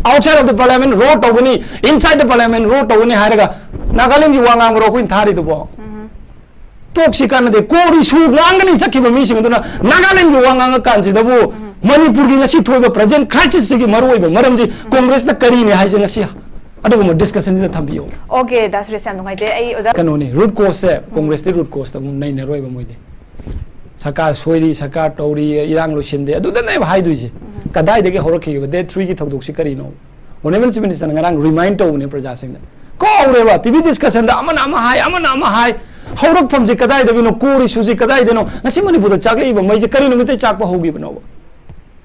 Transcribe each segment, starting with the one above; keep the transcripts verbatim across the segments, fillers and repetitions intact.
Outside of the parliament row ꯇꯧꯒꯅꯤ, inside the parliament row ꯇꯧꯒꯅꯤ ꯍꯥꯏꯔꯒ ꯅꯥꯒꯥꯂꯦꯟꯒꯤ ꯋꯥ ꯉꯥꯡꯕꯔꯣ ꯑꯩꯈꯣꯏꯅ ꯊꯥꯔꯤꯗꯨꯕꯣ? ꯇꯣꯛꯁꯤ ꯀꯥꯟꯅꯗꯦ꯫ Core issue ꯉꯥꯡꯒꯅꯤ ꯆꯠꯈꯤꯕ ꯃꯤꯁꯤꯡ ꯑꯗꯨꯅ ꯅꯥꯒꯥꯂꯦꯟꯒꯤ ꯋꯥ ꯉꯥꯡꯉꯀꯥꯟꯁꯤꯗꯕꯨ ꯃꯅꯤꯄꯨꯔꯒꯤ ꯉꯁꯤ ꯊꯣꯛꯏꯕ present crisis ꯁꯤꯒꯤ ꯃꯔꯨꯑꯣꯏꯕ ꯃꯔꯝꯁꯤ ꯀꯣꯡꯒ꯭ꯔꯦꯁꯅ ꯀꯔꯤꯅꯤ ꯍꯥꯏꯁꯦ ꯉꯁꯤ ꯑꯗꯨꯒꯨꯝꯕ discussion ꯁꯤꯗ ꯊꯝꯕꯤꯌꯣ꯫ Okay, ꯗꯥ ꯁꯨꯔꯦꯁ, ꯌꯥꯝ ꯅꯨꯡꯉꯥꯏꯖꯩ꯫ ꯑꯩ ꯑꯣꯖꯥ ꯀꯩꯅꯣꯅꯤ, root cause ꯁꯦ ꯀꯣꯡꯒ꯭ꯔꯦꯁꯇꯤ root cause ꯇ ꯑꯃꯨꯛ ꯅꯩꯅꯔꯣꯏꯕ ꯃꯣꯏꯗꯤ꯫ ꯁꯔꯀꯥꯔ ꯁꯣꯏꯔꯤ, ꯁꯔꯀꯥꯔ ꯇꯧꯔꯤ, ꯏꯔꯥꯡ ꯂꯣꯏꯁꯤꯟꯗꯦ, ꯑꯗꯨꯗꯅꯦꯕ ꯍꯥꯏꯗꯣꯏꯁꯦ꯫ ꯀꯗꯥꯏꯗꯒꯤ ꯍꯧꯔꯛꯈꯤꯕ date three ꯒꯤ ꯊꯧꯗꯣꯛꯁꯤ ꯀꯔꯤꯅꯣ? Honourable Chief Minister ꯅ ꯉꯔꯥꯡ remind ꯇꯧꯕꯅꯦ ꯄ꯭ꯔꯖꯥꯁꯤꯡꯗ꯫ ꯀꯥꯎꯔꯦꯕ, T V discussion ꯗ ꯑꯃꯅ ꯑꯃ ꯍꯥꯏ, ꯑꯃꯅ ꯑꯃ ꯍꯥꯏ꯫ ꯍꯧꯔꯛꯐꯝꯁꯦ ꯀꯗꯥꯏꯗꯒꯤꯅꯣ? Core issue ꯁꯤ ꯀꯗꯥꯏꯗꯅꯣ? ꯉꯁꯤ ꯃꯅꯤꯄꯨꯔꯗ ꯆꯥꯛꯂꯛꯏꯕ ꯃꯩꯁꯦ ꯀꯔꯤ ꯅꯨꯃꯤꯠꯇꯩ ꯆꯥꯛꯄ ꯍꯧꯈꯤꯕꯅꯣꯕ?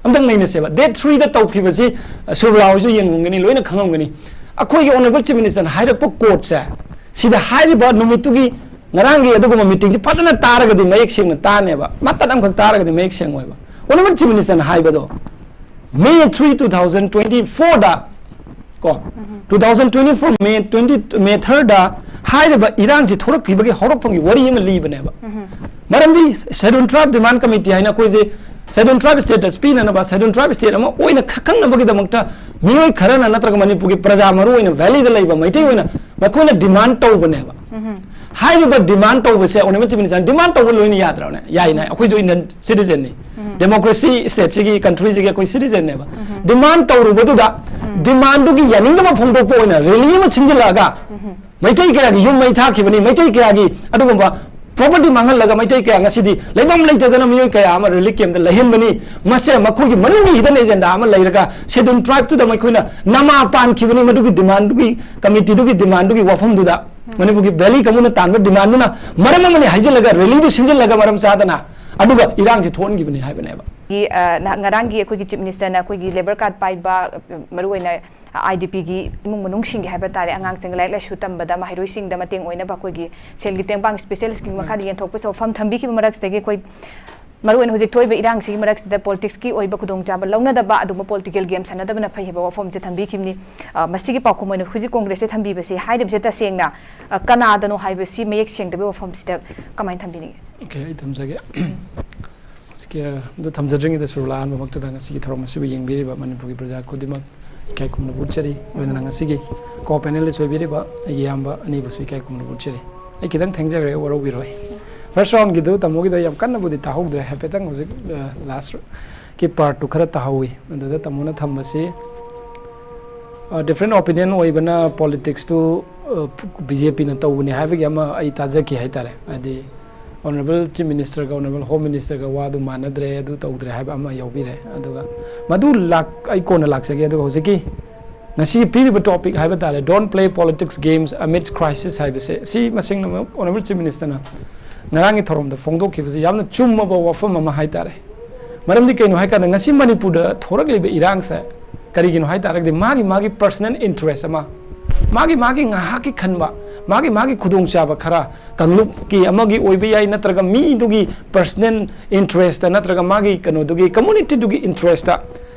ꯑꯝꯇꯪ ꯅꯩꯅꯁꯦꯕ꯫ Date three ꯗ ꯇꯧꯈꯤꯕꯁꯤ, ꯑ, ꯁꯨꯔꯕꯂꯥ ꯍꯣꯏꯁꯨ ꯌꯦꯡꯉꯝꯒꯅꯤ, ꯂꯣꯏꯅ ꯈꯪꯉꯝꯒꯅꯤ꯫ ꯑꯩꯈꯣꯏꯒꯤ Honourable Chief Minister ꯅ ꯍꯥꯏꯔꯛꯄ quote ꯁꯦ, ꯁꯤꯗ ꯍꯥꯏꯔꯤꯕ ꯅꯨꯃꯤꯠꯇꯨꯒꯤ ꯉꯔꯥꯡꯒꯤ ꯑꯗꯨꯒꯨꯝꯕ meeting ꯁꯤ ꯐꯖꯅ ꯇꯥꯔꯒꯗꯤ ꯃꯌꯦꯛ ꯁꯦꯡꯅ ꯇꯥꯅꯦꯕ꯫ ꯃꯇꯠ ꯑꯃꯈꯛ ꯇꯥꯔꯒꯗꯤ ꯃꯌꯦꯛ ꯁꯦꯡꯉꯣꯏꯕ꯫ Honourable Chief Minister ꯅ ꯍꯥꯏꯕꯗꯣ, May three, two thousand twenty-four ꯗ, ꯀꯣ, two thousand twenty-four May twenty, May third ꯗ ꯍꯥꯏꯔꯤꯕ ꯏꯔꯥꯡꯁꯤ ꯊꯣꯔꯛꯈꯤꯕꯒꯤ ꯍꯧꯔꯛꯐꯝꯒꯤ ꯋꯥꯔꯤ ꯑꯃ ꯂꯤꯕꯅꯦꯕ꯫ ꯃꯔꯝꯗꯤ Scheduled Tribe Demand Committee ꯍꯥꯏꯅ ꯑꯩꯈꯣꯏꯁꯦ Scheduled Tribe status ꯄꯤꯅꯅꯕ, Scheduled Tribe state ꯑꯃ ꯑꯣꯏꯅ ꯈ-, ꯈꯪꯅꯕꯒꯤꯗꯃꯛꯇ ꯃꯤꯑꯣꯏ ꯈꯔꯅ ꯅꯠꯇ꯭ꯔꯒ ꯃꯅꯤꯄꯨꯔꯒꯤ ꯄ꯭ꯔꯖꯥ, ꯃꯔꯨ ꯑꯣꯏꯅ valley ꯗ ꯂꯩꯕ ꯃꯩꯇꯩ ꯑꯣꯏꯅ ꯃꯈꯣꯏꯅ demand ꯇꯧꯕꯅꯦꯕ꯫ ꯍꯥꯏꯔꯤꯕ demand ꯇꯧꯕꯁꯦ Honourable Chief Minister ꯅ demand ꯇꯧꯕ ꯂꯣꯏꯅ ꯌꯥꯗ꯭ꯔꯕꯅꯦ? ꯌꯥꯏꯅꯦ, ꯑꯩꯈꯣꯏꯁꯨ Indian citizen ꯅꯤ꯫ Democracy state ꯁꯤꯒꯤ, country ꯁꯤꯒꯤ ꯑꯩꯈꯣꯏ citizen ꯅꯦꯕ꯫ Demand ꯇꯧꯔꯨꯕꯗꯨꯗ demand ꯗꯨꯒꯤ ꯌꯥꯅꯤꯡꯗꯕ ꯐꯣꯡꯗꯣꯛꯄ ꯑꯣꯏꯅ rally ꯑꯃ ꯁꯤꯟꯖꯤꯜꯂꯛꯑꯒ ꯃꯩꯇꯩ ꯀꯌꯥꯒꯤ ꯌꯨꯝ ꯃꯩ ꯊꯥꯈꯤꯕꯅꯤ, ꯃꯩꯇꯩ ꯀꯌꯥꯒꯤ ꯑꯗꯨꯒꯨꯝꯕ property ꯃꯥꯡꯍꯜꯂꯒ ꯃꯩꯇꯩ ꯀꯌꯥ ꯉꯁꯤꯗꯤ ꯂꯩꯐꯝ ꯂꯩꯇꯗꯅ ꯃꯤꯑꯣꯏ ꯀꯌꯥ ꯑꯃ relief camp ꯇ ꯂꯩꯍꯟꯕꯅꯤ꯫ ꯃꯁꯦ ꯃꯈꯣꯏꯒꯤ ꯃꯅꯨꯡꯒꯤ hidden agenda ꯑꯃ ꯂꯩꯔꯒ Scheduled Tribe ꯇꯨꯗ ꯃꯈꯣꯏꯅ ꯅꯃꯥ ꯄꯥꯟꯈꯤꯕꯅꯤ, ꯃꯗꯨꯒꯤ demand ꯗꯨꯒꯤ, committee ꯗꯨꯒꯤ demand ꯗꯨꯒꯤ ꯋꯥꯐꯝꯗꯨꯗ꯫ ꯃꯅꯤꯄꯨꯔꯒꯤ valley ꯀꯥꯡꯕꯨꯅ ꯇꯥꯟꯕ demand ꯗꯨꯅ ꯃꯔꯝ ꯑꯃꯅꯤ ꯍꯥꯏꯖꯤꯜꯂꯒ rally ꯗꯨ ꯁꯤꯟꯖꯤꯜꯂꯒ ꯃꯔꯝ ꯆꯥꯗꯅ ꯑꯗꯨꯒ ꯏꯔꯥꯡꯁꯤ ꯊꯣꯛꯍꯟꯈꯤꯕꯅꯤ ꯍꯥꯏꯕꯅꯦꯕ꯫ ꯒꯤ, ꯑ, ꯅꯍ-, ꯉꯔꯥꯡꯒꯤ ꯑꯩꯈꯣꯏꯒꯤ Chief Minister ꯅ ꯑꯩꯈꯣꯏꯒꯤ labour card ꯄꯥꯏꯕ, ꯑ, ꯃꯔꯨꯑꯣꯏꯅ I D P ꯒꯤ ꯏꯃꯨꯡ ꯃꯅꯨꯡꯁꯤꯡꯒꯤ ꯍꯥꯏꯕ ꯇꯥꯔꯦ, ꯑꯉꯥꯡꯁꯤꯡ ꯂꯥꯏꯔꯤꯛ ꯂꯥꯏꯁꯨ ꯇꯝꯕꯗ ꯃꯍꯩꯔꯣꯏꯁꯤꯡꯗ ꯃꯇꯦꯡ ꯑꯣꯏꯅꯕ ꯑꯩꯈꯣꯏꯒꯤ ꯁꯦꯜꯒꯤ ꯇꯦꯡꯕꯥꯡ specialist ꯀꯤ ꯃꯈꯥꯗ ꯌꯦꯟꯊꯣꯛꯄꯁꯤ ꯋꯥꯐꯝ ꯊꯝꯕꯤꯈꯤꯕ ꯃꯔꯛꯁꯤꯗꯒꯤ ꯑꯩꯈꯣꯏ ꯃꯔꯨꯑꯣꯏꯅ ꯍꯧꯖꯤꯛ ꯊꯣꯛꯏꯕ ꯏꯔꯥꯡꯁꯤꯒꯤ ꯃꯔꯛꯁꯤꯗ politics ꯀꯤ ꯑꯣꯏꯕ ꯈꯨꯗꯣꯡꯆꯥꯕ ꯂꯧꯅꯗꯕ, ꯑꯗꯨꯒꯨꯝꯕ political game ꯁꯥꯟꯅꯗꯕꯅ ꯐꯩ ꯍꯥꯏꯕ ꯋꯥꯐꯝꯁꯦ ꯊꯝꯕꯤꯈꯤꯕꯅꯤ꯫ ꯑ, ꯃꯁꯤꯒꯤ ꯄꯥꯎꯈꯨꯝ ꯑꯣꯏꯅ ꯍꯧꯖꯤꯛ ꯀꯣꯡꯒ꯭ꯔꯦꯁꯁꯦ ꯊꯝꯕꯤꯕꯁꯤ, ꯍꯥꯏꯔꯤꯕꯁꯦ ꯇꯁꯦꯡꯅ, ꯑ, ꯀꯅꯥꯗꯅꯣ ꯍꯥꯏꯕꯁꯤ ꯃꯌꯦꯛ ꯁꯦꯡꯗꯕꯒꯤ ꯋꯥꯐꯝꯁꯤꯗ ꯀꯃꯥꯏꯅ ꯊꯝꯕꯤꯅꯤꯡꯉꯤ? Okay, ꯑꯩ ꯊꯝꯖꯒꯦ꯫ ꯍꯧꯖꯤꯛꯀꯤ, ꯑ, ꯑꯗꯨ ꯊꯝꯖꯗ꯭ꯔꯤꯉꯩꯗ ꯁꯨꯔꯂꯥ ꯑꯍꯥꯟꯕꯃꯛꯇꯗ ꯉꯁꯤꯒꯤ ꯊꯧꯔꯝ ꯑꯁꯤꯕꯨ ꯌꯦꯡꯕꯤꯔꯤꯕ ꯃꯅꯤꯄꯨꯔꯒꯤ ꯄ꯭ꯔꯖꯥ ꯈꯨꯗꯤꯡꯃꯛ ꯏꯀꯥꯏ ꯈꯨꯝꯅꯕ ꯎꯠꯆꯔꯤ꯫ ꯂꯣꯏꯅꯅ ꯉꯁꯤꯒꯤ ꯀꯣ ꯄꯦꯅꯦꯂꯤꯁ ꯑꯣꯏꯕꯤꯔꯤꯕ ꯑꯩꯒꯤ ꯏꯌꯥꯝꯕ ꯑꯅꯤꯕꯨꯁꯨ ꯏꯀꯥꯏ ꯈꯨꯝꯅꯕ ꯎꯠꯆꯔꯤ꯫ ꯑꯩ ꯈꯤꯇꯪ ꯊꯦꯡꯖꯈ꯭ꯔꯦ, ꯋꯥꯔꯧꯕꯤꯔꯣꯏ꯫ ꯐꯥꯔꯁ ꯔꯥꯎꯟꯒꯤꯗꯨ ꯇꯥꯃꯣꯒꯤꯗꯣ ꯌꯥꯝ ꯀꯟꯅꯕꯨꯗꯤ ꯇꯥꯍꯧꯗ꯭ꯔꯦ, ꯍꯥꯏꯐꯦꯠꯇꯪ ꯍꯧꯖꯤꯛ ꯂꯥꯁꯀꯤ ꯄꯥꯔꯠꯇꯨ ꯈꯔ ꯇꯥꯍꯧꯋꯤ꯫ ꯑꯗꯨꯗ ꯇꯥꯃꯣꯅ ꯊꯝꯕꯁꯤ ꯗꯤꯐ꯭ꯔꯦꯟ ꯑꯣꯄꯤꯅꯤꯌꯟ ꯑꯣꯏꯕꯅ ꯄꯣꯂꯤꯇꯤꯛꯁꯇꯨ ꯕꯤ ꯖꯦ ꯄꯤꯅ ꯇꯧꯕꯅꯤ ꯍꯥꯏꯕꯒꯤ ꯑꯃ ꯑꯩ ꯇꯥꯖꯈꯤ ꯍꯥꯏꯇꯥꯔꯦ꯫ ꯍꯥꯏꯗꯤ ꯑꯣꯅꯔꯦꯕꯜ ꯆꯤꯐ ꯃꯤꯅꯤꯁꯇꯔꯒ ꯑꯣꯅꯔꯦꯕꯜ ꯍꯣꯝ ꯃꯤꯅꯤꯁꯇꯔꯒ ꯋꯥꯗꯨ ꯃꯥꯟꯅꯗ꯭ꯔꯦ, ꯑꯗꯨ ꯇꯧꯗ꯭ꯔꯦ ꯍꯥꯏꯕ ꯑꯃ ꯌꯥꯎꯕꯤꯔꯦ꯫ ꯑꯗꯨꯒ ꯃꯗꯨ ꯂꯥꯛ-, ꯑꯩ ꯀꯣꯟꯅ ꯂꯥꯛꯆꯒꯦ꯫ ꯑꯗꯨꯒ ꯍꯧꯖꯤꯛꯀꯤ ꯉꯁꯤꯒꯤ ꯄꯤꯔꯤꯕ ꯇꯣꯄꯤꯛ ꯍꯥꯏꯕ ꯇꯥꯔꯦ, "Don't play politics games amidst crisis" ꯍꯥꯏꯕꯁꯦ, ꯁꯤ ꯃꯁꯤꯡꯅ ꯑꯣꯅꯔꯦꯕꯜ ꯆꯤꯐ ꯃꯤꯅꯤꯁꯇꯔꯅ ꯉꯔꯥꯡꯒꯤ ꯊꯧꯔꯝꯗ ꯐꯣꯡꯗꯣꯛꯈꯤꯕꯁꯤ ꯌꯥꯝꯅ ꯆꯨꯝꯃꯕ ꯋꯥꯐꯝ ꯑꯃ ꯍꯥꯏꯇꯥꯔꯦ꯫ ꯃꯔꯝꯗꯤ ꯀꯩꯅꯣ ꯍꯥꯏꯀꯥꯟꯗ, ꯉꯁꯤ ꯃꯅꯤꯄꯨꯔꯗ ꯊꯣꯔꯛꯂꯤꯕ ꯏꯔꯥꯡꯁꯦ ꯀꯔꯤꯒꯤꯅꯣ ꯍꯥꯏꯇꯥꯔꯒꯗꯤ, ꯃꯥꯒꯤ ꯃꯥꯒꯤ ꯄꯔꯁꯅꯦꯜ ꯏꯟꯇꯔꯦꯁ ꯑꯃ, ꯃꯥꯒꯤ ꯃꯥꯒꯤ ꯉꯥꯏꯍꯥꯛꯀꯤ ꯈꯟꯕ, ꯃꯥꯒꯤ ꯃꯥꯒꯤ ꯈꯨꯗꯣꯡꯆꯥꯕ ꯈꯔ, ꯀꯥꯡꯂꯨꯞꯀꯤ ꯑꯃꯒꯤ ꯑꯣꯏꯕ ꯌꯥꯏ, ꯅꯠꯇ꯭ꯔꯒ ꯃꯤꯗꯨꯒꯤ ꯄꯔꯁꯅꯦꯜ ꯏꯟꯇꯔꯦꯁꯇ, ꯅꯠꯇ꯭ꯔꯒ ꯃꯥꯒꯤ ꯀꯩꯅꯣꯗꯨꯒꯤ, ꯀꯝꯃꯨꯅꯤꯇꯤꯗꯨꯒꯤ ꯏꯟꯇꯔꯦꯁꯇ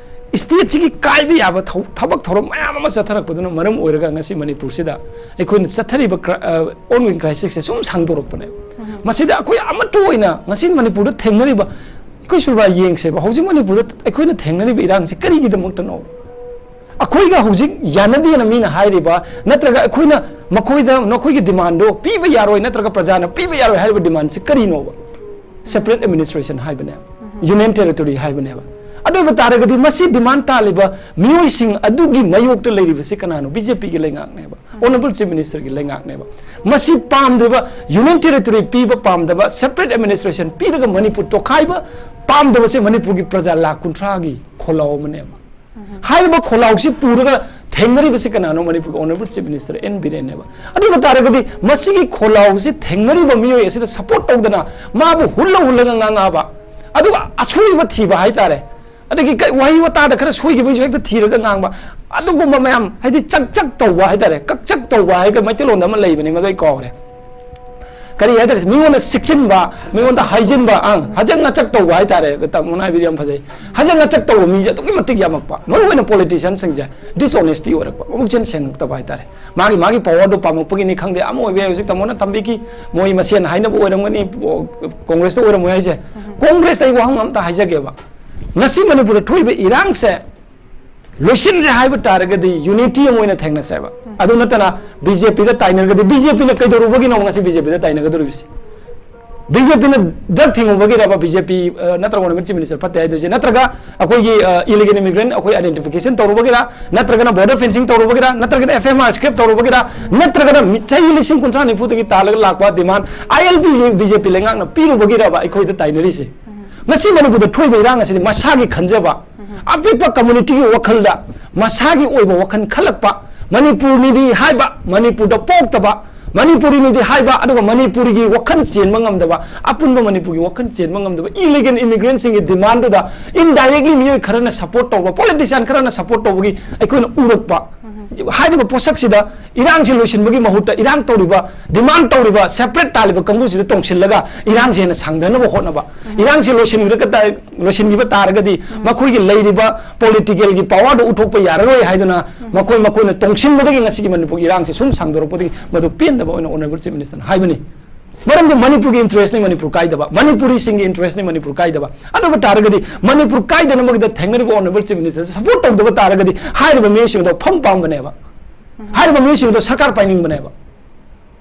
ꯁ꯭ꯇꯦꯠꯁꯤꯒꯤ ꯀꯥꯏꯕ ꯌꯥꯕ ꯊꯧ-, ꯊꯕꯛ ꯊꯧꯔꯝ ꯃꯌꯥꯝ ꯑꯃ ꯆꯠꯊꯔꯛꯄꯗꯨꯅ ꯃꯔꯝ ꯑꯣꯏꯔꯒ ꯉꯁꯤ ꯃꯅꯤꯄꯨꯔꯁꯤꯗ ꯑꯩꯈꯣꯏꯅ ꯆꯠꯊꯔꯤꯕ ꯀ꯭ꯔ-, ꯑ, ꯑꯣꯟꯒꯣꯌꯤꯡ ꯀ꯭ꯔꯥꯏꯁꯤꯁꯁꯦ ꯁꯨꯝ ꯁꯥꯡꯗꯣꯔꯛꯄꯅꯦꯕ꯫ ꯃꯁꯤꯗ ꯑꯩꯈꯣꯏ ꯑꯃꯠꯇ ꯑꯣꯏꯅ ꯉꯁꯤ ꯃꯅꯤꯄꯨꯔꯗ ꯊꯦꯡꯅꯔꯤꯕ, ꯑꯩꯈꯣꯏ ꯁꯨꯔꯕꯥ ꯌꯦꯡꯁꯦꯕ, ꯍꯧꯖꯤꯛ ꯃꯅꯤꯄꯨꯔꯗ ꯑꯩꯈꯣꯏꯅ ꯊꯦꯡꯅꯔꯤꯕ ꯏꯔꯥꯡꯁꯤ ꯀꯔꯤꯒꯤꯗꯃꯛꯇꯅꯣ? ꯑꯩꯈꯣꯏꯒ ꯍꯧꯖꯤꯛ ꯌꯥꯅꯗꯦꯅ ꯃꯤꯅ ꯍꯥꯏꯔꯤꯕ, ꯅꯠꯇ꯭ꯔꯒ ꯑꯩꯈꯣꯏꯅ ꯃꯈꯣꯏꯗ, ꯅꯈꯣꯏꯒꯤ ꯗꯤꯃꯥꯟꯗꯣ ꯄꯤꯕ ꯌꯥꯔꯣꯏ, ꯅꯠꯇ꯭ꯔꯒ ꯄ꯭ꯔꯖꯥꯅ ꯄꯤꯕ ꯌꯥꯔꯣꯏ ꯍꯥꯏꯔꯤꯕ ꯗꯤꯃꯥꯟꯁꯤ ꯀꯔꯤꯅꯣꯕ? ꯁꯦꯄꯔꯦꯠ ꯑꯦꯗꯃꯤꯅꯤꯁꯇ꯭ꯔꯦꯁꯟ ꯍꯥꯏꯕꯅꯦꯕ, ꯌꯨꯅꯤꯌꯟ ꯇꯦꯔꯤꯇꯣꯔꯤ ꯍꯥꯏꯕꯅꯦꯕ꯫ ꯑꯗꯨ ꯑꯣꯏꯕ ꯇꯥꯔꯒꯗꯤ ꯃꯁꯤ ꯗꯤꯃꯥꯟ ꯇꯥꯜꯂꯤꯕ ꯃꯤꯑꯣꯏꯁꯤꯡ ꯑꯗꯨꯒꯤ ꯃꯥꯌꯣꯛꯇ ꯂꯩꯔꯤꯕꯁꯤ ꯀꯅꯥꯅꯣ? ꯕꯤ ꯖꯦ ꯄꯤꯒꯤ ꯂꯩꯉꯥꯛꯅꯦꯕ, ꯑꯣꯅꯔꯦꯕꯜ ꯆꯤꯐ ꯃꯤꯅꯤꯁꯇꯔꯒꯤ ꯂꯩꯉꯥꯛꯅꯦꯕ꯫ ꯃꯁꯤ ꯄꯥꯝꯗ꯭ꯔꯤꯕ, ꯌꯨꯅꯤꯌꯟ ꯇꯦꯔꯤꯇꯣꯔꯤ ꯄꯤꯕ ꯄꯥꯝꯗꯕ, ꯁꯦꯄꯔꯦꯠ ꯑꯦꯗꯃꯤꯅꯤꯁꯇ꯭ꯔꯦꯁꯟ ꯄꯤꯔꯒ ꯃꯅꯤꯄꯨꯔ ꯇꯣꯈꯥꯏꯕ ꯄꯥꯝꯗꯕꯁꯦ ꯃꯅꯤꯄꯨꯔꯒꯤ ꯄ꯭ꯔꯖꯥ ꯂꯥꯈ ꯀꯨꯟꯊ꯭ꯔꯥꯒꯤ ꯈꯣꯜꯂꯥꯎ ꯑꯃꯅꯦꯕ꯫ ꯍꯥꯏꯔꯤꯕ ꯈꯣꯜꯂꯥꯎꯁꯤ ꯄꯨꯔꯒ ꯊꯦꯡꯅꯔꯤꯕꯁꯤ ꯀꯅꯥꯅꯣ? ꯃꯅꯤꯄꯨꯔꯒꯤ ꯑꯣꯅꯔꯦꯕꯜ ꯆꯤꯐ ꯃꯤꯅꯤꯁꯇꯔ ꯑꯦꯟ ꯕꯤꯔꯦꯟꯅꯦꯕ꯫ ꯑꯗꯨ ꯑꯣꯏꯕ ꯇꯥꯔꯒꯗꯤ ꯃꯁꯤꯒꯤ ꯈꯣꯜꯂꯥꯎꯁꯤ ꯊꯦꯡꯅꯔꯤꯕ ꯃꯤꯑꯣꯏ ꯑꯁꯤꯗ ꯁꯄꯣꯔꯠ ꯇꯧꯗꯅ ꯃꯥꯕꯨ ꯍꯨꯜꯂ ꯍꯨꯜꯂꯒ ꯉꯥꯡꯉꯛꯑꯕ, ꯑꯗꯨꯒ ꯑꯁꯣꯏꯕ ꯊꯤꯕ ꯍꯥꯏꯇꯥꯔꯦ, ꯑꯗꯒꯤ ꯀ-, ꯋꯥꯍꯩ ꯋꯥꯇꯥꯗ ꯈꯔ ꯁꯣꯏꯈꯤꯕꯩꯁꯨ ꯍꯦꯛꯇ ꯊꯤꯔꯒ ꯉꯥꯡꯕ, ꯑꯗꯨꯒꯨꯝꯕ ꯃꯌꯥꯝ, ꯍꯥꯏꯗꯤ ꯆꯛ ꯆꯛ ꯇꯧꯕ ꯍꯥꯏꯇꯥꯔꯦ, ꯀꯛ ꯆꯛ ꯇꯧꯕ ꯍꯥꯏꯔꯒ ꯃꯩꯇꯩꯂꯣꯟꯗ ꯑꯃ ꯂꯩꯕꯅꯦ, ꯃꯗꯨ ꯑꯩ ꯀꯥꯎꯔꯦ꯫ ꯀꯔꯤ ꯍꯥꯏꯇꯥꯔꯦ, ꯃꯤꯉꯣꯟꯗ ꯁꯤꯛꯆꯤꯟꯕ, ꯃꯤꯉꯣꯟꯗ ꯍꯥꯏꯖꯤꯟꯕ, ꯑꯪ, ꯍꯖꯛ ꯉꯆꯛ ꯇꯧꯕ ꯍꯥꯏꯇꯥꯔꯦ꯫ ꯇꯥꯃꯣꯅ ꯍꯥꯏꯕꯤꯗꯣ ꯌꯥꯝ ꯐꯖꯩ꯫ ꯍꯖꯛ ꯉꯆꯛ ꯇꯧꯕ ꯃꯤꯁꯦ ꯑꯗꯨꯛꯀꯤ ꯃꯇꯤꯛ ꯌꯥꯝꯃꯛꯄ, ꯃꯔꯨ ꯑꯣꯏꯅ ꯄꯣꯂꯤꯇꯤꯁꯤꯌꯥꯟꯁꯤꯡꯁꯦ ꯗꯤꯁꯑꯣꯅꯦꯁꯇꯤ ꯑꯣꯏꯔꯛꯄ, ꯃꯕꯨꯛꯆꯦꯜ ꯁꯦꯡꯉꯛꯇꯕ ꯍꯥꯏꯇꯥꯔꯦ꯫ ꯃꯥꯒꯤ ꯃꯥꯒꯤ ꯄꯋꯥꯔꯗꯣ ꯄꯥꯝꯃꯛꯄꯒꯤꯅꯤ ꯈꯪꯗꯦ, ꯑꯃ ꯑꯣꯏꯕ ꯌꯥꯏ꯫ ꯍꯧꯖꯤꯛ ꯇꯥꯃꯣꯅ ꯇꯝꯕꯤꯈꯤ, ꯃꯣꯏ ꯃꯁꯦꯟ ꯍꯥꯏꯅꯕ ꯑꯣꯏꯔꯝꯒꯅꯤ, ꯀꯣꯡꯒ꯭ꯔꯦꯁꯇ ꯑꯣꯏꯔꯝꯃꯣꯏ ꯍꯥꯏꯁꯦ꯫ ꯀꯣꯡꯒ꯭ꯔꯦꯁꯇ ꯑꯩ ꯋꯥꯍꯪ ꯑꯝꯇ ꯍꯥꯏꯖꯒꯦꯕ, ꯉꯁꯤ ꯃꯅꯤꯄꯨꯔꯗ ꯊꯣꯛꯏꯕ ꯏꯔꯥꯡꯁꯦ ꯂꯣꯏꯁꯤꯟꯁꯦ ꯍꯥꯏꯕ ꯇꯥꯔꯒꯗꯤ unity ꯑꯃ ꯑꯣꯏꯅ ꯊꯦꯡꯅꯁꯦꯕ꯫ ꯑꯗꯨ ꯅꯠꯇꯅ BJPꯗ ꯇꯥꯏꯅꯔꯒꯗꯤ, BJPꯅ ꯀꯩꯗꯧꯔꯨꯕꯒꯤꯅꯣ ꯉꯁꯤ BJPꯗ ꯇꯥꯏꯅꯒꯗꯧꯔꯤꯕꯁꯤ? BJPꯅ drug ꯊꯤꯡꯉꯨꯕꯒꯤꯔꯕ BJP, ꯑ, ꯅꯠꯇ꯭ꯔꯒ Honorable Chief Minister ꯐꯠꯇꯦ ꯍꯥꯏꯗꯣꯏꯁꯦ? ꯅꯠꯇ꯭ꯔꯒ ꯑꯩꯈꯣꯏꯒꯤ, ꯑ, illegal immigrant ꯑꯩꯈꯣꯏ identification ꯇꯧꯔꯨꯕꯒꯤꯔ? ꯅꯠꯇ꯭ꯔꯒꯅ border fencing ꯇꯧꯔꯨꯕꯒꯤꯔ? ꯅꯠꯇ꯭ꯔꯒꯅ FMR scrap ꯇꯧꯔꯨꯕꯒꯤꯔ? ꯅꯠꯇ꯭ꯔꯒꯅ ꯃꯤ-, ꯆꯍꯤ ꯂꯤꯁꯤꯡ ꯀꯨꯟꯊ꯭ꯔꯥ ꯅꯤꯐꯨꯗꯒꯤ ꯇꯥꯜꯂꯒ ꯂꯥꯛꯄ demand ILPꯁꯦ BJP ꯂꯩꯉꯥꯛꯅ ꯄꯤꯔꯨꯕꯒꯤꯔꯕ ꯑꯩꯈꯣꯏꯗ ꯇꯥꯏꯅꯔꯤꯁꯦ? ꯉꯁꯤ ꯃꯅꯤꯄꯨꯔꯗ ꯊꯣꯛꯏꯕ ꯏꯔꯥꯡ ꯑꯁꯤꯗꯤ ꯃꯁꯥꯒꯤ ꯈꯟꯖꯕ, ꯑꯄꯤꯛꯄ communityꯒꯤ ꯋꯥꯈꯜꯗ ꯃꯁꯥꯒꯤ ꯑꯣꯏꯕ ꯋꯥꯈꯜ ꯈꯜꯂꯛꯄ, ꯃꯅꯤꯄꯨꯔꯅꯤꯗꯤ ꯍꯥꯏꯕ, ꯃꯅꯤꯄꯨꯔꯗ ꯄꯣꯛꯇꯕ, ꯃꯅꯤꯄꯨꯔꯤꯅꯤꯗꯤ ꯍꯥꯏꯕ, ꯑꯗꯨꯒ ꯃꯅꯤꯄꯨꯔꯤꯒꯤ ꯋꯥꯈꯜ ꯆꯦꯟꯕ ꯉꯝꯗꯕ, ꯑꯄꯨꯟꯕ ꯃꯅꯤꯄꯨꯔꯒꯤ ꯋꯥꯈꯜ ꯆꯦꯟꯕ ꯉꯝꯗꯕ illegal immigrantꯁꯤꯡꯒꯤ demandꯗꯨꯗ indirectly ꯃꯤꯑꯣꯏ ꯈꯔꯅ support ꯇꯧꯕ, politician ꯈꯔꯅ support ꯇꯧꯕꯒꯤ ꯑꯩꯈꯣꯏꯅ ꯎꯔꯛꯄ꯫ ꯍꯥꯏꯔꯤꯕ ꯄꯣꯠꯁꯛꯁꯤꯗ ꯏꯔꯥꯡꯁꯤ ꯂꯣꯏꯁꯤꯟꯕꯒꯤ ꯃꯍꯨꯠꯇ ꯏꯔꯥꯡ ꯇꯧꯔꯤꯕ, demand ꯇꯧꯔꯤꯕ, separate ꯇꯥꯜꯂꯤꯕ ꯀꯥꯡꯕꯨꯁꯤꯗ ꯇꯣꯡꯁꯤꯜꯂꯒ ꯏꯔꯥꯡꯁꯤ ꯍꯦꯟꯅ ꯁꯥꯡꯊꯅꯕ ꯍꯣꯠꯅꯕ꯫ ꯏꯔꯥꯡꯁꯤ ꯂꯣꯏꯁꯤꯟꯈ꯭ꯔꯒ ꯇꯥ-, ꯂꯣꯏꯁꯤꯟꯈꯤꯕ ꯇꯥꯔꯒꯗꯤ ꯃꯈꯣꯏꯒꯤ ꯂꯩꯔꯤꯕ politicalꯒꯤ powerꯗꯨ ꯎꯠꯊꯣꯛꯄ ꯌꯥꯔꯔꯣꯏ ꯍꯥꯏꯗꯨꯅ ꯃꯈꯣꯏ ꯃꯈꯣꯏꯅ ꯇꯣꯡꯁꯤꯟꯕꯗꯒꯤ ꯉꯁꯤꯒꯤ ꯃꯅꯤꯄꯨꯔꯒꯤ ꯏꯔꯥꯡꯁꯤ ꯁꯨꯝ ꯁꯥꯡꯗꯣꯔꯛꯄꯗꯒꯤ ꯃꯗꯨ ꯄꯦꯟꯗꯕ ꯑꯣꯏꯅ Honorable Chief Ministerꯅ ꯍꯥꯏꯕꯅꯤ꯫ ꯃꯔꯝꯗꯤ ꯃꯅꯤꯄꯨꯔꯒꯤ interestꯅꯤ ꯃꯅꯤꯄꯨꯔ ꯀꯥꯏꯗꯕ, ꯃꯅꯤꯄꯨꯔꯤꯁꯤꯡꯒꯤ interestꯅꯤ ꯃꯅꯤꯄꯨꯔ ꯀꯥꯏꯗꯕ꯫ ꯑꯗꯨ ꯑꯣꯏꯕ ꯇꯥꯔꯒꯗꯤ ꯃꯅꯤꯄꯨꯔ ꯀꯥꯏꯗꯅꯕꯒꯤꯗ ꯊꯦꯡꯅꯔꯤꯕ Honorable Chief Minister support ꯇꯧꯗꯕ ꯇꯥꯔꯒꯗꯤ ꯍꯥꯏꯔꯤꯕ ꯃꯤꯑꯣꯏꯁꯤꯡꯗꯣ ꯐꯝ ꯄꯥꯝꯕꯅꯦꯕ, ꯍꯥꯏꯔꯤꯕ ꯃꯤꯑꯣꯏꯁꯤꯡꯗꯣ ꯁꯔꯀꯥꯔ ꯄꯥꯏꯅꯤꯡꯕꯅꯦꯕ꯫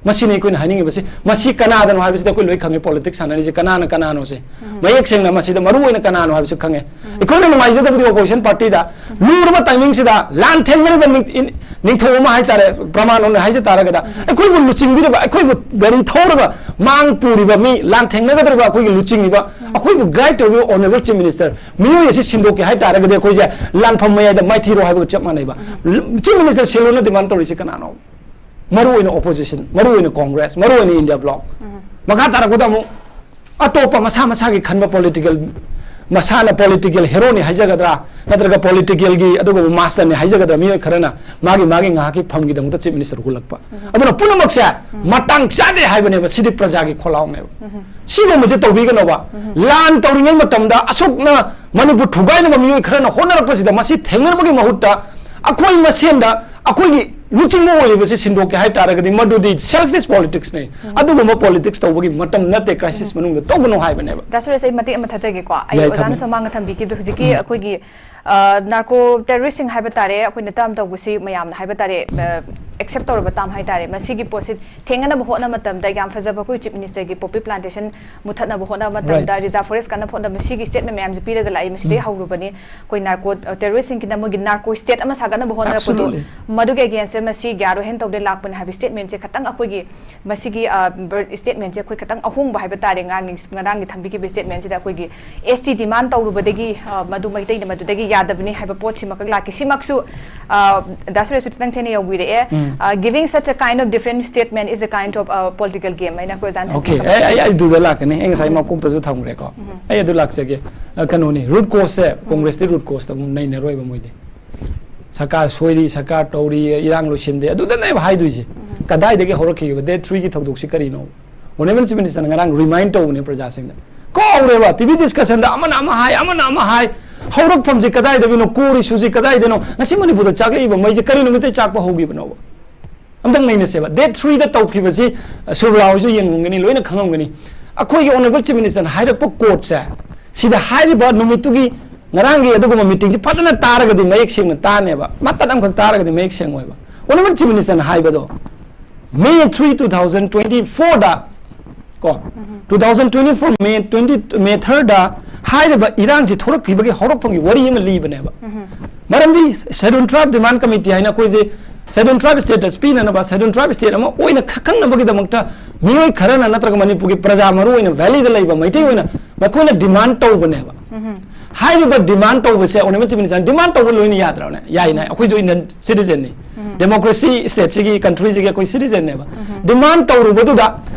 ꯃꯁꯤꯅꯤ ꯑꯩꯈꯣꯏꯅ ꯍꯥꯏꯅꯤꯡꯉꯤꯕꯁꯤ꯫ ꯃꯁꯤ ꯀꯅꯥꯗꯅꯣ ꯍꯥꯏꯕꯁꯤꯗꯤ ꯑꯩꯈꯣꯏ ꯂꯣꯏ ꯈꯪꯉꯦ, politics ꯁꯥꯟꯅꯔꯤꯁꯦ ꯀꯅꯥꯅ ꯀꯅꯥꯅꯣꯁꯦ꯫ ꯃꯌꯦꯛ ꯁꯦꯡꯅ ꯃꯁꯤꯗ ꯃꯔꯨ ꯑꯣꯏꯅ ꯀꯅꯥꯅꯣ ꯍꯥꯏꯕꯁꯤ ꯈꯪꯉꯦ꯫ ꯑꯩꯈꯣꯏꯅ ꯅꯨꯡꯉꯥꯏꯖꯗꯕꯗꯤ opposition partyꯗ ꯂꯨꯔꯕ timingꯁꯤꯗ ꯂꯥꯟ ꯊꯦꯡꯅꯔꯤꯕ ꯅꯤꯡ-, ꯏꯟ-, ꯅꯤꯡꯊꯧ ꯑꯃ ꯍꯥꯏꯇꯥꯔꯦ, ꯄ꯭ꯔꯃꯥꯟ ꯑꯣꯏꯅ ꯍꯥꯏꯖ ꯇꯥꯔꯒꯗ, ꯑꯩꯈꯣꯏꯕꯨ ꯂꯨꯆꯤꯡꯕꯤꯔꯤꯕ, ꯑꯩꯈꯣꯏꯕꯨ ꯒꯥꯔꯤ ꯊꯧꯔꯒ ꯃꯥꯡ ꯄꯨꯔꯤꯕ ꯃꯤ, ꯂꯥꯟ ꯊꯦꯡꯅꯒꯗꯧꯔꯤꯕ ꯑꯩꯈꯣꯏꯒꯤ ꯂꯨꯆꯤꯡꯉꯤꯕ, ꯑꯩꯈꯣꯏꯕꯨ guide ꯇꯧꯔꯤꯕ Honorable Chief Minister, ꯃꯤꯑꯣꯏ ꯑꯁꯤ ꯁꯤꯟꯗꯣꯛꯀꯦ ꯍꯥꯏ ꯇꯥꯔꯒꯗꯤ ꯑꯩꯈꯣꯏꯁꯦ ꯂꯥꯟꯐꯝ ꯃꯌꯥꯏꯗ ꯃꯥꯏꯊꯤꯔꯣ ꯍꯥꯏꯕꯒ ꯆꯞ ꯃꯥꯟꯅꯩꯕ꯫ Chief Minister ꯁꯤꯜꯂꯣꯅ demand ꯇꯧꯔꯤꯁꯤ ꯀꯅꯥꯅꯣ? ꯃꯔꯨ ꯑꯣꯏꯅ opposition, ꯃꯔꯨ ꯑꯣꯏꯅ Congress, ꯃꯔꯨ ꯑꯣꯏꯅ India bloc꯫ ꯃꯈꯥ ꯇꯥꯔꯛꯄꯗ ꯑꯃꯨꯛ ꯑꯇꯣꯞꯄ ꯃꯁꯥ ꯃꯁꯥꯒꯤ ꯈꯟꯕ political, ꯃꯁꯥꯅ political heroꯅꯤ ꯍꯥꯏꯖꯒꯗ꯭ꯔꯥ, ꯅꯠꯇ꯭ꯔꯒ politicalꯒꯤ ꯑꯗꯨꯒꯨꯝꯕ masterꯅꯤ ꯍꯥꯏꯖꯒꯗ꯭ꯔꯥ, ꯃꯤꯑꯣꯏ ꯈꯔꯅ ꯃꯥꯒꯤ, ꯃꯥꯒꯤ ꯉꯥꯏꯍꯥꯛꯀꯤ ꯐꯝꯒꯤꯗꯃꯛꯇ Chief Minister ꯍꯨꯜꯂꯛꯄ꯫ ꯑꯗꯨꯅ ꯄꯨꯝꯅꯃꯛꯁꯦ ꯃꯇꯥꯡ ꯆꯥꯗꯦ ꯍꯥꯏꯕꯅꯦꯕ, ꯁꯤꯗꯤ ꯄ꯭ꯔꯖꯥꯒꯤ ꯈꯣꯜꯂꯥꯎꯅꯦꯕ꯫ ꯁꯤꯒꯨꯝꯕꯁꯦ ꯇꯧꯕꯤꯒꯅꯣꯕ꯫ ꯂꯥꯟ ꯇꯧꯔꯤꯉꯩ ꯃꯇꯝꯗ ꯑꯁꯨꯛꯅ ꯃꯅꯤꯄꯨꯔ ꯊꯨꯒꯥꯏꯅꯕ ꯃꯤꯑꯣꯏ ꯈꯔꯅ ꯍꯣꯠꯅꯔꯛꯄꯁꯤꯗ ꯃꯁꯤ ꯊꯦꯡꯅꯅꯕꯒꯤ ꯃꯍꯨꯠꯇ ꯑꯩꯈꯣꯏ ꯃꯁꯦꯟꯗ ꯑꯩꯈꯣꯏꯒꯤ ꯂꯨꯆꯤꯡꯕ ꯑꯣꯏꯔꯤꯕꯁꯤ ꯁꯤꯟꯗꯣꯛꯀꯦ ꯍꯥꯏ ꯇꯥꯔꯒꯗꯤ ꯃꯗꯨꯗꯤ selfish politicsꯅꯤ꯫ ꯑꯗꯨꯒꯨꯝꯕ politics ꯇꯧꯕꯒꯤ ꯃꯇꯝ ꯅꯠꯇꯦ, crisis ꯃꯅꯨꯡꯗ ꯇꯧꯒꯅꯨ ꯍꯥꯏꯕꯅꯦꯕ꯫ ꯗꯥ ꯁꯨꯔꯦꯁ, ꯑꯩ ꯃꯇꯦꯛ ꯑꯃ ꯊꯠꯆꯒꯦꯀꯣ꯫ ꯑꯩ ꯌꯥꯏ, ꯑꯣꯖꯥꯅ ꯊꯝꯕꯤꯌꯨ꯫ ꯁꯨꯃꯥꯡꯗ ꯊꯝꯕꯤꯈꯤꯕꯗꯣ ꯍꯧꯖꯤꯛꯀꯤ ꯑꯩꯈꯣꯏꯒꯤ ꯅꯥꯔꯀꯣ ꯇꯦꯔꯣꯔꯤꯁꯁꯤꯡ ꯍꯥꯏꯕ ꯇꯥꯔꯦ, ꯑꯩꯈꯣꯏꯅ ꯇꯥꯝ ꯇꯧꯕꯁꯤ ꯃꯌꯥꯝꯅ ꯍꯥꯏꯕ ꯇꯥꯔꯦ, ꯑꯦꯛꯁꯦꯞ ꯇꯧꯔꯕ ꯇꯥꯝ ꯍꯥꯏ ꯇꯥꯔꯦ꯫ ꯃꯁꯤꯒꯤ ꯄꯣꯠꯁꯤ ꯊꯦꯡꯅꯅꯕ ꯍꯣꯠꯅꯕ ꯃꯇꯝꯗ ꯌꯥꯝ ꯐꯖꯕ ꯑꯩꯈꯣꯏ ꯆꯤꯐ ꯃꯤꯅꯤꯁꯇꯔꯒꯤ ꯄꯣꯄꯤ ꯄ꯭ꯂꯥꯟꯇꯦꯁꯟ ꯃꯨꯊꯠꯅꯕ ꯍꯣꯠꯅꯕ ꯃꯇꯝꯗ, ꯔꯤꯖꯥꯔꯚ ꯐꯣꯔꯦꯁ ꯀꯟꯅ ꯍꯣꯠꯅꯕ, ꯁꯤꯒꯤ ꯁ꯭ꯇꯦꯠꯃꯦꯟ ꯃꯌꯥꯝꯁꯦ ꯄꯤꯔꯒ ꯂꯥꯛꯏ꯫ ꯃꯁꯤꯗꯩ ꯍꯧꯔꯨꯕꯅꯤ ꯑꯩꯈꯣꯏ ꯅꯥꯔꯀꯣ ꯇꯦꯔꯣꯔꯤꯁꯁꯤꯡꯒꯤꯅ ꯃꯣꯏꯒꯤ ꯅꯥꯔꯀꯣ ꯁ꯭ꯇꯦꯠ ꯑꯃ ꯁꯥꯒꯠꯅꯕ ꯍꯣꯠꯅꯔꯛꯄꯗꯣ꯫ ꯃꯗꯨꯒꯤ ꯑꯦꯒꯦꯟꯁꯇ ꯃꯁꯤ ꯒ꯭ꯌꯥꯔꯣ ꯍꯦꯟ ꯇꯧꯗꯦ ꯂꯥꯛꯄꯅꯤ ꯍꯥꯏꯕ ꯁ꯭ꯇꯦꯠꯃꯦꯟꯁꯦ ꯈꯇꯪ ꯑꯩꯈꯣꯏꯒꯤ ꯃꯁꯤꯒꯤ ꯁ꯭ꯇꯦꯠꯃꯦꯟꯁꯦ ꯑꯩꯈꯣꯏ ꯈꯤꯇꯪ ꯑꯍꯣꯡꯕ ꯍꯥꯏꯕ ꯇꯥꯔꯦ꯫ ꯉꯔꯥꯡꯒꯤ ꯉꯔꯥꯡꯒꯤ ꯊꯝꯕꯤꯈꯤꯕ ꯁ꯭ꯇꯦꯠꯃꯦꯟꯁꯤꯗ ꯑꯩꯈꯣꯏꯒꯤ ꯑꯦꯁ ꯇꯤ ꯗꯤꯃꯥꯟ ꯇꯧꯔꯨꯕꯗꯒꯤ, ꯑ, ꯃꯗꯨ ꯃꯩꯇꯩꯅ ꯃꯗꯨꯗꯒꯤ ꯌꯥꯗꯕꯅꯤ ꯍꯥꯏꯕ ꯄꯣꯠꯁꯤꯃꯈꯛ ꯂꯥꯛꯈꯤ꯫ ꯁꯤꯃꯛꯁꯨ, ꯑ, ꯗꯥ ꯁꯨꯔꯦꯁꯄꯨ ꯈꯤꯇꯪ ꯊꯦꯡꯅ ꯌꯧꯕꯤꯔꯛꯑꯦ꯫ ꯎꯝ꯫ ꯑ, "Giving such a kind of different statement is a kind of, uh, political game" ꯍꯥꯏꯅ ꯑꯩꯈꯣꯏ ꯑꯣꯖꯥꯅ ꯊꯝꯕꯤꯈꯤꯕ꯫ ꯑꯩ ꯑꯗꯨꯗ ꯂꯥꯛꯀꯅꯤ꯫ ꯑꯩ ꯉꯁꯥꯏ ꯃꯀꯣꯛꯇꯁꯨ ꯊꯝꯈ꯭ꯔꯦꯀꯣ꯫ ꯑꯩ ꯑꯗꯨ ꯂꯥꯛꯆꯒꯦ꯫ ꯑ, ꯀꯩꯅꯣꯅꯤ, ꯔꯨꯠ ꯀꯣꯁꯁꯦ ꯀꯣꯡꯒ꯭ꯔꯦꯁꯇꯤ ꯔꯨꯠ ꯀꯣꯁꯇ ꯑꯃꯨꯛ ꯅꯩꯅꯔꯣꯏꯕ ꯃꯣꯏꯗꯤ꯫ ꯁꯔꯀꯥꯔ ꯁꯣꯏꯔꯤ, ꯁꯔꯀꯥꯔ ꯇꯧꯔꯤ, ꯏꯔꯥꯡ ꯂꯣꯏꯁꯤꯟꯗꯦ, ꯑꯗꯨꯗꯅꯦꯕ ꯍꯥꯏꯗꯣꯏꯁꯦ꯫ ꯀꯗꯥꯏꯗꯒꯤ ꯍꯧꯔꯛꯈꯤꯕ ꯗꯦꯠ ꯊ꯭ꯔꯤꯒꯤ ꯊꯧꯗꯣꯛꯁꯤ ꯀꯔꯤꯅꯣ? ꯑꯣꯅꯔꯦꯕꯜ ꯆꯤꯐ ꯃꯤꯅꯤꯁꯇꯔꯅ ꯉꯔꯥꯡ ꯔꯤꯃꯥꯏꯟ ꯇꯧꯕꯅꯦ ꯄ꯭ꯔꯖꯥꯁꯤꯡꯗ꯫ ꯀꯥꯎꯔꯦꯕ, ꯇꯤ ꯚꯤ ꯗꯤꯁꯀꯁꯟꯗ ꯑꯃꯅ ꯑꯃ ꯍꯥꯏ, ꯑꯃꯅ ꯑꯃ ꯍꯥꯏ, ꯍꯧꯔꯛꯐꯝꯁꯤ ꯀꯗꯥꯏꯗꯒꯤꯅꯣ, ꯀꯣꯔ ꯏꯁꯨꯁꯤ ꯀꯗꯥꯏꯗꯅꯣ, ꯉꯁꯤ ꯃꯅꯤꯄꯨꯔꯗ ꯆꯥꯛꯂꯛꯏꯕ ꯃꯩꯁꯦ ꯀꯔꯤ ꯅꯨꯃꯤꯠꯇꯩ ꯆꯥꯛꯄ ꯍꯧꯈꯤꯕꯅꯣꯕ? ꯑꯝꯇꯪ ꯅꯩꯅꯁꯦꯕ꯫ ꯗꯦꯠ ꯊ꯭ꯔꯤꯗ ꯇꯧꯈꯤꯕꯁꯤ, ꯑ, ꯁꯨꯔꯕꯂꯥ ꯍꯣꯏꯁꯨ ꯌꯦꯡꯉꯝꯒꯅꯤ, ꯂꯣꯏꯅ ꯈꯪꯉꯝꯒꯅꯤ꯫ ꯑꯩꯈꯣꯏꯒꯤ ꯑꯣꯅꯔꯦꯕꯜ ꯆꯤꯐ ꯃꯤꯅꯤꯁꯇꯔꯅ ꯍꯥꯏꯔꯛꯄ ꯀꯣꯠꯁꯦ, ꯁꯤꯗ ꯍꯥꯏꯔꯤꯕ ꯅꯨꯃꯤꯠꯇꯨꯒꯤ ꯉꯔꯥꯡꯒꯤ ꯑꯗꯨꯒꯨꯝꯕ ꯃꯤꯇꯤꯡꯁꯤ ꯐꯖꯅ ꯇꯥꯔꯒꯗꯤ ꯃꯌꯦꯛ ꯁꯦꯡꯅ ꯇꯥꯅꯦꯕ, ꯃꯇꯠ ꯑꯃꯈꯛ ꯇꯥꯔꯒꯗꯤ ꯃꯌꯦꯛ ꯁꯦꯡꯉꯣꯏꯕ꯫ ꯑꯣꯅꯔꯦꯕꯜ ꯆꯤꯐ ꯃꯤꯅꯤꯁꯇꯔꯅ ꯍꯥꯏꯕꯗꯣ, May three, two thousand twenty ꯐꯣꯔꯗ ꯀꯣ, two thousand twenty four May twenty, May ꯊ꯭ꯔꯤꯗ ꯍꯥꯏꯔꯤꯕ ꯏꯔꯥꯡꯁꯤ ꯊꯣꯛꯂꯛꯈꯤꯕꯒꯤ ꯍꯧꯔꯛꯐꯝꯒꯤ ꯋꯥꯔꯤ ꯑꯃ ꯂꯤꯕꯅꯦꯕ꯫ ꯃꯔꯝꯗꯤ ꯁꯦꯗꯨꯜ ꯇ꯭ꯔꯥꯏꯕ ꯗꯤꯃꯥꯟ ꯀꯃꯤꯇꯤ ꯍꯥꯏꯅ ꯑꯩꯈꯣꯏꯁꯦ ꯁꯦꯗꯨꯜ ꯇ꯭ꯔꯥꯏꯕ ꯁ꯭ꯇꯦꯇꯁ ꯄꯤꯅꯅꯕ, ꯁꯦꯗꯨꯜ ꯇ꯭ꯔꯥꯏꯕ ꯁ꯭ꯇꯦꯠ ꯑꯃ ꯑꯣꯏꯅ ꯈꯪꯅꯕꯒꯤꯗꯃꯛꯇ ꯃꯤꯑꯣꯏ ꯈꯔꯅ ꯅꯠꯇ꯭ꯔꯒ ꯃꯅꯤꯄꯨꯔꯒꯤ ꯄ꯭ꯔꯖꯥ ꯃꯔꯨ ꯑꯣꯏꯅ ꯚꯦꯂꯤꯗ ꯂꯩꯕ ꯃꯩꯇꯩ ꯑꯣꯏꯅ ꯃꯈꯣꯏꯅ ꯗꯤꯃꯥꯟ ꯇꯧꯕꯅꯦꯕ꯫ ꯍꯥꯏꯔꯤꯕ ꯗꯤꯃꯥꯟ ꯇꯧꯕꯁꯦ ꯑꯣꯅꯔꯦꯕꯜ ꯆꯤꯐ ꯃꯤꯅꯤꯁꯇꯔ, ꯗꯤꯃꯥꯟ ꯇꯧꯕ ꯂꯣꯏꯅ ꯌꯥꯗ꯭ꯔꯕꯅꯦ? ꯌꯥꯏꯅꯦ, ꯑꯩꯈꯣꯏꯁꯨ ꯏꯟꯗꯤꯌꯟ ꯁꯤꯇꯤꯖꯟꯅꯤ, ꯗꯦꯃꯣꯀ꯭ꯔꯦꯁꯤ ꯁ꯭ꯇꯦꯠꯁꯤꯒꯤ, ꯀꯟꯇ꯭ꯔꯤꯁꯤꯒꯤ ꯑꯩꯈꯣꯏ ꯁꯤꯇꯤꯖꯟꯅꯦꯕ꯫ ꯗꯤꯃꯥꯟ ꯇꯧꯔꯨꯕꯗꯨꯗ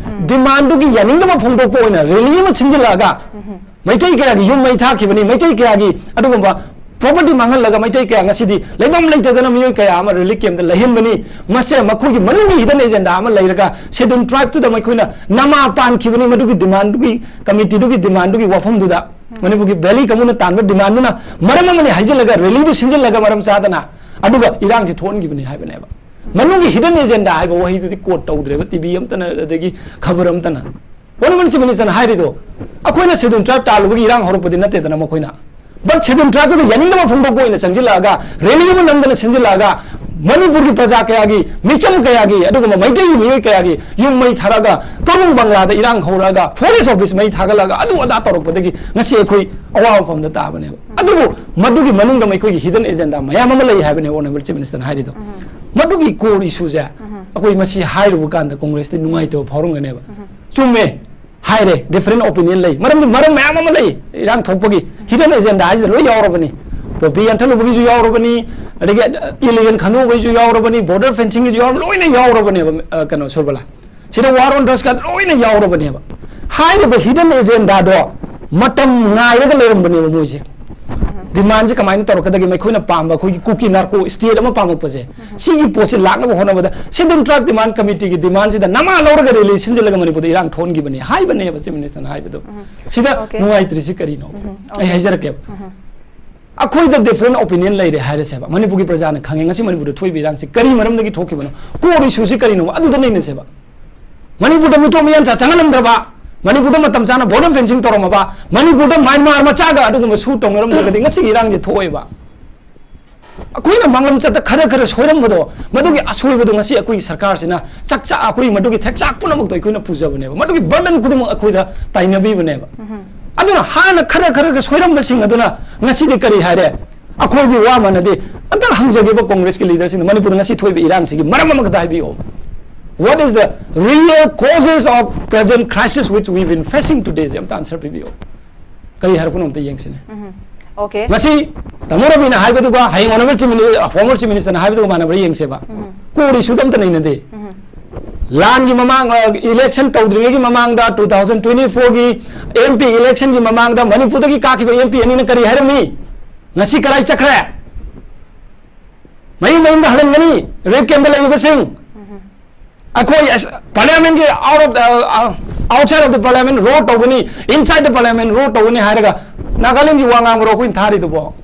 ꯗꯤꯃꯥꯟꯗꯨꯒꯤ ꯌꯥꯅꯤꯡꯗꯕ ꯐꯣꯡꯗꯣꯛꯄ ꯑꯣꯏꯅ ꯔꯦꯂꯤ ꯑꯃ ꯁꯤꯟꯖꯤꯜꯂꯛꯑꯒ ꯃꯩꯇꯩ ꯀꯌꯥꯒꯤ ꯌꯨꯝ ꯃꯩ ꯊꯥꯈꯤꯕꯅꯤ, ꯃꯩꯇꯩ ꯀꯌꯥꯒꯤ ꯑꯗꯨꯒꯨꯝꯕ ꯄ꯭ꯔꯣꯄꯔꯇꯤ ꯃꯥꯡꯍꯜꯂꯒ ꯃꯩꯇꯩ ꯀꯌꯥ ꯉꯁꯤꯗꯤ ꯂꯩꯐꯝ ꯂꯩꯇꯗꯅ ꯃꯤꯑꯣꯏ ꯀꯌꯥ ꯑꯃ ꯔꯤꯂꯤꯐ ꯀꯦꯝꯞꯇ ꯂꯩꯍꯟꯕꯅꯤ꯫ ꯃꯁꯦ ꯃꯈꯣꯏꯒꯤ ꯃꯅꯨꯡꯒꯤ ꯍꯤꯗꯟ ꯑꯦꯖꯦꯟꯗꯥ ꯑꯃ ꯂꯩꯔꯒ ꯁꯦꯗꯨꯜ ꯇ꯭ꯔꯥꯏꯕꯇꯨꯗ ꯃꯈꯣꯏꯅ ꯅꯃꯥ ꯄꯥꯟꯈꯤꯕꯅꯤ꯫ ꯃꯗꯨꯒꯤ ꯗꯤꯃꯥꯟꯗꯨꯒꯤ, ꯀꯃꯤꯇꯤꯗꯨꯒꯤ ꯗꯤꯃꯥꯟꯗꯨꯒꯤ ꯋꯥꯐꯝꯗꯨꯗ, ꯃꯅꯤꯄꯨꯔꯒꯤ ꯚꯦꯂꯤ ꯀꯥꯡꯕꯨꯅ ꯇꯥꯟꯕ ꯗꯤꯃꯥꯟꯗꯨꯅ ꯃꯔꯝ ꯑꯃꯅꯤ ꯍꯥꯏꯖꯤꯜꯂꯒ ꯔꯦꯂꯤꯗꯨ ꯁꯤꯟꯖꯤꯜꯂꯒ ꯃꯔꯝ ꯆꯥꯗꯅ ꯑꯗꯨꯒ ꯏꯔꯥꯡꯁꯤ ꯊꯣꯛꯍꯟꯈꯤꯕꯅꯤ ꯍꯥꯏꯕꯅꯦꯕ꯫ ꯃꯅꯨꯡꯒꯤ ꯍꯤꯗꯟ ꯑꯦꯖꯦꯟꯗꯥ ꯍꯥꯏꯕ ꯋꯥꯍꯩꯗꯨꯗꯤ ꯀꯣꯠ ꯇꯧꯗ꯭ꯔꯦꯕ ꯇꯤ ꯚꯤ ꯑꯝꯇꯅ, ꯑꯗꯒꯤ ꯈꯕꯔ ꯑꯝꯇꯅ꯫ ꯑꯣꯅꯔꯦꯕꯜ ꯆꯤꯐ ꯃꯤꯅꯤꯁꯇꯔꯅ ꯍꯥꯏꯔꯤꯗꯣ ꯑꯩꯈꯣꯏꯅ ꯁꯦꯗꯨꯜ ꯇ꯭ꯔꯥꯏꯕ ꯇꯥꯜꯂꯨꯕꯒꯤ ꯏꯔꯥꯡ ꯍꯧꯔꯛꯄꯗꯤ ꯅꯠꯇꯦꯗꯅ꯫ ꯃꯈꯣꯏꯅ But Scheduled Tribe ꯇꯨꯗ ꯌꯥꯅꯤꯡꯗꯕ ꯐꯣꯡꯗꯣꯛꯄ ꯑꯣꯏꯅ ꯆꯪꯁꯤꯜꯂꯛꯑꯒ, rally ꯑꯃ ꯅꯝꯗꯅ ꯁꯤꯟꯖꯤꯜꯂꯛꯑꯒ, ꯃꯅꯤꯄꯨꯔꯒꯤ ꯄ꯭ꯔꯖꯥ ꯀꯌꯥꯒꯤ, ꯃꯤꯆꯝ ꯀꯌꯥꯒꯤ, ꯑꯗꯨꯒꯨꯝꯕ ꯃꯩꯇꯩꯒꯤ ꯃꯤꯑꯣꯏ ꯀꯌꯥꯒꯤ ꯌꯨꯝ ꯃꯩ ꯊꯥꯔꯛꯑꯒ, ꯀꯣꯅꯨꯡ ꯕꯪꯒ꯭ꯂꯥꯗ ꯏꯔꯥꯡ ꯍꯧꯔꯛꯑꯒ, forest office ꯃꯩ ꯊꯥꯒꯠꯂꯛꯑꯒ, ꯑꯗꯨ ꯑꯗꯥ ꯇꯧꯔꯛꯄꯗꯒꯤ ꯉꯁꯤ ꯑꯩꯈꯣꯏ ꯑꯋꯥꯕ ꯃꯐꯝꯗ ꯇꯥꯕꯅꯦꯕ꯫ ꯑꯗꯨꯕꯨ ꯃꯗꯨꯒꯤ ꯃꯅꯨꯡꯗ ꯃꯈꯣꯏꯒꯤ hidden agenda ꯃꯌꯥꯝ ꯑꯃ ꯂꯩ ꯍꯥꯏꯕꯅꯦ Honourable Chief Minister ꯅ ꯍꯥꯏꯔꯤꯗꯣ꯫ ꯃꯗꯨꯒꯤ core issue ꯁꯦ ꯑꯩꯈꯣꯏ ꯃꯁꯤ ꯍꯥꯏꯔꯨꯕ ꯀꯥꯟꯗ Congress ꯇ ꯅꯨꯡꯉꯥꯏꯇꯕ ꯐꯥꯎꯔꯝꯒꯅꯦꯕ꯫ ꯆꯨꯝꯃꯦ꯫ ꯍꯥꯏꯔꯦ, different opinion ꯂꯩ꯫ ꯃꯔꯝꯗꯤ ꯃꯔꯝ ꯃꯌꯥꯝ ꯑꯃ ꯂꯩ ꯏꯔꯥꯡ ꯊꯣꯛꯄꯒꯤ꯫ Hidden agenda ꯍꯥꯏꯁꯤꯗ ꯂꯣꯏ ꯌꯥꯎꯔꯕꯅꯤ꯫ Poppy ꯌꯥꯟꯊꯠꯂꯨꯕꯒꯤꯁꯨ ꯌꯥꯎꯔꯕꯅꯤ, ꯑꯗꯒꯤ illegal ꯈꯟꯗꯣꯛꯄꯒꯤꯁꯨ ꯌꯥꯎꯔꯕꯅꯤ, border fencing ꯒꯤꯁꯨ ꯌꯥꯎꯔꯕꯅꯤ, ꯂꯣꯏꯅ ꯌꯥꯎꯔꯕꯅꯦꯕ, ꯑ, ꯀꯩꯅꯣ, ꯁꯨꯔꯕꯂꯥ꯫ ꯁꯤꯗ war on drugs ꯀ ꯂꯣꯏꯅ ꯌꯥꯎꯔꯕꯅꯦꯕ꯫ ꯍꯥꯏꯔꯤꯕ hidden agenda ꯗꯣ ꯃꯇꯝ ꯉꯥꯏꯔꯒ ꯂꯩꯔꯝꯕꯅꯦꯕ ꯃꯣꯏꯁꯦ꯫ Demand ꯁꯦ ꯀꯃꯥꯏꯅ ꯇꯧꯔꯛꯀꯗꯒꯦ? ꯃꯈꯣꯏꯅ ꯄꯥꯝꯕ ꯑꯩꯈꯣꯏꯒꯤ ꯀꯨꯀꯤ narco state ꯑꯃ ꯄꯥꯝꯃꯛꯄꯁꯦ, ꯁꯤꯒꯤ ꯄꯣꯠꯁꯦ ꯂꯥꯛꯅꯕ ꯍꯣꯠꯅꯕꯗ Scheduled Tribe Demand Committee ꯒꯤ demand ꯁꯤꯗ ꯅꯃꯥ ꯂꯧꯔꯒ rally ꯁꯤꯟꯖꯤꯜꯂꯒ ꯃꯅꯤꯄꯨꯔꯗ ꯏꯔꯥꯡ ꯊꯣꯛꯍꯟꯈꯤꯕꯅꯦ ꯍꯥꯏꯕꯅꯦꯕ Chief Minister ꯅ ꯍꯥꯏꯕꯗꯣ꯫ ꯁꯤꯗ Okay. ꯅꯨꯡꯉꯥꯏꯇ꯭ꯔꯤꯁꯤ ꯀꯔꯤꯅꯣ? ꯎꯝ, ꯑꯩ okay. ꯍꯥꯏꯖꯔꯛꯀꯦꯕ꯫ ꯑꯩꯈꯣꯏꯗ different opinion ꯂꯩꯔꯦ ꯍꯥꯏꯔꯁꯦꯕ, ꯃꯅꯤꯄꯨꯔꯒꯤ ꯄ꯭ꯔꯖꯥꯅ ꯈꯪꯉꯦ ꯉꯁꯤ ꯃꯅꯤꯄꯨꯔꯗ ꯊꯣꯛꯏꯕ ꯏꯔꯥꯡꯁꯤ ꯀꯔꯤ ꯃꯔꯝꯗꯒꯤ ꯊꯣꯛꯈꯤꯕꯅꯣ, core issue ꯁꯤ ꯀꯔꯤꯅꯣ, ꯑꯗꯨꯗ ꯅꯩꯅꯁꯦꯕ꯫ ꯃꯅꯤꯄꯨꯔꯗ ꯃꯤꯇꯣꯞ ꯃꯤꯌꯥꯟ ꯆꯥ ꯆꯪꯍꯜꯂꯝꯗ꯭ꯔꯕ, ꯃꯅꯤꯄꯨꯔꯗ ꯃꯇꯝ ꯆꯥꯅ border fencing ꯇꯧꯔꯝꯃꯕ, ꯃꯅꯤꯄꯨꯔꯗ ꯃ꯭ꯌꯥꯟꯃꯥꯔ ꯃꯆꯥꯒ ꯑꯗꯨꯒꯨꯝꯕ ꯁꯨ ꯇꯧꯅꯔꯝꯗ꯭ꯔꯒꯗꯤ ꯉꯁꯤꯒꯤ ꯏꯔꯥꯡꯁꯦ ꯊꯣꯛꯑꯣꯏꯕ꯫ ꯑꯩꯈꯣꯏꯅ ꯃꯥꯡꯂꯝ ꯆꯠꯇ ꯈꯔ ꯈꯔ ꯁꯣꯏꯔꯝꯕꯗꯣ, ꯃꯗꯨꯒꯤ ꯑꯁꯣꯏꯕꯗꯣ ꯉꯁꯤ ꯑꯩꯈꯣꯏꯒꯤ ꯁꯔꯀꯥꯔꯁꯤꯅ ꯆꯥꯛꯆꯥ, ꯑꯩꯈꯣꯏ ꯃꯗꯨꯒꯤ ꯊꯦꯛꯆꯥꯛ ꯄꯨꯝꯅꯃꯛꯇꯣ ꯑꯩꯈꯣꯏꯅ ꯄꯨꯖꯕꯅꯦꯕ, ꯃꯗꯨꯒꯤ burden ꯈꯨꯗꯤꯡꯃꯛ ꯑꯩꯈꯣꯏꯗ ꯇꯥꯏꯅꯕꯤꯕꯅꯦꯕ꯫ ꯑꯗꯨꯅ ꯍꯥꯟꯅ ꯈꯔ ꯈꯔꯒ ꯁꯣꯏꯔꯝꯕꯁꯤꯡ ꯑꯗꯨꯅ ꯉꯁꯤꯗꯤ ꯀꯔꯤ ꯍꯥꯏꯔꯦ? ꯑꯩꯈꯣꯏꯗꯤ ꯋꯥ ꯃꯥꯟꯅꯗꯦ꯫ ꯑꯝꯇꯪ ꯍꯪꯖꯒꯦꯕ Congress ꯀꯤ leader ꯁꯤꯡꯗ, ꯃꯅꯤꯄꯨꯔꯗ ꯉꯁꯤ ꯊꯣꯛꯏꯕ ꯏꯔꯥꯡꯁꯤꯒꯤ ꯃꯔꯝ ꯑꯃꯈꯛꯇ ꯍꯥꯏꯕꯤꯌꯨ꯫ What is the real causes of present crisis which we've been facing today ꯁꯦ ꯑꯝꯇ answer ꯄꯤꯕꯤꯌꯨ꯫ ꯀꯔꯤ ꯍꯥꯏꯔꯛꯄꯅꯣ ꯑꯝꯇ ꯌꯦꯡꯁꯤꯅꯦ꯫ Okay. ꯉꯁꯤ ꯇꯥꯃꯣ ꯔꯕꯤꯅ ꯍꯥꯏꯕꯗꯨꯒ ꯍꯌꯦꯡ Honourable Chief Minister, former Chief Minister ꯅ ꯍꯥꯏꯕꯗꯨꯒ ꯃꯥꯟꯅꯕ꯭ꯔꯥ ꯌꯦꯡꯁꯦꯕ꯫ core issue ꯗ ꯑꯝꯇ ꯅꯩꯅꯗꯦ꯫ ꯂꯥꯟꯒꯤ ꯃꯃꯥꯡ, ꯑ, election ꯇꯧꯗ꯭ꯔꯤꯉꯩꯒꯤ ꯃꯃꯥꯡꯗ two thousand twenty four ꯒꯤ MP election ꯒꯤ ꯃꯃꯥꯡꯗ ꯃꯅꯤꯄꯨꯔꯗꯒꯤ ꯀꯥꯈꯤꯕ MP ꯑꯅꯤꯅ ꯀꯔꯤ ꯍꯥꯏꯔꯝꯃꯤ? ꯉꯁꯤ ꯀꯔꯥꯏ ꯆꯠꯈ꯭ꯔꯦ? ꯃꯌꯨꯝ ꯃꯌꯨꯝꯗ ꯍꯜꯍꯟꯒꯅꯤ, rape camp ꯇ ꯂꯩꯔꯤꯕꯁꯤꯡ꯫ ꯑꯩꯈꯣꯏ ꯑꯁ-, parliament ꯀꯤ out of the, uh, outside of the parliament row ꯇꯧꯒꯅꯤ, inside the parliament row ꯇꯧꯒꯅꯤ ꯍꯥꯏꯔꯒ ꯅꯥꯒꯥꯂꯦꯟꯒꯤ ꯋꯥ ꯉꯥꯡꯕꯔꯣ ꯑꯩꯈꯣꯏꯅ ꯊꯥꯔꯤꯗꯨꯕꯣ?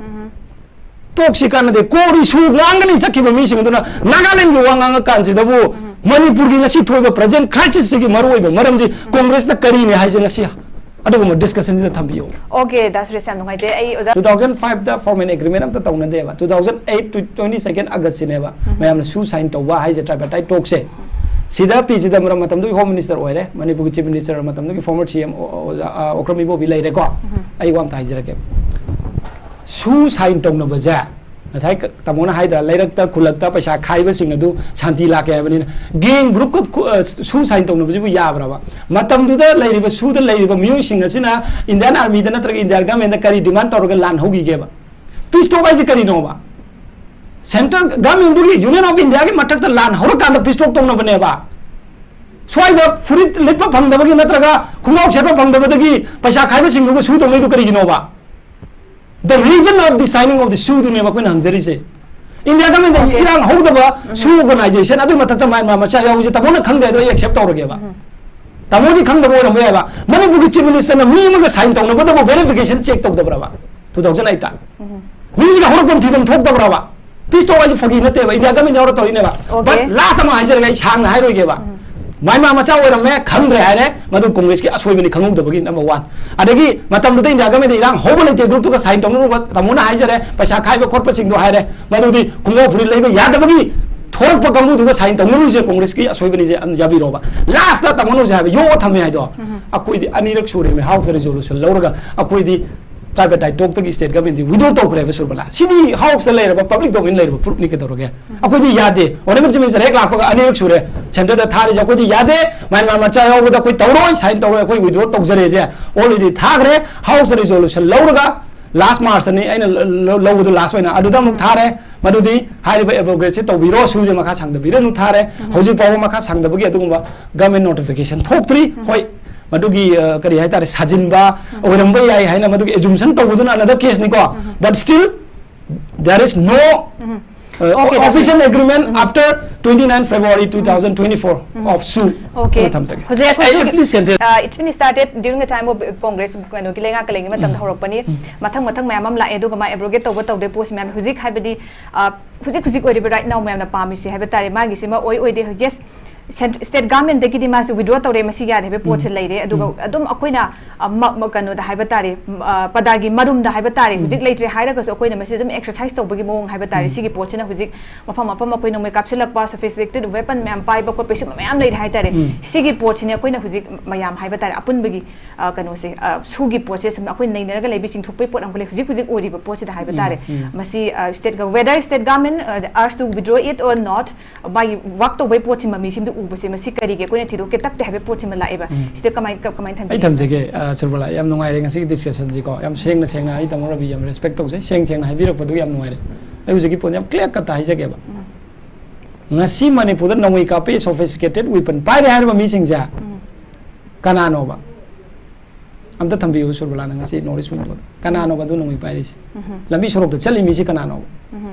ꯇꯣꯛꯁꯤ ꯀꯥꯟꯅꯗꯦ꯫ core issue ꯉꯥꯡꯒꯅꯤ ꯆꯠꯈꯤꯕ ꯃꯤꯁꯤꯡ ꯑꯗꯨꯅ ꯅꯥꯒꯥꯂꯦꯟꯒꯤ ꯋꯥ ꯉꯥꯡꯉꯀꯥꯟꯁꯤꯗꯕꯨ ꯃꯅꯤꯄꯨꯔꯒꯤ ꯉꯁꯤ ꯊꯣꯛꯏꯕ present crisis ꯁꯤꯒꯤ ꯃꯔꯨꯑꯣꯏꯕ ꯃꯔꯝꯁꯤ Congress ꯅ ꯀꯔꯤꯅꯤ ꯍꯥꯏꯁꯦ ꯉꯁꯤ ꯑꯗꯨꯒꯨꯝꯕ ꯗꯤꯁꯀꯁꯟꯁꯤꯗ ꯊꯝꯕꯤꯌꯨ꯫ ꯑꯣꯀꯦ, ꯗꯥ ꯁꯨꯔꯦꯁ, ꯌꯥꯝ ꯅꯨꯡꯉꯥꯏꯖꯩ꯫ ꯑꯩ ꯑꯣꯖꯥ ꯇꯨ ꯊꯥꯎꯖꯟ ꯐꯥꯏꯚꯇ ꯐꯣꯔꯃꯦꯜ ꯑꯦꯒ꯭ꯔꯤꯃꯦꯟ ꯑꯝꯇ ꯇꯧꯅꯗꯦꯕ꯫ Two thousand eight to twenty second ꯑꯒꯁꯁꯤꯅꯦꯕ ꯃꯌꯥꯝꯅ ꯁꯨ ꯁꯥꯏꯟ ꯇꯧꯕ ꯍꯥꯏꯁꯦ, ꯇ꯭ꯔꯥꯏꯄꯥꯔꯇꯥꯏꯠ ꯇꯣꯛꯁꯦ꯫ ꯁꯤꯗ ꯄꯤ ꯆꯤꯗꯝꯕꯔꯝ ꯃꯇꯝꯗꯨꯒꯤ ꯍꯣꯝ ꯃꯤꯅꯤꯁꯇꯔ ꯑꯣꯏꯔꯦ, ꯃꯅꯤꯄꯨꯔꯒꯤ ꯆꯤꯐ ꯃꯤꯅꯤꯁꯇꯔ ꯃꯇꯝꯗꯨꯒꯤ ꯐꯣꯔꯃꯔ ꯁꯤ ꯑꯦꯝ ꯑꯣꯀ꯭ꯔꯝ ꯏꯕꯣꯕꯤ ꯂꯩꯔꯦꯀꯣ꯫ ꯑꯩ ꯋꯥ ꯑꯝꯇ ꯍꯥꯏꯖꯔꯛꯀꯦ꯫ ꯁꯨ ꯁꯥꯏꯟ ꯇꯧꯅꯕꯁꯦ, ꯉꯁꯥꯏ ꯀ-, ꯇꯥꯃꯣꯅ ꯍꯥꯏꯗ꯭ꯔꯥ, ꯂꯩꯔꯛꯇ ꯈꯨꯜꯂꯛꯇ ꯄꯩꯁꯥ ꯈꯥꯏꯕꯁꯤꯡ ꯑꯗꯨ ꯁꯥꯟꯇꯤ ꯂꯥꯛꯀꯦ ꯍꯥꯏꯕꯅꯤꯅ, ꯒꯦꯡ ꯒ꯭ꯔꯨꯞꯀ ꯈꯨ-, ꯑ, ꯁꯨ ꯁꯥꯏꯟ ꯇꯧꯅꯕꯁꯤꯕꯨ ꯌꯥꯕ꯭ꯔꯕ? ꯃꯇꯝꯗꯨꯗ ꯂꯩꯔꯤꯕ ꯁꯨꯗ ꯂꯩꯔꯤꯕ ꯃꯤꯑꯣꯏꯁꯤꯡ ꯑꯁꯤꯅ ꯏꯟꯗꯤꯌꯥꯟ ꯑꯥꯔꯃꯤꯗ ꯅꯠꯇ꯭ꯔꯒ ꯏꯟꯗꯤꯌꯥꯟ ꯒꯃꯦꯟꯗ ꯀꯔꯤ ꯗꯤꯃꯥꯟ ꯇꯧꯔꯒ ꯂꯥꯟ ꯍꯧꯈꯤꯒꯦꯕ? ꯄꯤꯁ ꯇꯣꯛ ꯍꯥꯏꯁꯦ ꯀꯔꯤꯅꯣꯕ? ꯁꯦꯟꯇ꯭ꯔꯦꯜ ꯒꯃꯦꯟꯗꯨꯒꯤ, ꯌꯨꯅꯤꯌꯟ ꯑꯣꯐ ꯏꯟꯗꯤꯌꯥꯒꯤ ꯃꯊꯛꯇ ꯂꯥꯟ ꯍꯧꯔꯀꯥꯟꯗ ꯄꯤꯁ ꯇꯣꯛ ꯇꯧꯅꯕꯅꯦꯕ꯫ ꯁ꯭ꯋꯥꯏꯗ ꯐꯨꯔꯤꯠ ꯂꯤꯠꯄ ꯐꯪꯗꯕꯒꯤ ꯅꯠꯇ꯭ꯔꯒ ꯈꯣꯡꯒ꯭ꯔꯥꯎ ꯁꯦꯠꯄ ꯐꯪꯗꯕꯗꯒꯤ ꯄꯩꯁꯥ ꯈꯥꯏꯕꯁꯤꯡꯗꯨꯒ ꯁꯨ ꯇꯧꯅꯩꯗꯨ ꯀꯔꯤꯒꯤꯅꯣꯕ? The reason of the signing of the ꯁꯨꯗꯨꯅꯦꯕ ꯑꯩꯈꯣꯏꯅ ꯍꯪꯖꯔꯤꯁꯦ꯫ India ꯒꯃꯦꯟꯗ Okay. ꯏꯔꯥꯡ ꯍꯧꯗꯕ ꯁꯨ ꯑꯣꯔꯒꯅꯥꯏꯖꯦꯁꯟ ꯑꯗꯨꯒꯤ ꯃꯊꯛꯇ ꯃꯌꯥꯟꯃꯥꯔ ꯃꯆꯥ ꯌꯥꯎꯕꯁꯦ ꯇꯥꯃꯣꯅ ꯈꯪꯗꯦ, ꯑꯗꯣ ꯑꯩ ꯑꯦꯛꯁꯦꯞ ꯇꯧꯔꯒꯦꯕ꯫ ꯇꯥꯃꯣꯗꯤ ꯈꯪꯗꯕ ꯑꯣꯏꯔꯝꯕ ꯌꯥꯏꯕ꯫ ꯃꯅꯤꯄꯨꯔꯒꯤ ꯆꯤꯐ ꯃꯤꯅꯤꯁꯇꯔꯅ ꯃꯤ ꯑꯃꯒ ꯁꯥꯏꯟ ꯇꯧꯅꯕꯗꯕꯨ ꯚꯦꯔꯤꯐꯤꯀꯦꯁꯟ ꯆꯦꯛ ꯇꯧꯗꯕ꯭ꯔꯕ? ꯇꯨ ꯊꯥꯎꯖꯟ ꯑꯩꯠꯇ ꯃꯤꯁꯤꯒ ꯍꯧꯔꯛꯐꯝ ꯊꯤꯐꯝ ꯊꯣꯛꯇꯕ꯭ꯔꯕ? ꯄꯤꯁ ꯇꯣꯛ ꯍꯥꯏꯁꯦ ꯐꯥꯒꯤ ꯅꯠꯇꯦꯕ, ꯏꯟꯗꯤꯌꯥ ꯒꯃꯦꯟ ꯌꯥꯎꯔ ꯇꯧꯔꯤꯅꯦꯕ꯫ Okay. But last ꯑꯃ ꯍꯥꯏꯖꯔꯒꯦ, ꯑꯩ ꯁꯥꯡꯅ ꯍꯥꯏꯔꯣꯏꯒꯦꯕ꯫ ꯃꯌꯥꯟꯃꯥꯔ ꯃꯆꯥ ꯑꯣꯏꯔꯝꯃꯦ, ꯈꯪꯗ꯭ꯔꯦ ꯍꯥꯏꯔꯦ, ꯃꯗꯨ ꯀꯣꯡꯒ꯭ꯔꯦꯁꯀꯤ ꯑꯁꯣꯏꯕꯅꯤ, ꯈꯪꯍꯧꯗꯕꯒꯤ, ꯅꯝꯕꯔ ꯋꯥꯟ꯫ ꯑꯗꯒꯤ ꯃꯇꯝꯗꯨꯗ ꯏꯟꯗꯤꯌꯥ ꯒꯃꯦꯟꯗ ꯏꯔꯥꯡ ꯍꯧꯕ ꯂꯩꯇꯦ, ꯒ꯭ꯔꯨꯞꯇꯨꯒ ꯁꯥꯏꯟ ꯇꯧꯅꯔꯨꯕ, ꯇꯥꯃꯣꯅ ꯍꯥꯏꯖꯔꯦ, ꯄꯩꯁꯥ ꯈꯥꯏꯕ ꯈꯣꯠꯄꯁꯤꯡꯗꯣ ꯍꯥꯏꯔꯦ, ꯃꯗꯨꯗꯤ ꯈꯣꯡꯒ꯭ꯔꯥꯎ ꯐꯨꯔꯤꯠ ꯂꯩꯕ ꯌꯥꯗꯕꯒꯤ ꯊꯣꯔꯛꯄ ꯀꯥꯡꯕꯨꯗꯨꯒ ꯁꯥꯏꯟ ꯇꯧꯅꯔꯨꯔꯤꯁꯦ ꯀꯣꯡꯒ꯭ꯔꯦꯁꯀꯤ ꯑꯁꯣꯏꯕꯅꯤꯁꯦ ꯑꯗꯨꯝ ꯌꯥꯕꯤꯔꯣꯕ꯫ ꯂꯥꯁꯇ ꯇꯥꯃꯣꯅ ꯍꯧꯖꯤꯛ ꯍꯥꯏꯕ ꯌꯣꯛꯑ ꯊꯝꯃꯦ ꯍꯥꯏꯗꯣ, ꯑꯩꯈꯣꯏꯗꯤ ꯑꯅꯤꯔꯛ ꯁꯨꯔꯦ ꯍꯥꯎꯁꯇ ꯔꯤꯖꯣꯂꯨꯁꯟ ꯂꯧꯔꯒ ꯑꯩꯈꯣꯏꯗꯤ ꯇ꯭ꯔꯥꯏꯄꯥꯔꯇꯥꯏꯠ ꯇꯣꯛꯇꯒꯤ ꯁ꯭ꯇꯦꯠ ꯒꯃꯦꯟꯗꯤ ꯋꯤꯗ꯭ꯔꯣ ꯇꯧꯈ꯭ꯔꯦꯕ ꯁꯨꯔꯕꯂꯥ꯫ ꯁꯤꯗꯤ ꯍꯥꯎꯁꯇ ꯂꯩꯔꯕ, ꯄꯕ꯭ꯂꯤꯛ ꯗꯣꯃꯦꯟ ꯂꯩꯔꯕ ꯄ꯭ꯔꯨꯐꯅꯤ, ꯀꯩꯗꯧꯔꯒꯦ? ꯑꯩꯈꯣꯏꯗꯤ ꯌꯥꯗꯦ꯫ ꯑꯣꯅꯔꯦꯕꯜ ꯆꯤꯐ ꯃꯤꯅꯤꯁꯇꯔ ꯍꯦꯛ ꯂꯥꯛꯄꯒ ꯑꯅꯤꯔꯛ ꯁꯨꯔꯦ ꯁꯦꯟꯇꯔꯗ ꯊꯥꯔꯤꯁꯦ, ꯑꯩꯈꯣꯏꯗꯤ ꯌꯥꯗꯦ, ꯃꯌꯥꯟꯃꯥꯔ ꯃꯆꯥ ꯌꯥꯎꯕꯗ ꯑꯩꯈꯣꯏ ꯇꯧꯔꯣꯏ, ꯁꯥꯏꯟ ꯇꯧꯔꯣꯏ, ꯑꯩꯈꯣꯏ ꯋꯤꯗ꯭ꯔꯣ ꯇꯧꯖꯔꯦꯁꯦ ꯑꯣꯜꯔꯦꯗꯤ ꯊꯥꯈ꯭ꯔꯦ꯫ ꯍꯥꯎꯁꯇ ꯔꯤꯖꯣꯂꯨꯁꯟ ꯂꯧꯔꯒ ꯂꯥꯁ ꯃꯥꯔꯆꯇꯅꯤ ꯑꯩꯅ ꯂ-, ꯂ-, ꯂꯧꯕꯗꯣ ꯂꯥꯁ ꯑꯣꯏꯅ, ꯑꯗꯨꯗ ꯑꯃꯨꯛ ꯊꯥꯔꯦ꯫ ꯃꯗꯨꯗꯤ ꯍꯥꯏꯔꯤꯕ ꯑꯦꯕ꯭ꯔꯣꯒꯦꯠꯁꯦ ꯇꯧꯕꯤꯔꯣ, ꯁꯨꯁꯦ ꯃꯈꯥ ꯁꯥꯡꯗꯕꯤꯔꯅꯨ ꯊꯥꯔꯦ꯫ ꯍꯧꯖꯤꯛ ꯐꯥꯎꯕ ꯃꯈꯥ ꯁꯥꯡꯗꯕꯒꯤ ꯑꯗꯨꯒꯨꯝꯕ ꯒꯃꯦꯟ ꯅꯣꯇꯤꯐꯤꯀꯦꯁꯟ ꯊꯣꯛꯇ꯭ꯔꯤ꯫ ꯍꯣꯏ, ꯃꯗꯨꯒꯤ, ꯑ, ꯀꯔꯤ ꯍꯥꯏꯇꯥꯔꯦ, ꯁꯥꯖꯤꯟꯕ ꯑꯣꯏꯔꯝꯕ ꯌꯥꯏ ꯍꯥꯏꯅ ꯃꯗꯨꯒꯤ ꯑꯦꯖꯨꯝꯁꯟ ꯇꯧꯕꯗꯨꯅ another case ꯅꯤꯀꯣ꯫ But still there is no, uh, Okay, that's official agreement after twenty nine February two thousand twenty four of ꯁꯨ꯫ Okay. ꯑꯃ ꯊꯝꯖꯒꯦ꯫ ꯍꯧꯖꯤꯛ ꯑꯩ, ꯑꯩꯈꯣꯏꯁꯨ, please, sentence. Uh, it's been started during the time of Congress ꯀꯩꯅꯣꯒꯤ ꯂꯩꯉꯥꯛꯀ ꯂꯩꯉꯩ ꯃꯇꯝꯗ ꯍꯧꯔꯛꯄꯅꯤ꯫ ꯃꯊꯪ ꯃꯊꯪ ꯃꯌꯥꯝ ꯑꯃ ꯂꯥꯛꯑꯦ, ꯑꯗꯨꯒ ꯃꯥ ꯑꯦꯕ꯭ꯔꯣꯒꯦꯠ ꯇꯧꯕ ꯇꯧꯗꯦ ꯄꯣꯠꯁꯤ ꯃꯌꯥꯝ ꯍꯧꯖꯤꯛ ꯍꯥꯏꯕꯗꯤ, uh, ꯍꯧꯖꯤꯛ ꯍꯧꯖꯤꯛ ꯑꯣꯏꯔꯤꯕ right now ꯃꯌꯥꯝꯅ ꯄꯥꯝꯃꯤꯁꯤ ꯍꯥꯏꯕ ꯇꯥꯔꯦ, ꯃꯥꯒꯤꯁꯤꯃ ꯑꯣꯏ ꯑꯣꯏꯗꯦ꯫ Yes, ꯁꯦꯟ-, ꯁ꯭ꯇꯦꯠ ꯒꯚꯔꯟꯃꯦꯟꯠꯇꯒꯤꯗꯤ ꯃꯥꯁꯦ ꯋꯤꯗ꯭ꯔꯣ ꯇꯧꯔꯦ, ꯃꯁꯤ ꯌꯥꯗꯦ ꯍꯥꯏꯕ ꯄꯣꯠꯁꯦ ꯂꯩꯔꯦ꯫ ꯑꯗꯨꯒ ꯑꯗꯨꯝ ꯑꯩꯈꯣꯏꯅ, ꯑ, ꯃ-, ꯃ-, ꯀꯩꯅꯣꯗ ꯍꯥꯏꯕ ꯇꯥꯔꯦ, ꯎꯝ, ꯑ, ꯄꯗꯥꯒꯤ ꯃꯔꯨꯝꯗ ꯍꯥꯏꯕ ꯇꯥꯔꯦ, ꯍꯧꯖꯤꯛ ꯂꯩꯇ꯭ꯔꯦ ꯍꯥꯏꯔꯒꯁꯨ ꯑꯩꯈꯣꯏꯅ ꯃꯁꯤ ꯑꯗꯨꯝ ꯑꯦꯛꯁꯔꯁꯥꯏꯁ ꯇꯧꯕꯒꯤ ꯃꯑꯣꯡ ꯍꯥꯏꯕ ꯇꯥꯔꯦ꯫ ꯁꯤꯒꯤ ꯄꯣꯠꯁꯤꯅ ꯍꯧꯖꯤꯛ ꯃꯐꯝ ꯃꯐꯝ ꯑꯩꯈꯣꯏ ꯅꯣꯡꯃꯩ ꯀꯥꯞꯁꯤꯜꯂꯛꯄ, ꯁꯣꯐꯤꯁꯇꯤꯀꯦꯇꯦꯗ ꯋꯦꯄꯟ ꯃꯌꯥꯝ ꯄꯥꯏꯕ ꯈꯣꯠꯄ, ꯁꯤꯒꯨꯝꯕ ꯃꯌꯥꯝ ꯂꯩꯔꯦ ꯍꯥꯏ ꯇꯥꯔꯦ꯫ ꯁꯤꯒꯤ ꯄꯣꯠꯁꯤꯅꯦ ꯑꯩꯈꯣꯏꯅ ꯍꯧꯖꯤꯛ ꯃꯌꯥꯝ ꯍꯥꯏꯕ ꯇꯥꯔꯦ, ꯑꯄꯨꯟꯕꯒꯤ, ꯑ, ꯀꯩꯅꯣꯁꯦ, ꯑ, ꯁꯨꯒꯤ ꯄꯣꯠꯁꯦ ꯁꯨꯝ ꯑꯩꯈꯣꯏ ꯅꯩꯅꯔꯒ ꯂꯩꯕ, ꯆꯤꯡꯊꯣꯛꯄꯒꯤ ꯄꯣꯠ ꯑꯃ ꯂꯩ, ꯍꯧꯖꯤꯛ ꯍꯧꯖꯤꯛ ꯑꯣꯏꯔꯤꯕ ꯄꯣꯠꯁꯤꯗ ꯍꯥꯏꯕ ꯇꯥꯔꯦ꯫ ꯃꯁꯤ, ꯑ, ꯁ꯭ꯇꯦꯠ ꯒ-, whether state government, ꯑ, urge to withdraw it or not, ꯃꯥꯒꯤ ꯋꯥꯛ ꯇꯧꯕꯒꯤ ꯄꯣꯠꯁꯤ ꯃꯃꯤꯁꯤꯡꯗꯨ ꯎꯕꯁꯦ, ꯃꯁꯤ ꯀꯔꯤꯒꯤ ꯑꯩꯈꯣꯏꯅ ꯊꯤꯗꯣꯛꯀꯦ ꯇꯛꯇꯦ ꯍꯥꯏꯕ ꯄꯣꯠꯁꯤꯃ ꯂꯥꯛꯑꯦꯕ꯫ ꯁꯤꯗ ꯀꯃꯥꯏ-, ꯀ-, ꯀꯃꯥꯏꯅ ꯑꯩ ꯊꯝꯕꯤꯒꯦ? ꯊꯝꯖꯒꯦ, ꯑ, ꯁꯨꯔꯕꯂꯥ, ꯌꯥꯝ ꯅꯨꯡꯉꯥꯏꯔꯦ ꯉꯁꯤꯒꯤ ꯗꯤꯁꯀꯁꯟꯁꯤꯀꯣ꯫ ꯌꯥꯝ ꯁꯦꯡꯅ ꯁꯦꯡꯅ ꯑꯩ ꯇꯥꯃꯣ ꯔꯕꯤ ꯌꯥꯝ ꯔꯦꯁꯄꯦꯛ ꯇꯧꯖꯩ꯫ ꯁꯦꯡ ꯁꯦꯡꯅ ꯍꯥꯏꯕꯤꯔꯛꯄꯗꯨꯒꯤ ꯌꯥꯝ ꯅꯨꯡꯉꯥꯏꯔꯦ꯫ ꯑꯩ ꯍꯧꯖꯤꯛꯀꯤ ꯄꯣꯏꯟꯠ ꯌꯥꯝ ꯀ꯭ꯂꯤꯌꯥꯔ ꯀꯠꯇ ꯍꯥꯏꯖꯒꯦꯕ꯫ ꯉꯁꯤ ꯃꯅꯤꯄꯨꯔꯗ ꯅꯣꯡꯃꯩ ꯀꯥꯞꯄꯤ, ꯁꯣꯐꯤꯁꯇꯤꯀꯦꯇꯦꯗ ꯋꯦꯄꯟ ꯄꯥꯏꯔꯦ ꯍꯥꯏꯔꯤꯕ ꯃꯤꯁꯤꯡꯁꯦ ꯀꯅꯥꯅꯣꯕ? ꯑꯝꯇ ꯊꯝꯕꯤꯌꯨ ꯁꯨꯔꯕꯂꯥꯅ ꯉꯁꯤ ꯅꯣꯔꯠ ꯏꯁ ꯋꯤꯡꯗꯣꯗ꯫ ꯀꯅꯥꯅꯣꯕ ꯑꯗꯨ ꯅꯣꯡꯃꯩ ꯄꯥꯏꯔꯤꯁꯤ? ꯂꯝꯕꯤ ꯁꯣꯔꯣꯛꯇ ꯆꯠꯂꯤ ꯃꯤꯁꯤ ꯀꯅꯥꯅꯣꯕ?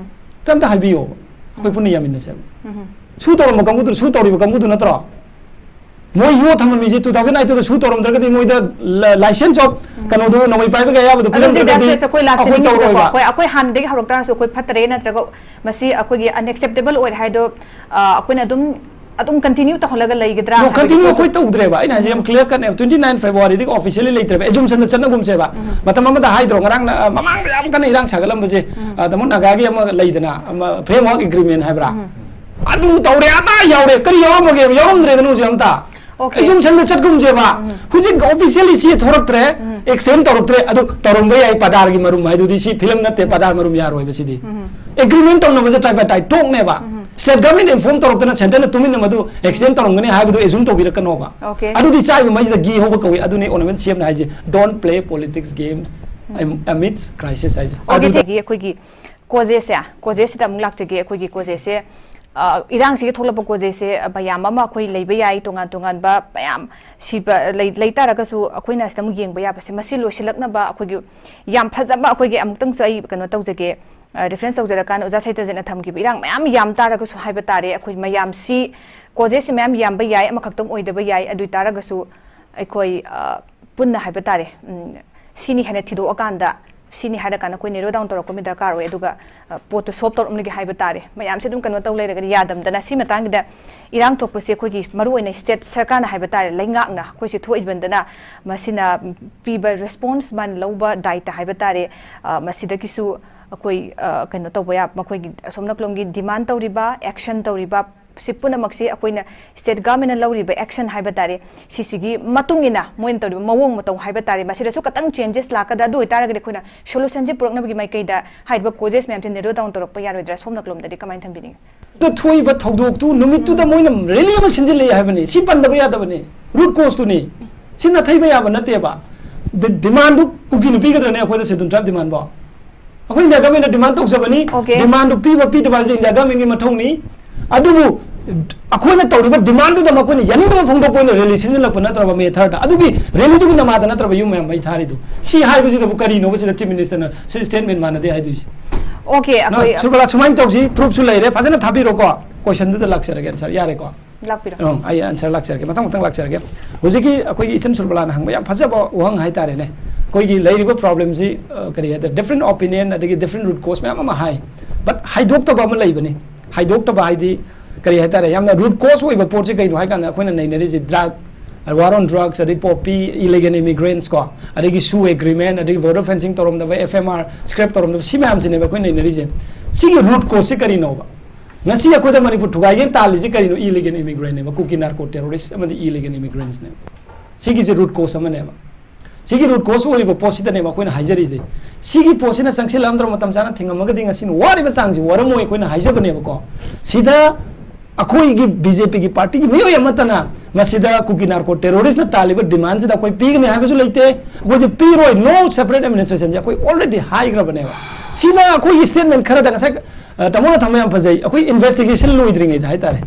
ꯑꯝꯇ ꯍꯥꯏꯕꯤꯌꯣꯕ꯫ ꯑꯩꯈꯣꯏ ꯄꯨꯟꯅ ꯌꯥꯃꯤꯟꯅꯁꯦꯕ꯫ ꯁꯨ ꯇꯧꯔꯝꯕ ꯀꯥꯡꯕꯨꯗꯨꯅ, ꯁꯨ ꯇꯧꯔꯤꯕ ꯀꯥꯡꯕꯨꯗꯨ ꯅꯠꯇ꯭ꯔꯣ? ꯃꯣꯏ ꯌꯣ ꯊꯝꯃꯝꯃꯤꯁꯦ two thousand nine ꯗ ꯁꯨ ꯇꯧꯔꯝꯗ꯭ꯔꯒꯗꯤ ꯃꯣꯏꯗ ꯂ-, license of ꯀꯩꯅꯣꯗꯨ, ꯅꯣꯡꯃꯩ ꯄꯥꯏꯕꯒꯤ ꯑꯌꯥꯕꯗꯨ ꯑꯗꯨ ꯄꯤꯔꯝꯗ꯭ꯔꯒꯗꯤ ꯖꯦꯗꯥꯁ ꯑꯩꯈꯣꯏ ꯂꯥꯛꯆꯅꯤꯡꯉꯤꯁꯤꯗꯀꯣ, ꯇꯧꯔꯣꯏꯕ꯫ ꯑꯩꯈꯣꯏ, ꯑꯩꯈꯣꯏ ꯍꯥꯟꯅꯗꯒꯤ ꯍꯧꯔꯛ ꯇꯥꯔꯁꯨ ꯑꯩꯈꯣꯏ ꯐꯠꯇꯔꯦ ꯅꯠꯇ꯭ꯔꯒ ꯃꯁꯤ ꯑꯩꯈꯣꯏꯒꯤ unacceptable ꯑꯣꯏꯔꯦ ꯍꯥꯏꯗꯣ, ꯑ, ꯑꯩꯈꯣꯏꯅ ꯑꯗꯨꯝ, ꯑꯗꯨꯝ continue ꯇꯧꯍꯜꯂꯒ ꯂꯩꯒꯗ꯭ꯔꯥ ꯅꯣ, ꯍꯥꯏꯕꯒꯤ continue ꯄꯣꯠꯇꯣ ꯑꯩꯈꯣꯏ ꯇꯧꯗ꯭ꯔꯦꯕ꯫ ꯑꯩꯅ ꯍꯥꯏꯁꯦ ꯌꯥꯝ clear cut ꯅꯦꯕ꯫ Twenty nine February ꯗꯒꯤ officially ꯂꯩꯇ꯭ꯔꯦꯕ꯫ Assumption ꯗ ꯆꯠꯅꯒꯨꯝꯁꯦꯕ꯫ ꯃꯇꯝ ꯑꯃꯗ ꯍꯥꯏꯗ꯭ꯔꯣ, ꯉꯔꯥꯡ, ꯑ, ꯃꯃꯥꯡꯗ ꯌꯥꯝ ꯀꯟꯅ ꯏꯔꯥꯡ ꯁꯥꯒꯠꯂꯝꯕꯁꯦ, ꯑ, ꯇꯥꯃꯣ ꯅꯥꯒꯥꯒꯤ ꯑꯃ ꯂꯩꯗꯅ, ꯑꯃ framework agreement ꯍꯥꯏꯕ꯭ꯔꯥ? ꯑꯗꯨ ꯇꯧꯔꯦ, ꯑꯗꯥ ꯌꯥꯎꯔꯦ, ꯀꯔꯤ ꯌꯥꯎꯔꯝꯃꯒꯦ? ꯌꯥꯎꯔꯝꯗ꯭ꯔꯦꯗꯅ ꯍꯧꯖꯤꯛ ꯑꯝꯇ꯫ Okay. Assumption ꯗ ꯆꯠꯀꯨꯝꯁꯦꯕ꯫ ꯍꯧꯖꯤꯛ officially ꯁꯤ ꯊꯣꯔꯛꯇ꯭ꯔꯦ, extend ꯇꯧꯔꯛꯇ꯭ꯔꯦ, ꯑꯗꯨ ꯇꯧꯔꯝꯕ ꯌꯥꯏ꯫ ꯄꯗꯥꯔꯒꯤ ꯃꯔꯨꯝ ꯍꯥꯏꯗꯨꯗꯤ ꯁꯤ film ꯅꯠꯇꯦ, ꯄꯗꯥꯔ ꯃꯔꯨꯝ ꯌꯥꯔꯣꯏꯕ ꯁꯤꯗꯤ꯫ Agreement ꯇꯧꯅꯕꯁꯦ tripartite talk ꯅꯦꯕ꯫ State government inform ꯇꯧꯔꯛꯇꯅ centre ꯅ ꯇꯨꯃꯤꯟꯅ ꯃꯗꯨ extend ꯇꯧꯔꯝꯒꯅꯤ ꯍꯥꯏꯕꯗꯨ assume ꯇꯧꯕꯤꯔꯛꯀꯅꯣꯕ꯫ Okay. ꯑꯗꯨꯗꯤ ꯆꯥꯏꯕ ꯃꯩꯁꯤꯗ ꯘꯤ ꯍꯧꯕ ꯀꯧꯏ꯫ ꯑꯗꯨꯅꯤ Honourable C M ꯅ ꯍꯥꯏꯁꯦ, "Don't play politics games amidst crisis" ꯍꯥꯏꯁꯦ꯫ Okay, ꯑꯗꯨꯗ ꯑꯗꯒꯤ ꯑꯩꯈꯣꯏꯒꯤ ꯀꯣꯖꯦꯁꯦ, ꯀꯣꯖꯦꯁꯤꯗ ꯑꯃꯨꯛ ꯂꯥꯛꯆꯒꯦ꯫ ꯑꯩꯈꯣꯏꯒꯤ ꯀꯣꯖꯦꯁꯦ, ꯑ, ꯏꯔꯥꯡꯁꯤꯒꯤ ꯊꯣꯛꯂꯛꯄ ꯀꯣꯖꯦꯁꯦ, ꯑ, ꯃꯌꯥꯝ ꯑꯃ ꯑꯩꯈꯣꯏ ꯂꯩꯕ ꯌꯥꯏ, ꯇꯣꯉꯥꯟ ꯇꯣꯉꯥꯟꯕ ꯃꯌꯥꯝ ꯁꯤꯕ ꯂꯩ, ꯂꯩ ꯇꯥꯔꯒꯁꯨ ꯑꯩꯈꯣꯏꯅ ꯁꯤꯗ ꯑꯃꯨꯛ ꯌꯦꯡꯕ ꯌꯥꯕꯁꯦ, ꯃꯁꯤ ꯂꯣꯏꯁꯤꯜꯂꯛꯅꯕ ꯑꯩꯈꯣꯏꯒꯤ ꯌꯥꯝ ꯐꯖꯕ, ꯑꯩꯈꯣꯏꯒꯤ ꯑꯃꯨꯛꯇꯪꯁꯨ ꯑꯩ ꯀꯩꯅꯣ ꯇꯧꯖꯒꯦ, ꯑ, reference ꯇꯧꯖꯔꯀꯥꯟꯗ ꯑꯣꯖꯥ ꯁꯩꯇꯖꯤꯠꯅ ꯊꯝꯈꯤꯕ ꯏꯔꯥꯡ ꯃꯌꯥꯝ ꯌꯥꯝ ꯇꯥꯔꯒꯁꯨ ꯍꯥꯏꯕ ꯇꯥꯔꯦ, ꯑꯩꯈꯣꯏ ꯃꯌꯥꯝꯁꯤ ꯀꯣꯖꯦꯁꯁꯤ ꯃꯌꯥꯝ ꯌꯥꯝꯕ ꯌꯥꯏ, ꯑꯃꯈꯛꯇꯪ ꯑꯣꯏꯗꯕ ꯌꯥꯏ, ꯑꯗꯨ ꯑꯣꯏ ꯇꯥꯔꯒꯁꯨ ꯑꯩꯈꯣꯏ, ꯑ, ꯄꯨꯟꯅ ꯍꯥꯏꯕ ꯇꯥꯔꯦ, ꯎꯝ, ꯁꯤꯅꯤ ꯍꯥꯏꯅ ꯊꯤꯗꯣꯛꯑꯀꯥꯟꯗ ꯁꯤꯅꯤ ꯍꯥꯏꯔꯀꯥꯟꯗ ꯑꯩꯈꯣꯏ narrow down ꯇꯧꯔꯛꯄ ꯑꯃ ꯗꯔꯀꯥꯔ ꯑꯣꯏ꯫ ꯑꯗꯨꯒ ꯑ, ꯄꯣꯠꯇꯨ solve ꯇꯧꯔꯛꯂꯒꯦ ꯍꯥꯏꯕ ꯇꯥꯔꯦ꯫ ꯃꯌꯥꯝꯁꯦ ꯑꯗꯨꯝ ꯀꯩꯅꯣ ꯇꯧ ꯂꯩꯔꯒꯗꯤ ꯌꯥꯗꯕꯗꯅ, ꯁꯤ ꯃꯇꯥꯡꯒꯤꯗ ꯏꯔꯥꯡ ꯊꯣꯛꯄꯁꯦ ꯑꯩꯈꯣꯏꯒꯤ ꯃꯔꯨꯑꯣꯏꯅ state ꯁꯔꯀꯥꯔꯅ ꯍꯥꯏꯕ ꯇꯥꯔꯦ, ꯂꯩꯉꯥꯛꯅ ꯑꯩꯈꯣꯏꯁꯦ ꯊꯣꯛꯏꯕꯗꯅ ꯃꯁꯤꯅ ꯄꯤꯕ response, ꯃꯥꯅ ꯂꯧꯕ ꯗꯥꯏꯇ ꯍꯥꯏꯕ ꯇꯥꯔꯦ, ꯑ, ꯃꯁꯤꯗꯒꯤꯁꯨ ꯑꯩꯈꯣꯏ, ꯑ, ꯀꯩꯅꯣ ꯇꯧꯕ ꯌꯥ-, ꯃꯈꯣꯏꯒꯤ ꯑꯁꯣꯝ ꯅꯥꯀꯂꯣꯝꯒꯤ demand ꯇꯧꯔꯤꯕ, action ꯇꯧꯔꯤꯕ, ꯁꯤ ꯄꯨꯝꯅꯃꯛꯁꯤ ꯑꯩꯈꯣꯏꯅ state government ꯅ ꯂꯧꯔꯤꯕ action ꯍꯥꯏꯕ ꯇꯥꯔꯦ, ꯁꯤꯁꯤꯒꯤ ꯃꯇꯨꯡ ꯏꯟꯅ ꯃꯣꯏꯅ ꯇꯧꯔꯤꯕ ꯃꯑꯣꯡ ꯃꯇꯧ ꯍꯥꯏꯕ ꯇꯥꯔꯦ, ꯃꯁꯤꯗꯁꯨ ꯈꯇꯪ changes ꯂꯥꯛꯀꯗ꯭ꯔꯥ? ꯑꯗꯨ ꯑꯣꯏꯇꯥꯔꯒꯗꯤ ꯑꯩꯈꯣꯏꯅ solution ꯁꯦ ꯄꯨꯔꯛꯅꯕꯒꯤ ꯃꯥꯏꯀꯩꯗ ꯍꯥꯏꯔꯤꯕ causes ꯃꯌꯥꯝꯁꯦ narrow down ꯇꯧꯔꯛꯄ ꯌꯥꯔꯣꯏꯗ꯭ꯔꯥ? ꯁꯣꯝ ꯅꯥꯀꯂꯣꯝꯗꯗꯤ ꯀꯃꯥꯏꯅ ꯊꯝꯕꯤꯅꯤꯡꯉꯤ? ꯗ ꯊꯣꯛꯏꯕ ꯊꯧꯗꯣꯛꯇꯨ ꯅꯨꯃꯤꯠꯇꯨꯗ ꯃꯣꯏꯅ rally ꯑꯃ ꯁꯤꯟꯖꯤꯜꯂꯛꯑꯦ ꯍꯥꯏꯕꯅꯤ꯫ ꯁꯤ ꯄꯟꯗꯕ ꯌꯥꯗꯕꯅꯤ, root cause ꯇꯨꯅꯤ꯫ ꯁꯤ ꯅꯥꯊꯩꯕ ꯌꯥꯕ ꯅꯠꯇꯦꯕ꯫ ꯗ-, demand ꯗꯨ ꯀꯨꯀꯤꯅ ꯄꯤꯒꯗ꯭ꯔꯅꯦ ꯑꯩꯈꯣꯏꯗ schedule tribe demand ꯕꯣ? ꯑꯩꯈꯣꯏ India government ꯅ demand ꯇꯧꯖꯕꯅꯤ꯫ Okay. Demand ꯗꯨ ꯄꯤꯕ ꯄꯤꯗꯕ ꯍꯥꯏꯁꯦ India government ꯒꯤ ꯃꯊꯧꯅꯤ꯫ ꯑꯗꯨꯕꯨ ꯑꯩꯈꯣꯏꯅ ꯇꯧꯔꯤꯕ demand ꯗꯨꯗ ꯃꯈꯣꯏꯅ ꯌꯥꯅꯤꯡꯗꯕ ꯐꯣꯡꯗꯣꯛꯄ ꯑꯣꯏꯅ rally ꯁꯤꯟꯖꯤꯜꯂꯛꯄ ꯅꯠꯇ꯭ꯔꯕ ꯃꯦ ꯊꯥꯔꯗ? ꯑꯗꯨꯒꯤ rally ꯗꯨꯒꯤ ꯅꯃꯥꯗ ꯅꯠꯇ꯭ꯔꯕ ꯌꯨꯝ ꯃꯌꯥꯝ ꯃꯩ ꯊꯥꯔꯤꯗꯨ? ꯁꯤ ꯍꯥꯏꯕꯁꯤꯗꯕꯨ ꯀꯔꯤꯅꯣꯕ ꯁꯤꯗ Chief Minister ꯅ ꯁꯤ statement ꯃꯥꯟꯅꯗꯦ ꯍꯥꯏꯗꯣꯏꯁꯦ? Okay, ꯅ, ꯑꯩꯈꯣꯏ ꯁꯨꯔꯕꯂꯥ, ꯁꯨꯃꯥꯏꯅ ꯇꯧꯁꯤ, proof ꯁꯨ ꯂꯩꯔꯦ, ꯐꯖꯅ ꯊꯥꯕꯤꯔꯣꯀꯣ꯫ Question ꯗꯨꯗ ꯂꯥꯛꯆꯔꯒꯦ, answer꯫ ꯌꯥꯔꯦꯀꯣ? ꯂꯥꯛꯄꯤꯔꯣ꯫ ꯑꯪ, ꯑꯩ answer ꯂꯥꯛꯆꯔꯒꯦ, ꯃꯊꯪ ꯃꯊꯪ ꯂꯥꯛꯆꯔꯒꯦ꯫ ꯍꯧꯖꯤꯛꯀꯤ ꯑꯩꯈꯣꯏꯒꯤ ꯏꯆꯟ ꯁꯨꯔꯕꯂꯥꯅ ꯍꯪꯕ ꯌꯥꯝ ꯐꯖꯕ ꯋꯥꯍꯪ ꯍꯥꯏꯇꯥꯔꯦꯅꯦ꯫ ꯑꯩꯈꯣꯏꯒꯤ ꯂꯩꯔꯤꯕ problem ꯁꯤ, ꯑ, ꯀꯔꯤ ꯍꯥꯏꯇꯥꯔꯦ, different opinion ꯑꯗꯒꯤ different root cause ꯃꯌꯥꯝ ꯑꯃ ꯍꯥꯏ, but ꯍꯥꯏꯗꯣꯛꯇꯕ ꯑꯃ ꯂꯩꯕꯅꯤ꯫ ꯍꯥꯏꯗꯣꯛꯇꯕ ꯍꯥꯏꯗꯤ ꯀꯔꯤ ꯍꯥꯏꯇꯥꯔꯦ, ꯌꯥꯝꯅ root cause ꯑꯣꯏꯕ ꯄꯣꯠꯁꯤ ꯀꯩꯅꯣ ꯍꯥꯏ ꯀꯥꯟꯗ ꯑꯩꯈꯣꯏꯅ ꯅꯩꯅꯔꯤꯁꯤ drug, war on drugs, ꯑꯗꯩ poppy, illegal immigrants ꯀꯣ, ꯑꯗꯒꯤ SoO agreement, ꯑꯗꯒꯤ border fencing ꯇꯧꯔꯝꯗꯕ, F M R scrap ꯇꯧꯔꯝꯗꯕ, ꯁꯤ ꯃꯌꯥꯝꯁꯤꯅꯦꯕ ꯑꯩꯈꯣꯏꯅ ꯅꯩꯅꯔꯤꯁꯦ꯫ ꯁꯤꯒꯤ root cause ꯁꯤ ꯀꯔꯤꯅꯣꯕ? ꯉꯁꯤ ꯑꯩꯈꯣꯏꯗ ꯃꯅꯤꯄꯨꯔ ꯊꯨꯒꯥꯏꯒꯦꯅ ꯇꯥꯜꯂꯤꯁꯤ ꯀꯔꯤꯅꯣ? Illegal immigrant ꯅꯦꯕ, ꯀꯨꯀꯤ narco terrorist ꯑꯃꯗꯤ illegal immigrants ꯅꯦꯕ꯫ ꯁꯤꯒꯤꯁꯦ root cause ꯑꯃꯅꯦꯕ꯫ ꯁꯤꯒꯤ root cause ꯑꯣꯏꯔꯤꯕ ꯄꯣꯠꯁꯤꯗꯅꯦꯕ ꯑꯩꯈꯣꯏꯅ ꯍꯥꯏꯖꯔꯤꯁꯦ꯫ ꯁꯤꯒꯤ ꯄꯣꯠꯁꯤꯅ ꯆꯪꯁꯤꯜꯂꯛꯑꯝꯗ꯭ꯔꯕ, ꯃꯇꯝ ꯆꯥꯅ ꯊꯤꯡꯉꯝꯃꯒꯗꯤ ꯉꯁꯤ ꯋꯥꯔꯤꯕ ꯆꯥꯡꯁꯤ ꯋꯥꯔꯝꯃꯣꯏ, ꯑꯩꯈꯣꯏꯅ ꯍꯥꯏꯖꯕꯅꯦꯕꯀꯣ꯫ ꯁꯤꯗ ꯑꯩꯈꯣꯏꯒꯤ B J P ꯒꯤ party ꯒꯤ ꯃꯤꯑꯣꯏ ꯑꯃꯠꯇꯅ ꯃꯁꯤꯗ ꯀꯨꯀꯤ narco terrorist ꯅ ꯇꯥꯜꯂꯤꯕ demand ꯁꯤꯗ ꯑꯩꯈꯣꯏ ꯄꯤꯒꯅꯤ ꯍꯥꯏꯕꯁꯨ ꯂꯩꯇꯦ, ꯑꯩꯈꯣꯏꯗꯤ ꯄꯤꯔꯣꯏ, no separate administration ꯁꯦ ꯑꯩꯈꯣꯏ already ꯍꯥꯏꯈ꯭ꯔꯕꯅꯦꯕ꯫ ꯁꯤꯗ ꯑꯩꯈꯣꯏꯒꯤ statement ꯈꯔꯗ ꯉꯁꯥꯏ, ꯑ, ꯇꯥꯃꯣꯅ ꯊꯝꯕ ꯌꯥꯝ ꯐꯖꯩ, ꯑꯩꯈꯣꯏ investigation ꯂꯣꯏꯗ꯭ꯔꯤꯉꯩꯗ ꯍꯥꯏꯇꯥꯔꯦ꯫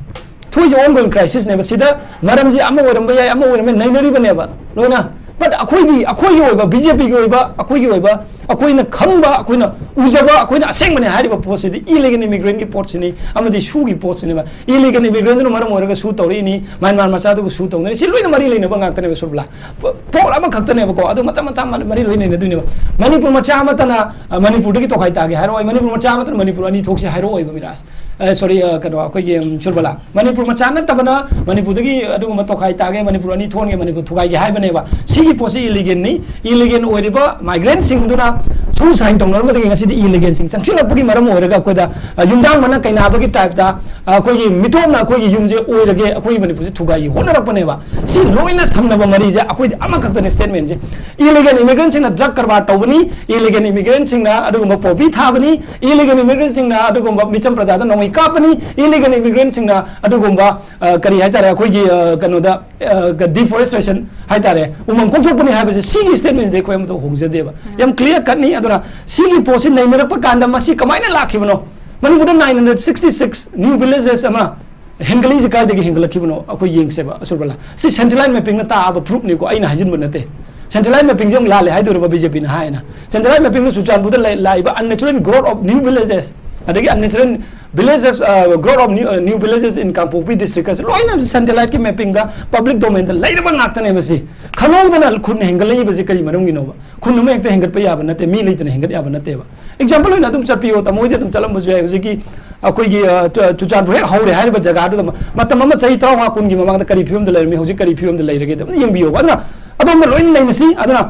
ꯊꯣꯛꯏꯁꯦ ongoing crisis ꯅꯦꯕ꯫ ꯁꯤꯗ ꯃꯔꯝꯁꯤ ꯑꯃ ꯑꯣꯏꯔꯝꯕ ꯌꯥꯏ, ꯑꯃ ꯑꯣꯏꯔꯝꯕ ꯌꯥꯏ, ꯅꯩꯅꯔꯤꯕꯅꯦꯕ ꯂꯣꯏꯅ꯫ But ꯑꯩꯈꯣꯏꯒꯤ, ꯑꯩꯈꯣꯏꯒꯤ ꯑꯣꯏꯕ, B J P ꯒꯤ ꯑꯣꯏꯕ, ꯑꯩꯈꯣꯏꯒꯤ ꯑꯣꯏꯕ, ꯑꯩꯈꯣꯏꯅ ꯈꯪꯕ, ꯑꯩꯈꯣꯏꯅ ꯎꯖꯕ ꯑꯩꯈꯣꯏꯅ ꯑꯁꯦꯡꯕꯅꯦ ꯍꯥꯏꯔꯤꯕ ꯄꯣꯠꯁꯤꯗꯤ ꯏꯂꯤꯒꯦꯜ ꯏꯃꯤꯒ꯭ꯔꯦꯟꯒꯤ ꯄꯣꯠꯁꯤꯅꯤ ꯑꯃꯗꯤ ꯁꯨꯒꯤ ꯄꯣꯠꯁꯤꯅꯦꯕ꯫ ꯏꯂꯤꯒꯦꯜ ꯏꯃꯤꯒ꯭ꯔꯦꯟꯗꯨꯅ ꯃꯔꯝ ꯑꯣꯏꯔꯒ ꯁꯨ ꯇꯧꯔꯛꯏꯅꯤ, ꯃ꯭ꯌꯥꯟꯃꯥꯔ ꯃꯆꯥꯗꯨꯕꯨ ꯁꯨ ꯇꯧꯅꯔꯤ, ꯁꯤ ꯂꯣꯏꯅ ꯃꯔꯤ ꯂꯩꯅꯕ ꯉꯥꯛꯇꯅꯦꯕ ꯁꯨꯔꯕꯂꯥ꯫ ꯄꯣꯠ ꯑꯃꯈꯛꯇꯅꯦꯕꯀꯣ, ꯑꯗꯨ ꯃꯆꯥ ꯃꯆꯥ ꯃꯔꯤ ꯂꯣꯏ ꯂꯩꯅꯗꯣꯏꯅꯦꯕ꯫ ꯃꯅꯤꯄꯨꯔ ꯃꯆꯥ ꯑꯃꯠꯇꯅ ꯑ, ꯃꯅꯤꯄꯨꯔꯗꯒꯤ ꯇꯣꯈꯥꯏ ꯇꯥꯒꯦ ꯍꯥꯏꯔꯛꯑꯣꯏ, ꯃꯅꯤꯄꯨꯔ ꯃꯆꯥ ꯑꯃꯠꯇꯅ ꯃꯅꯤꯄꯨꯔ ꯑꯅꯤ ꯊꯣꯛꯁꯤ ꯍꯥꯏꯔꯛꯑꯣꯏꯕ ꯃꯤꯔꯥꯖ꯫ ꯑ, ꯁꯣꯔꯤ, ꯑ, ꯀꯩꯅꯣ, ꯑꯩꯈꯣꯏꯒꯤ, ꯎꯝ, ꯁꯨꯔꯕꯂꯥ꯫ ꯃꯅꯤꯄꯨꯔ ꯃꯆꯥ ꯅꯠꯇꯕꯅ ꯃꯅꯤꯄꯨꯔꯗꯒꯤ ꯑꯗꯨꯒꯨꯝꯕ ꯇꯣꯈꯥꯏ ꯇꯥꯒꯦ, ꯃꯅꯤꯄꯨꯔ ꯑꯅꯤ ꯊꯣꯛꯍꯟꯒꯦ, ꯃꯅꯤꯄꯨꯔ ꯊꯨꯒꯥꯏꯒꯦ ꯍꯥꯏꯕꯅꯦꯕ꯫ ꯁꯤꯒꯤ ꯄꯣꯠꯁꯤ ꯏꯂꯤꯒꯦꯜꯅꯤ꯫ ꯏꯂꯤꯒꯦꯜ ꯑꯣꯏꯔꯤꯕ ꯃꯥꯏꯒ꯭ꯔꯦꯟꯁꯤꯡꯗꯨꯅ ꯁꯨ ꯁꯥꯏꯟ ꯇꯧꯅꯔꯝꯕꯗꯒꯤ ꯉꯁꯤꯗꯤ ꯏꯂꯤꯒꯦꯜꯁꯤꯡ ꯆꯪꯁꯤꯜꯂꯛꯄꯒꯤ ꯃꯔꯝ ꯑꯣꯏꯔꯒ ꯑꯩꯈꯣꯏꯗ, ꯑ, ꯌꯨꯝꯗꯥꯡ ꯃꯅꯥ ꯀꯩꯅꯥꯕꯒꯤ ꯇꯥꯏꯞꯇ, ꯑ, ꯑꯩꯈꯣꯏꯒꯤ ꯃꯤꯇꯣꯞꯅ ꯑꯩꯈꯣꯏꯒꯤ ꯌꯨꯝꯁꯦ ꯑꯣꯏꯔꯒꯦ, ꯑꯩꯈꯣꯏꯒꯤ ꯃꯅꯤꯄꯨꯔꯁꯦ ꯊꯨꯒꯥꯏꯒꯦ ꯍꯣꯠꯅꯔꯛꯄꯅꯦꯕ꯫ ꯁꯤ ꯂꯣꯏꯅ ꯁꯝꯅꯕ ꯃꯔꯤꯁꯦ ꯑꯩꯈꯣꯏꯗꯤ ꯑꯃꯈꯛꯇꯅꯦ ꯁ꯭ꯇꯦꯠꯃꯦꯟꯁꯦ꯫ ꯏꯂꯤꯒꯦꯜ ꯏꯃꯤꯒ꯭ꯔꯦꯟꯁꯤꯡꯅ ꯗ꯭ꯔꯒ ꯀꯔꯕꯥꯔ ꯇꯧꯕꯅꯤ, ꯏꯂꯤꯒꯦꯜ ꯏꯃꯤꯒ꯭ꯔꯦꯟꯁꯤꯡꯅ ꯑꯗꯨꯒꯨꯝꯕ ꯄꯣꯄꯤ ꯊꯥꯕꯅꯤ, ꯏꯂꯤꯒꯦꯜ ꯏꯃꯤꯒ꯭ꯔꯦꯟꯁꯤꯡꯅ ꯑꯗꯨꯒꯨꯝꯕ ꯃꯤꯆꯝ ꯄ꯭ꯔꯖꯥꯗ ꯅꯣꯡꯃꯩ ꯀꯥꯞꯄꯅꯤ, ꯏꯂꯤꯒꯦꯜ ꯏꯃꯤꯒ꯭ꯔꯦꯟꯁꯤꯡꯅ ꯑꯗꯨꯒꯨꯝꯕ, ꯑ, ꯀꯔꯤ ꯍꯥꯏꯇꯥꯔꯦ, ꯑꯩꯈꯣꯏꯒꯤ, ꯑ, ꯀꯩꯅꯣꯗ, ꯑ, ꯗꯤꯐꯣꯔꯦꯁꯇ꯭ꯔꯦꯁꯟ ꯍꯥꯏꯇꯥꯔꯦ, ꯎꯃꯪ ꯀꯣꯛꯊꯣꯛꯄꯅꯤ ꯍꯥꯏꯕꯁꯦ, ꯁꯤꯒꯤ ꯁ꯭ꯇꯦꯠꯃꯦꯟꯁꯤꯗꯤ ꯑꯩꯈꯣꯏ ꯑꯃꯠꯇ ꯍꯣꯡꯖꯗꯦꯕ꯫ ꯌꯥꯝ ꯀ꯭ꯂꯤꯌꯥꯔ ꯀꯠꯅꯤ꯫ ꯑꯗꯨꯅ ꯁꯤꯒꯤ ꯄꯣꯠꯁꯤ ꯅꯩꯅꯔꯛꯄ ꯀꯥꯟꯗ ꯃꯁꯤ ꯀꯃꯥꯏꯅ ꯂꯥꯛꯈꯤꯕꯅꯣ? ꯃꯅꯤꯄꯨꯔꯗ nine hundred sixty six new villages ꯑꯃ ꯍꯦꯟꯒꯠꯂꯛꯏꯁꯦ ꯀꯥꯏꯗꯒꯤ ꯍꯦꯟꯒꯠꯂꯛꯈꯤꯕꯅꯣ? ꯑꯩꯈꯣꯏ ꯌꯦꯡꯁꯦꯕ, ꯑꯁꯨꯔꯕꯂꯥ꯫ ꯁꯤ ꯁꯦꯟꯇ꯭ꯔꯦꯂꯥꯏꯠ ꯃꯦꯞꯄꯤꯡꯅ ꯇꯥꯛꯑꯕ ꯄ꯭ꯔꯨꯐꯅꯤꯀꯣ, ꯑꯩꯅ ꯍꯥꯏꯖꯤꯟꯕ ꯅꯠꯇꯦ꯫ ꯁꯦꯟꯇ꯭ꯔꯦꯂꯥꯏꯠ ꯃꯦꯞꯄꯤꯡꯁꯦ ꯑꯃꯨꯛ ꯂꯥꯜꯂꯦ ꯍꯥꯏꯗꯣꯔꯤꯕ ꯕꯤ ꯖꯦ ꯄꯤꯅ ꯍꯥꯏꯅ꯫ ꯁꯦꯟꯇ꯭ꯔꯦꯂꯥꯏꯠ ꯃꯦꯞꯄꯤꯡꯅ ꯆꯨꯔꯆꯥꯟꯄꯨꯔꯗ ꯂꯩ-, ꯂꯥꯛꯏꯕ unnatural growth of new villages, ꯑꯗꯒꯤ unnatural villages, uh, growth of new, uh, new villages in ꯀꯥꯡꯄꯣꯛꯄꯤ ꯗꯤꯁꯇ꯭ꯔꯤꯛꯀꯁꯦ ꯂꯣꯏꯅ ꯁꯦꯟꯇ꯭ꯔꯦꯂꯥꯏꯠꯀꯤ ꯃꯦꯞꯄꯤꯡꯗ ꯄꯕ꯭ꯂꯤꯛ ꯗꯣꯃꯦꯟꯗ ꯂꯩꯔꯕ ꯉꯥꯛꯇꯅꯦꯕ꯫ ꯁꯤ ꯈꯪꯍꯧꯗꯅ ꯈꯨꯟ ꯍꯦꯟꯒꯠꯂꯛꯏꯕꯁꯦ ꯀꯔꯤ ꯃꯔꯝꯒꯤꯅꯣꯕ? ꯈꯨꯟ ꯑꯃ ꯍꯦꯛꯇ ꯍꯦꯟꯒꯠꯄ ꯌꯥꯕ ꯅꯠꯇꯦ, ꯃꯤ ꯂꯩꯇꯅ ꯍꯦꯟꯒꯠ ꯌꯥꯕ ꯅꯠꯇꯦꯕ꯫ ꯑꯦꯛꯖꯥꯝꯄꯜ ꯑꯣꯏꯅ ꯑꯗꯨꯝ ꯆꯠꯄꯤꯌꯣ, ꯇꯥꯃꯣ ꯍꯣꯏꯗꯤ ꯑꯗꯨꯝ ꯆꯠꯂꯝꯕꯁꯨ ꯌꯥꯏ꯫ ꯍꯧꯖꯤꯛꯀꯤ ꯑꯩꯈꯣꯏꯒꯤ, ꯑ, ꯆꯨ-, ꯆꯨꯔꯆꯥꯟꯄꯨꯔ ꯍꯦꯛ ꯍꯧꯔꯦ ꯍꯥꯏꯔꯤꯕ ꯖꯒꯥꯗꯨꯗ ꯃ-, ꯃꯇꯝ ꯑꯃ ꯆꯍꯤ ꯇꯔꯥꯃꯉꯥ ꯀꯨꯟꯒꯤ ꯃꯃꯥꯡꯗ ꯀꯔꯤ ꯐꯤꯕꯝꯗ ꯂꯩꯔꯝꯃꯤ, ꯍꯧꯖꯤꯛ ꯀꯔꯤ ꯐꯤꯕꯝꯗ ꯂꯩꯔꯒꯦ ꯑꯗꯨꯝ ꯌꯦꯡꯕꯤꯌꯣꯕ꯫ ꯑꯗꯨꯅ ꯑꯗꯣꯝꯗ ꯂꯣꯏꯅ ꯅꯩꯅꯁꯤ꯫ ꯑꯗꯨꯅ,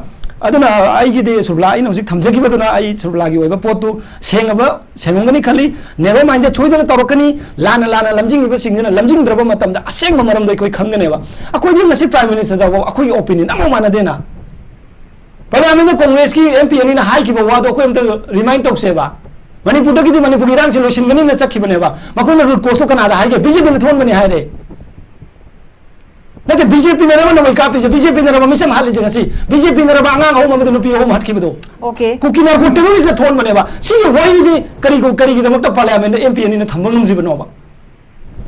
ꯑꯗꯨꯅ ꯑꯩꯒꯤꯗꯤ ꯁꯨꯔꯕꯂꯥ, ꯑꯩꯅ ꯍꯧꯖꯤꯛ ꯊꯝꯖꯈꯤꯕꯗꯨꯅ ꯑꯩ ꯁꯨꯔꯕꯂꯥꯒꯤ ꯑꯣꯏꯕ ꯄꯣꯠꯇꯨ ꯁꯦꯡꯉꯕ, ꯁꯦꯡꯉꯝꯒꯅꯤ ꯈꯜꯂꯤ꯫ Narrow minded ꯁꯣꯏꯗꯅ ꯇꯧꯔꯛꯀꯅꯤ꯫ ꯂꯥꯟꯅ ꯂꯥꯟꯅ ꯂꯝꯖꯤꯡꯉꯤꯕꯁꯤꯡꯁꯤꯅ ꯂꯝꯖꯤꯡꯗ꯭ꯔꯕ ꯃꯇꯝꯗ ꯑꯁꯦꯡꯕ ꯃꯔꯝꯗꯣ ꯑꯩꯈꯣꯏ ꯈꯪꯒꯅꯦꯕ꯫ ꯑꯩꯈꯣꯏꯗꯤ ꯉꯁꯤ Prime Minister ꯐꯥꯎꯕ ꯑꯩꯈꯣꯏꯒꯤ opinion ꯑꯃꯐꯥꯎ ꯃꯥꯟꯅꯗꯦꯅ꯫ Parliament ꯀꯣꯡꯒ꯭ꯔꯦꯁꯀꯤ M P ꯑꯅꯤꯅ ꯍꯥꯏꯈꯤꯕ ꯋꯥꯗꯣ ꯑꯩꯈꯣꯏ ꯑꯝꯇ remind ꯇꯧꯁꯦꯕ꯫ ꯃꯅꯤꯄꯨꯔꯗꯒꯤꯗꯤ ꯃꯅꯤꯄꯨꯔꯒꯤ ꯏꯔꯥꯡꯁꯤ ꯂꯣꯏꯁꯤꯟꯒꯅꯤꯅ ꯆꯠꯈꯤꯕꯅꯦꯕ꯫ ꯃꯈꯣꯏꯅ root cause ꯇꯣ ꯀꯅꯥꯗ ꯍꯥꯏꯒꯦ? B J P ꯅ ꯊꯣꯛꯍꯟꯕꯅꯦ ꯍꯥꯏꯔꯦ꯫ ꯅꯠꯇꯦ, B J P ꯅꯔꯕ ꯅꯣꯡꯃꯩ ꯀꯥꯞꯄꯤꯁꯦ? B J P ꯅꯔꯕ ꯃꯤꯆꯝ ꯍꯥꯠꯂꯤꯁꯦ ꯉꯁꯤ? B J P ꯅꯔꯕ ꯑꯉꯥꯡ ꯑꯍꯨꯝ ꯑꯃꯗ ꯅꯨꯄꯤ ꯑꯍꯨꯝ ꯍꯥꯠꯈꯤꯕꯗꯣ? Okay. ꯀꯨꯀꯤ narco terrorist ꯅ ꯊꯣꯛꯍꯟꯕꯅꯦꯕ꯫ ꯁꯤꯒꯤ ꯋꯥꯔꯤꯁꯤ ꯀꯔꯤꯒꯨ-, ꯀꯔꯤꯒꯤꯗꯃꯛꯇ Parliament ꯗ M P ꯑꯅꯤꯅ ꯊꯝꯕ ꯉꯝꯗ꯭ꯔꯤꯕꯅꯣꯕ?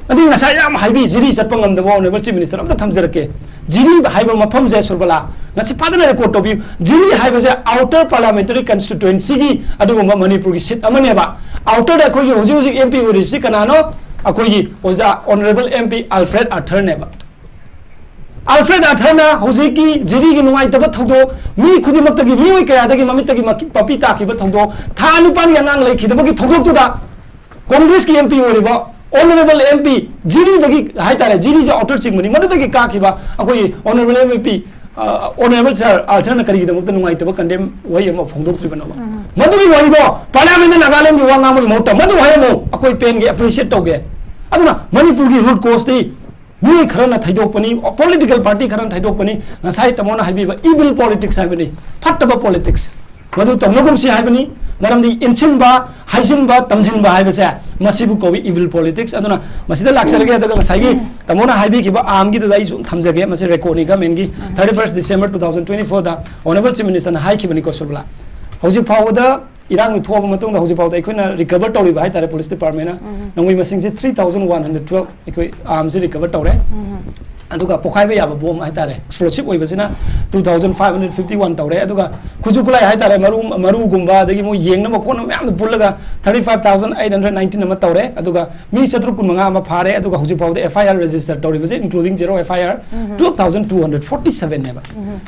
ꯑꯗꯨꯗꯤ ꯉꯁꯥꯏ ꯌꯥꯝ ꯍꯥꯏꯕꯤ, ꯖꯤꯔꯤ ꯆꯠꯄ ꯉꯝꯗꯕ Honourable Chief Minister ꯑꯝꯇ ꯊꯝꯖꯔꯛꯀꯦ꯫ ꯖꯤꯔꯤ ꯍꯥꯏꯕ ꯃꯐꯝꯁꯦ ꯁꯨꯔꯕꯂꯥ, ꯉꯁꯤ ꯐꯖꯅ record ꯇꯧꯕꯤꯌꯨ꯫ ꯖꯤꯔꯤ ꯍꯥꯏꯕꯁꯦ Outer Parliamentary Constituency-ꯒꯤ ꯑꯗꯨꯒꯨꯝꯕ ꯃꯅꯤꯄꯨꯔꯒꯤ seat ꯑꯃꯅꯦꯕ꯫ Outer-ꯗ ꯑꯩꯈꯣꯏꯒꯤ ꯍꯧꯖꯤꯛ ꯍꯧꯖꯤꯛ M P ꯑꯣꯏꯔꯤꯕꯁꯤ ꯀꯅꯥꯅꯣ? ꯑꯩꯈꯣꯏꯒꯤ ꯑꯣꯖꯥ Honourable M P Alfred Arthur-ꯅꯦꯕ꯫ Alfred Arthur-ꯅ ꯍꯧꯖꯤꯛꯀꯤ ꯖꯤꯔꯤꯒꯤ ꯅꯨꯡꯉꯥꯏꯇꯕ ꯊꯧꯗꯣꯛ, ꯃꯤ ꯈꯨꯗꯤꯡꯃꯛꯇꯒꯤ, ꯃꯤꯑꯣꯏ ꯀꯌꯥꯗꯒꯤ ꯃꯃꯤꯠꯇꯒꯤ ꯃꯄꯤ ꯇꯥꯈꯤꯕ ꯊꯧꯗꯣꯛ, ꯊꯥ ꯅꯤꯄꯥꯟꯒꯤ ꯑꯉꯥꯡ ꯂꯩꯈꯤꯗꯕꯒꯤ ꯊꯧꯗꯣꯛꯇꯨꯗ Congress-ꯀꯤ M P ꯑꯣꯏꯔꯤꯕ Honourable M P, ꯖꯤꯔꯤꯗꯒꯤ ꯍꯥꯏꯇꯥꯔꯦ, ꯖꯤꯔꯤꯁꯦ Outer ꯆꯤꯡꯕꯅꯤ, ꯃꯗꯨꯗꯒꯤ ꯀꯥꯈꯤꯕ ꯑꯩꯈꯣꯏꯒꯤ Honourable M P, ꯑ, Honourable Sir Arthur-ꯅ ꯀꯔꯤꯒꯤꯗꯃꯛꯇ ꯅꯨꯡꯉꯥꯏꯇꯕ condemn ꯋꯥꯍꯩ ꯑꯃ ꯐꯣꯡꯗꯣꯛꯇ꯭ꯔꯤꯕꯅꯣꯕ? ꯃꯗꯨꯒꯤ ꯋꯥꯍꯩꯗꯣ Parliament-ꯇ Nagaland-ꯒꯤ ꯋꯥ ꯉꯥꯡꯕꯒꯤ ꯃꯍꯨꯠꯇ ꯃꯗꯨ ꯍꯥꯏꯔꯝꯃꯨ, ꯑꯩꯈꯣꯏ ꯄꯦꯟꯒꯦ, appreciate ꯇꯧꯒꯦ꯫ ꯑꯗꯨꯅ ꯃꯅꯤꯄꯨꯔꯒꯤ root cause-ꯇꯤ ꯃꯤꯑꯣꯏ ꯈꯔꯅ ꯊꯩꯗꯣꯛꯄꯅꯤ, political party ꯈꯔꯅ ꯊꯩꯗꯣꯛꯄꯅꯤ꯫ ꯉꯁꯥꯏ ꯇꯥꯃꯣꯅ ꯍꯥꯏꯕꯤꯕ evil politics ꯍꯥꯏꯕꯅꯤ, ꯐꯠꯇꯕ politics꯫ ꯃꯗꯨ ꯇꯧꯅꯒꯨꯝꯁꯤ ꯍꯥꯏꯕꯅꯤ꯫ ꯃꯔꯝꯗꯤ ꯏꯟꯁꯤꯟꯕ, ꯍꯥꯏꯖꯤꯟꯕ, ꯇꯝꯁꯤꯟꯕ ꯍꯥꯏꯕꯁꯦ ꯃꯁꯤꯕꯨ ꯀꯧꯏ evil politics꯫ ꯑꯗꯨꯅ ꯃꯁꯤꯗ ꯂꯥꯛꯆꯔꯒꯦ, ꯑꯗꯨꯒ ꯉꯁꯥꯏꯒꯤ ꯇꯥꯃꯣꯅ ꯍꯥꯏꯕꯤꯈꯤꯕ ꯑꯥꯝꯒꯤꯗꯨꯗ ꯑꯩ ꯁꯨꯝ ꯊꯝꯖꯒꯦ꯫ ꯃꯁꯤ record-ꯅꯤ, government-ꯒꯤ꯫ Thirty first December two thousand twenty-four-ꯗ Honourable Chief Minister-ꯅ ꯍꯥꯏꯈꯤꯕꯅꯤꯀꯣ Surbala. ꯍꯧꯖꯤꯛ ꯐꯥꯎꯕꯗ ꯏꯔꯥꯡ ꯊꯣꯛꯑꯕ ꯃꯇꯨꯡꯗ ꯍꯧꯖꯤꯛ ꯐꯥꯎꯗ ꯑꯩꯈꯣꯏꯅ recover ꯇꯧꯔꯤꯕ ꯍꯥꯏꯇꯥꯔꯦ, police department-ꯅ ꯅꯣꯡꯃꯩ ꯃꯁꯤꯡꯁꯤ three thousand one hundred twelve ꯑꯩꯈꯣꯏ arms-ꯁꯤ recover ꯇꯧꯔꯦ꯫ ꯑꯗꯨꯒ ꯄꯣꯈꯥꯏꯕ ꯌꯥꯕ bomb ꯍꯥꯏꯇꯥꯔꯦ, explosive ꯑꯣꯏꯕꯁꯤꯅ two thousand five hundred fifty one ꯇꯧꯔꯦ꯫ ꯑꯗꯨꯒ ꯈꯨꯠꯁꯨ ꯈꯨꯠꯂꯥꯏ ꯍꯥꯏꯇꯥꯔꯦ, ꯃꯔꯨ, ꯃꯔꯨꯒꯨꯝꯕ, ꯑꯗꯒꯤ ꯃꯣꯏ ꯌꯦꯡꯅꯕ ꯈꯣꯠꯅꯕ ꯃꯌꯥꯝꯗꯣ ꯄꯨꯜꯂꯒ thirty five thousand eight hundred nineteen ꯑꯃ ꯇꯧꯔꯦ꯫ ꯑꯗꯨꯒ ꯃꯤ ꯆꯥꯇ꯭ꯔꯨꯛ ꯀꯨꯟꯃꯉꯥ ꯑꯃ ꯐꯥꯔꯦ꯫ ꯑꯗꯨꯒ ꯍꯧꯖꯤꯛ ꯐꯥꯎꯗ F I R register ꯇꯧꯔꯤꯕꯁꯦ, including zero F I R, twelve thousand two hundred forty seven-ꯅꯦꯕ꯫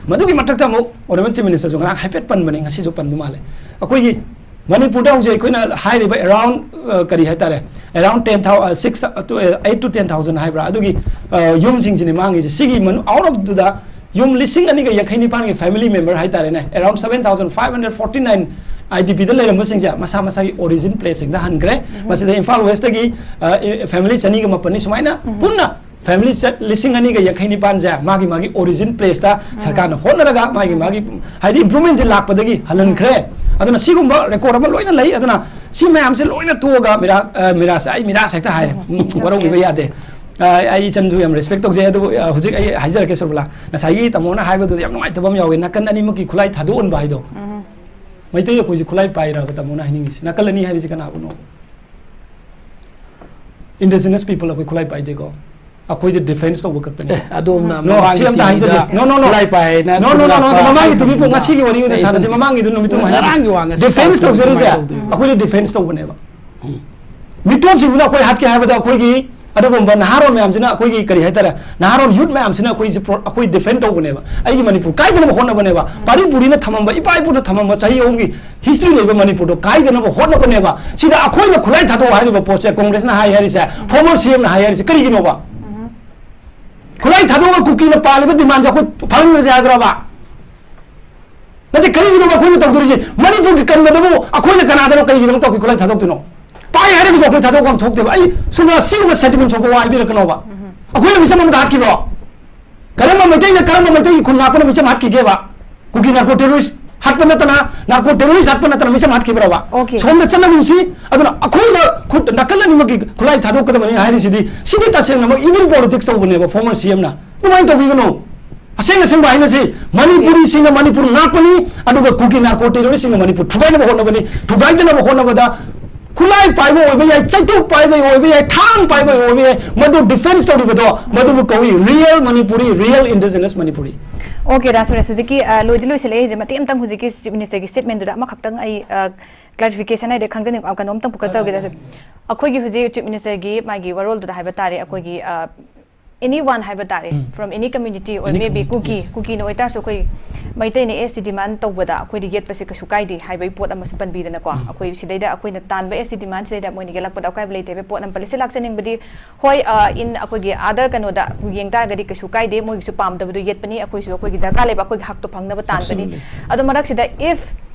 ꯃꯗꯨꯒꯤ ꯃꯊꯛꯇ ꯑꯃꯨꯛ Honourable Chief Minister-ꯁꯨ ꯉꯔꯥꯡ ꯍꯥꯏꯐꯦꯠ ꯄꯟꯕꯅꯦ, ꯉꯁꯤꯁꯨ ꯄꯟꯕ ꯃꯥꯜꯂꯦ꯫ ꯑꯩꯈꯣꯏꯒꯤ ꯃꯅꯤꯄꯨꯔꯗ ꯍꯧꯖꯤꯛ ꯑꯩꯈꯣꯏꯅ ꯍꯥꯏꯔꯤꯕ around, ꯑ, ꯀꯔꯤ ꯍꯥꯏꯇꯥꯔꯦ, around ten thousand, ꯑ, six, ꯑ, to, ꯑ, eight to ten thousand ꯍꯥꯏꯕ꯭ꯔꯥ, ꯑꯗꯨꯒꯤ, ꯑ, ꯌꯨꯝꯁꯤꯡꯁꯤꯅꯤ ꯃꯥꯡꯉꯤꯁꯦ꯫ ꯁꯤꯒꯤ ꯃꯅꯨꯡ, out of the ꯌꯨꯝ ꯂꯤꯁꯤꯡ ꯑꯅꯤꯒ ꯌꯥꯡꯈꯩ ꯅꯤꯄꯥꯟꯒꯤ family member ꯍꯥꯏꯇꯥꯔꯦꯅꯦ, around seven thousand five hundred forty nine I D P-ꯗ ꯂꯩꯔꯝꯕꯁꯤꯡꯁꯦ ꯃꯁꯥ ꯃꯁꯥꯒꯤ origin place-ꯁꯤꯡꯗ ꯍꯟꯈ꯭ꯔꯦ꯫ ꯃꯁꯤꯗ ꯏꯝꯐꯥꯜ West-ꯇꯒꯤ, ꯑ, family ꯆꯅꯤꯒ ꯃꯥꯄꯟꯅꯤ ꯁꯨꯃꯥꯏꯅ ꯄꯨꯟꯅ family ꯆꯠ-, ꯂꯤꯁꯤꯡ ꯑꯅꯤꯒ ꯌꯥꯡꯈꯩ ꯅꯤꯄꯥꯟꯁꯦ ꯃꯥꯒꯤ ꯃꯥꯒꯤ origin place-ꯇ ꯁꯔꯀꯥꯔꯅ ꯍꯣꯠꯅꯔꯒ ꯃꯥꯒꯤ ꯃꯥꯒꯤ, ꯍꯥꯏꯗꯤ, improvement-ꯁꯦ ꯂꯥꯛꯄꯗꯒꯤ ꯍꯜꯍꯟꯈ꯭ꯔꯦ꯫ ꯑꯗꯨꯅ ꯁꯤꯒꯨꯝꯕ record ꯑꯃ ꯂꯣꯏꯅ ꯂꯩ꯫ ꯑꯗꯨꯅ ꯁꯤ ꯃꯌꯥꯝꯁꯦ ꯂꯣꯏꯅ ꯇꯣꯛꯑꯒ ꯃꯤꯔꯥ-, ꯑ, ꯃꯤꯔꯥꯁ, ꯑꯩ ꯃꯤꯔꯥꯁ ꯍꯦꯛꯇ ꯍꯥꯏꯔꯦ, ꯎꯝ, ꯋꯥꯔꯧꯕꯤꯕ ꯌꯥꯗꯦ꯫ ꯑ, ꯑꯩ ꯏꯆꯟꯁꯨ ꯌꯥꯝ respect ꯇꯧꯖꯩ꯫ ꯑꯗꯨꯕꯨ, ꯑ, ꯍꯧꯖꯤꯛ ꯑꯩ ꯍꯥꯏꯖꯔꯛꯀꯦ ꯁꯨꯔꯕꯂꯥ, ꯉꯁꯥꯏꯒꯤ ꯇꯥꯃꯣꯅ ꯍꯥꯏꯕꯗꯨꯗ ꯌꯥꯝ ꯅꯨꯡꯉꯥꯏꯇꯕ ꯑꯃ ꯌꯥꯎꯋꯦ, ꯅꯥꯀꯟ ꯑꯅꯤꯃꯛꯀꯤ ꯈꯨꯠꯂꯥꯏ ꯊꯥꯗꯣꯛꯍꯟꯕ ꯍꯥꯏꯗꯣ꯫ ꯃꯩꯇꯩ ꯑꯩꯈꯣꯏꯁꯨ ꯈꯨꯠꯂꯥꯏ ꯄꯥꯏꯔꯕ ꯇꯥꯃꯣꯅ ꯍꯥꯏꯅꯤꯡꯉꯤꯁꯤ? ꯅꯥꯀꯜ ꯑꯅꯤ ꯍꯥꯏꯔꯤꯁꯤ ꯀꯅꯥꯕꯨꯅꯣ? Indigenous people ꯑꯩꯈꯣꯏ ꯈꯨꯠꯂꯥꯏ ꯄꯥꯏꯗꯦꯀꯣ꯫ ꯑꯩꯈꯣꯏꯗꯤ defense ꯇꯧꯕ ꯈꯛꯇꯅꯤ꯫ ꯑꯦ ꯑꯗꯣꯝꯅ No, ꯁꯤ ꯑꯝꯇ ꯍꯥꯏꯖꯒꯦ꯫ No, no, no, no, no, no, ꯃꯃꯥꯡꯒꯤ ꯇꯤꯚꯤ ꯄꯣ ꯉꯁꯤꯒꯤ ꯋꯥꯔꯤ ꯑꯣꯏꯅ ꯁꯥꯟꯅꯁꯤ꯫ ꯃꯃꯥꯡꯒꯤꯗꯨ ꯅꯨꯃꯤꯠꯇꯨ ꯍꯥꯏꯅ ꯉꯔꯥꯡꯒꯤ ꯋꯥ ꯉꯁꯤ defense ꯇꯧꯁꯤ, ꯇꯧꯖꯔꯤꯁꯦ ꯀꯃꯥꯏꯅ ꯇꯧꯗꯣꯏꯅꯣ? ꯑꯩꯈꯣꯏꯗꯤ defense ꯇꯧꯕꯅꯦꯕ꯫ ꯃꯤꯇꯣꯞꯁꯤꯡꯗꯨꯅ ꯑꯩꯈꯣꯏ ꯍꯥꯠꯀꯦ ꯍꯥꯏꯕꯗ ꯑꯩꯈꯣꯏꯒꯤ ꯑꯗꯨꯒꯨꯝꯕ ꯅꯍꯥꯔꯣꯜ ꯃꯌꯥꯝꯁꯤꯅ ꯑꯩꯈꯣꯏꯒꯤ ꯀꯔꯤ ꯍꯥꯏꯇꯥꯔꯦ, ꯅꯍꯥꯔꯣꯜ youth ꯃꯌꯥꯝꯁꯤꯅ ꯑꯩꯈꯣꯏꯁꯦ pro-, ꯑꯩꯈꯣꯏ defend ꯇꯧꯕꯅꯦꯕ꯫ ꯑꯩꯒꯤ ꯃꯅꯤꯄꯨꯔ ꯀꯥꯏꯗꯅꯕ ꯍꯣꯠꯅꯕꯅꯦꯕ꯫ ꯄꯥꯔꯤ ꯄꯨꯔꯤꯅ ꯊꯝꯃꯝꯕ, ꯏꯄꯥ ꯏꯄꯨꯅ ꯊꯝꯃꯝꯕ ꯆꯍꯤ ꯑꯍꯨꯝꯒꯤ history ꯂꯩꯕ ꯃꯅꯤꯄꯨꯔꯗꯣ ꯀꯥꯏꯗꯅꯕ ꯍꯣꯠꯅꯕꯅꯦꯕ꯫ ꯁꯤꯗ ꯑꯩꯈꯣꯏꯅ ꯈꯨꯠꯂꯥꯏ ꯊꯥꯗꯣꯛꯑꯣ ꯍꯥꯏꯔꯤꯕ ꯄꯣꯠꯁꯦ ꯀꯣꯡꯒ꯭ꯔꯦꯁꯅ ꯍꯥꯏ ꯍꯥꯏꯔꯤꯁꯦ, former CM ꯅ ꯍꯥꯏ ꯍꯥꯏꯔꯤꯁꯦ ꯀꯔꯤꯒꯤꯅꯣꯕ? ꯈꯨꯠꯂꯥꯏ ꯊꯥꯗꯣꯛꯑꯒ ꯀꯨꯀꯤꯅ ꯄꯥꯜꯂꯤꯕ demand ꯁꯦ ꯑꯩꯈꯣꯏ ꯐꯪꯍꯟꯈ꯭ꯔꯁꯦ ꯍꯥꯏꯕ꯭ꯔꯕ? ꯅꯠꯇꯦ, ꯀꯔꯤꯒꯤꯅꯣꯕ ꯑꯩꯈꯣꯏꯅ ꯇꯧꯗꯣꯔꯤꯁꯦ? ꯃꯅꯤꯄꯨꯔꯒꯤ ꯀꯟꯕꯗꯕꯨ ꯑꯩꯈꯣꯏꯅ ꯀꯅꯥꯗꯅꯣ ꯀꯔꯤꯒꯤꯗꯃꯛꯇ ꯑꯩꯈꯣꯏ ꯈꯨꯠꯂꯥꯏ ꯊꯥꯗꯣꯛꯇꯣꯏꯅꯣ? ꯄꯥꯏ ꯍꯥꯏꯔꯒꯁꯨ ꯑꯩꯈꯣꯏ ꯊꯥꯗꯣꯛꯐꯝ ꯊꯣꯛꯇꯦꯕ꯫ ꯑꯩ ꯁꯨꯝꯕ ꯑꯁꯤꯒꯨꯝꯕ sentiment ꯊꯣꯛꯄ ꯋꯥ ꯍꯥꯏꯕꯤꯔꯛꯀꯅꯣꯕ꯫ ꯑꯩꯈꯣꯏꯅ ꯃꯤꯆꯝ ꯑꯃꯗ ꯍꯥꯠꯈꯤꯕ꯭ꯔꯣ? ꯀꯔꯝꯕ ꯃꯩꯇꯩꯅ, ꯀꯔꯝꯕ ꯃꯩꯇꯩꯒꯤ ꯈꯨꯟ ꯉꯥꯛꯄꯅ ꯃꯤꯆꯝ ꯍꯥꯠꯈꯤꯒꯦꯕ? ꯀꯨꯀꯤ narco terrorist ꯍꯥꯠꯄ ꯅꯠꯇꯅ, narco terrorist ꯍꯥꯠꯄ ꯅꯠꯇꯅ ꯃꯤꯆꯝ ꯍꯥꯠꯈꯤꯕ꯭ꯔꯕ? Okay. ꯁꯣꯝꯗ ꯆꯠꯅꯒꯨꯝꯁꯤ꯫ ꯑꯗꯨꯅ ꯑꯩꯈꯣꯏꯗ ꯈꯨꯠ ꯅꯥꯀꯜ ꯑꯅꯤꯃꯛꯀꯤ ꯈꯨꯠꯂꯥꯏ ꯊꯥꯗꯣꯛꯀꯗꯕꯅꯤ ꯍꯥꯏꯔꯤꯁꯤꯗꯤ, ꯁꯤꯗꯤ ꯇꯁꯦꯡꯅꯃꯛ evil politics ꯇꯧꯕꯅꯦꯕ former CM ꯅ꯫ ꯑꯗꯨꯃꯥꯏꯅ ꯇꯧꯕꯤꯒꯅꯨ꯫ ꯑꯁꯦꯡ ꯑꯁꯦꯡꯕ ꯍꯥꯏꯅꯁꯤ, ꯃꯅꯤꯄꯨꯔꯤꯁꯤꯡꯅ ꯃꯅꯤꯄꯨꯔ ꯉꯥꯛꯄꯅꯤ, ꯑꯗꯨꯒ ꯀꯨꯀꯤ narco terrorist ꯁꯤꯡꯅ ꯃꯅꯤꯄꯨꯔ ꯊꯨꯒꯥꯏꯅꯕ ꯍꯣꯠꯅꯕꯅꯤ꯫ ꯊꯨꯒꯥꯏꯗꯅꯕ ꯍꯣꯠꯅꯕꯗ ꯈꯨꯠꯂꯥꯏ ꯄꯥꯏꯕ ꯑꯣꯏꯕ ꯌꯥꯏ, ꯆꯩꯇꯨꯞ ꯄꯥꯏꯕ ꯑꯣꯏꯕ ꯌꯥꯏ, ꯊꯥꯡ ꯄꯥꯏꯕ ꯑꯣꯏꯕ ꯌꯥꯏ, ꯃꯗꯨ defense ꯇꯧꯔꯤꯕꯗꯣ ꯃꯗꯨꯕꯨ ꯀꯧꯏ real Manipuri, real indigenous Manipuri꯫ Okay, ꯔꯥ ꯁꯨꯔꯦꯁ, ꯍꯧꯖꯤꯛꯀꯤ ꯑ, ꯂꯣꯏꯗꯤ ꯂꯣꯏꯁꯤꯜꯂꯛꯑꯦ꯫ ꯍꯧꯖꯤꯛ ꯃꯇꯦꯛ ꯑꯃꯇꯪ ꯍꯧꯖꯤꯛꯀꯤ Chief Minister ꯒꯤ statement ꯗꯨꯗ ꯑꯃꯈꯛꯇꯪ ꯑꯩ ꯑ, clarification ꯍꯥꯏꯗꯤ ꯈꯪꯖꯅꯤꯡ, ꯑ, ꯀꯩꯅꯣꯝꯇꯪ ꯄꯨꯈꯠꯆꯍꯧꯒꯦ꯫ ꯑꯩꯈꯣꯏꯒꯤ ꯍꯧꯖꯤꯛ Chief Minister ꯒꯤ ꯃꯥꯒꯤ ꯋꯥꯔꯣꯜꯗꯨꯗ ꯍꯥꯏꯕ ꯇꯥꯔꯦ, ꯑꯩꯈꯣꯏꯒꯤ ꯑ, anyone ꯍꯥꯏꯕ ꯇꯥꯔꯦ, from any community or Any maybe community, Kuki, yes. ꯀꯨꯀꯤꯅ ꯑꯣꯏꯇꯥꯔꯁꯨ ꯑꯩꯈꯣꯏ ꯃꯩꯇꯩꯅ ST demand ꯇꯧꯕꯗ ꯑꯩꯈꯣꯏꯗꯤ ꯌꯦꯠꯄꯁꯦ ꯀꯩꯁꯨ ꯀꯥꯏꯗꯦ ꯍꯥꯏꯕꯒꯤ ꯄꯣꯠ ꯑꯃꯁꯨ ꯄꯟꯕꯤꯗꯅꯀꯣ꯫ ꯑꯩꯈꯣꯏ ꯁꯤꯗꯩꯗ ꯑꯩꯈꯣꯏꯅ ꯇꯥꯟꯕ ST demand ꯁꯤꯗꯩꯗ ꯃꯣꯏꯅ ꯌꯦꯜꯂꯛꯄꯗ ꯑꯀꯥꯏꯕ ꯂꯩꯇꯦ ꯍꯥꯏꯕꯒꯤ ꯄꯣꯠ ꯑꯃ ꯄꯜꯂꯤ꯫ ꯁꯤ ꯂꯥꯛꯆꯅꯤꯡꯕꯗꯤ ꯍꯣꯏ, ꯑ, in ꯑꯩꯈꯣꯏꯒꯤ other ꯀꯩꯅꯣꯗ ꯌꯦꯡ ꯇꯥꯔꯒꯗꯤ ꯀꯩꯁꯨ ꯀꯥꯏꯗꯦ, ꯃꯣꯏꯒꯤꯁꯨ ꯄꯥꯝꯗꯕꯗꯨ ꯌꯦꯠꯄꯅꯤ, ꯑꯩꯈꯣꯏꯁꯨ ꯑꯩꯈꯣꯏꯒꯤ ꯗꯔꯀꯥꯔ ꯂꯩꯕ ꯑꯩꯈꯣꯏꯒꯤ ꯍꯛꯇꯣ ꯐꯪꯅꯕ ꯇꯥꯟꯕꯅꯤ꯫ Absolutely. ꯑꯗꯣ ꯃꯔꯛꯁꯤꯗ if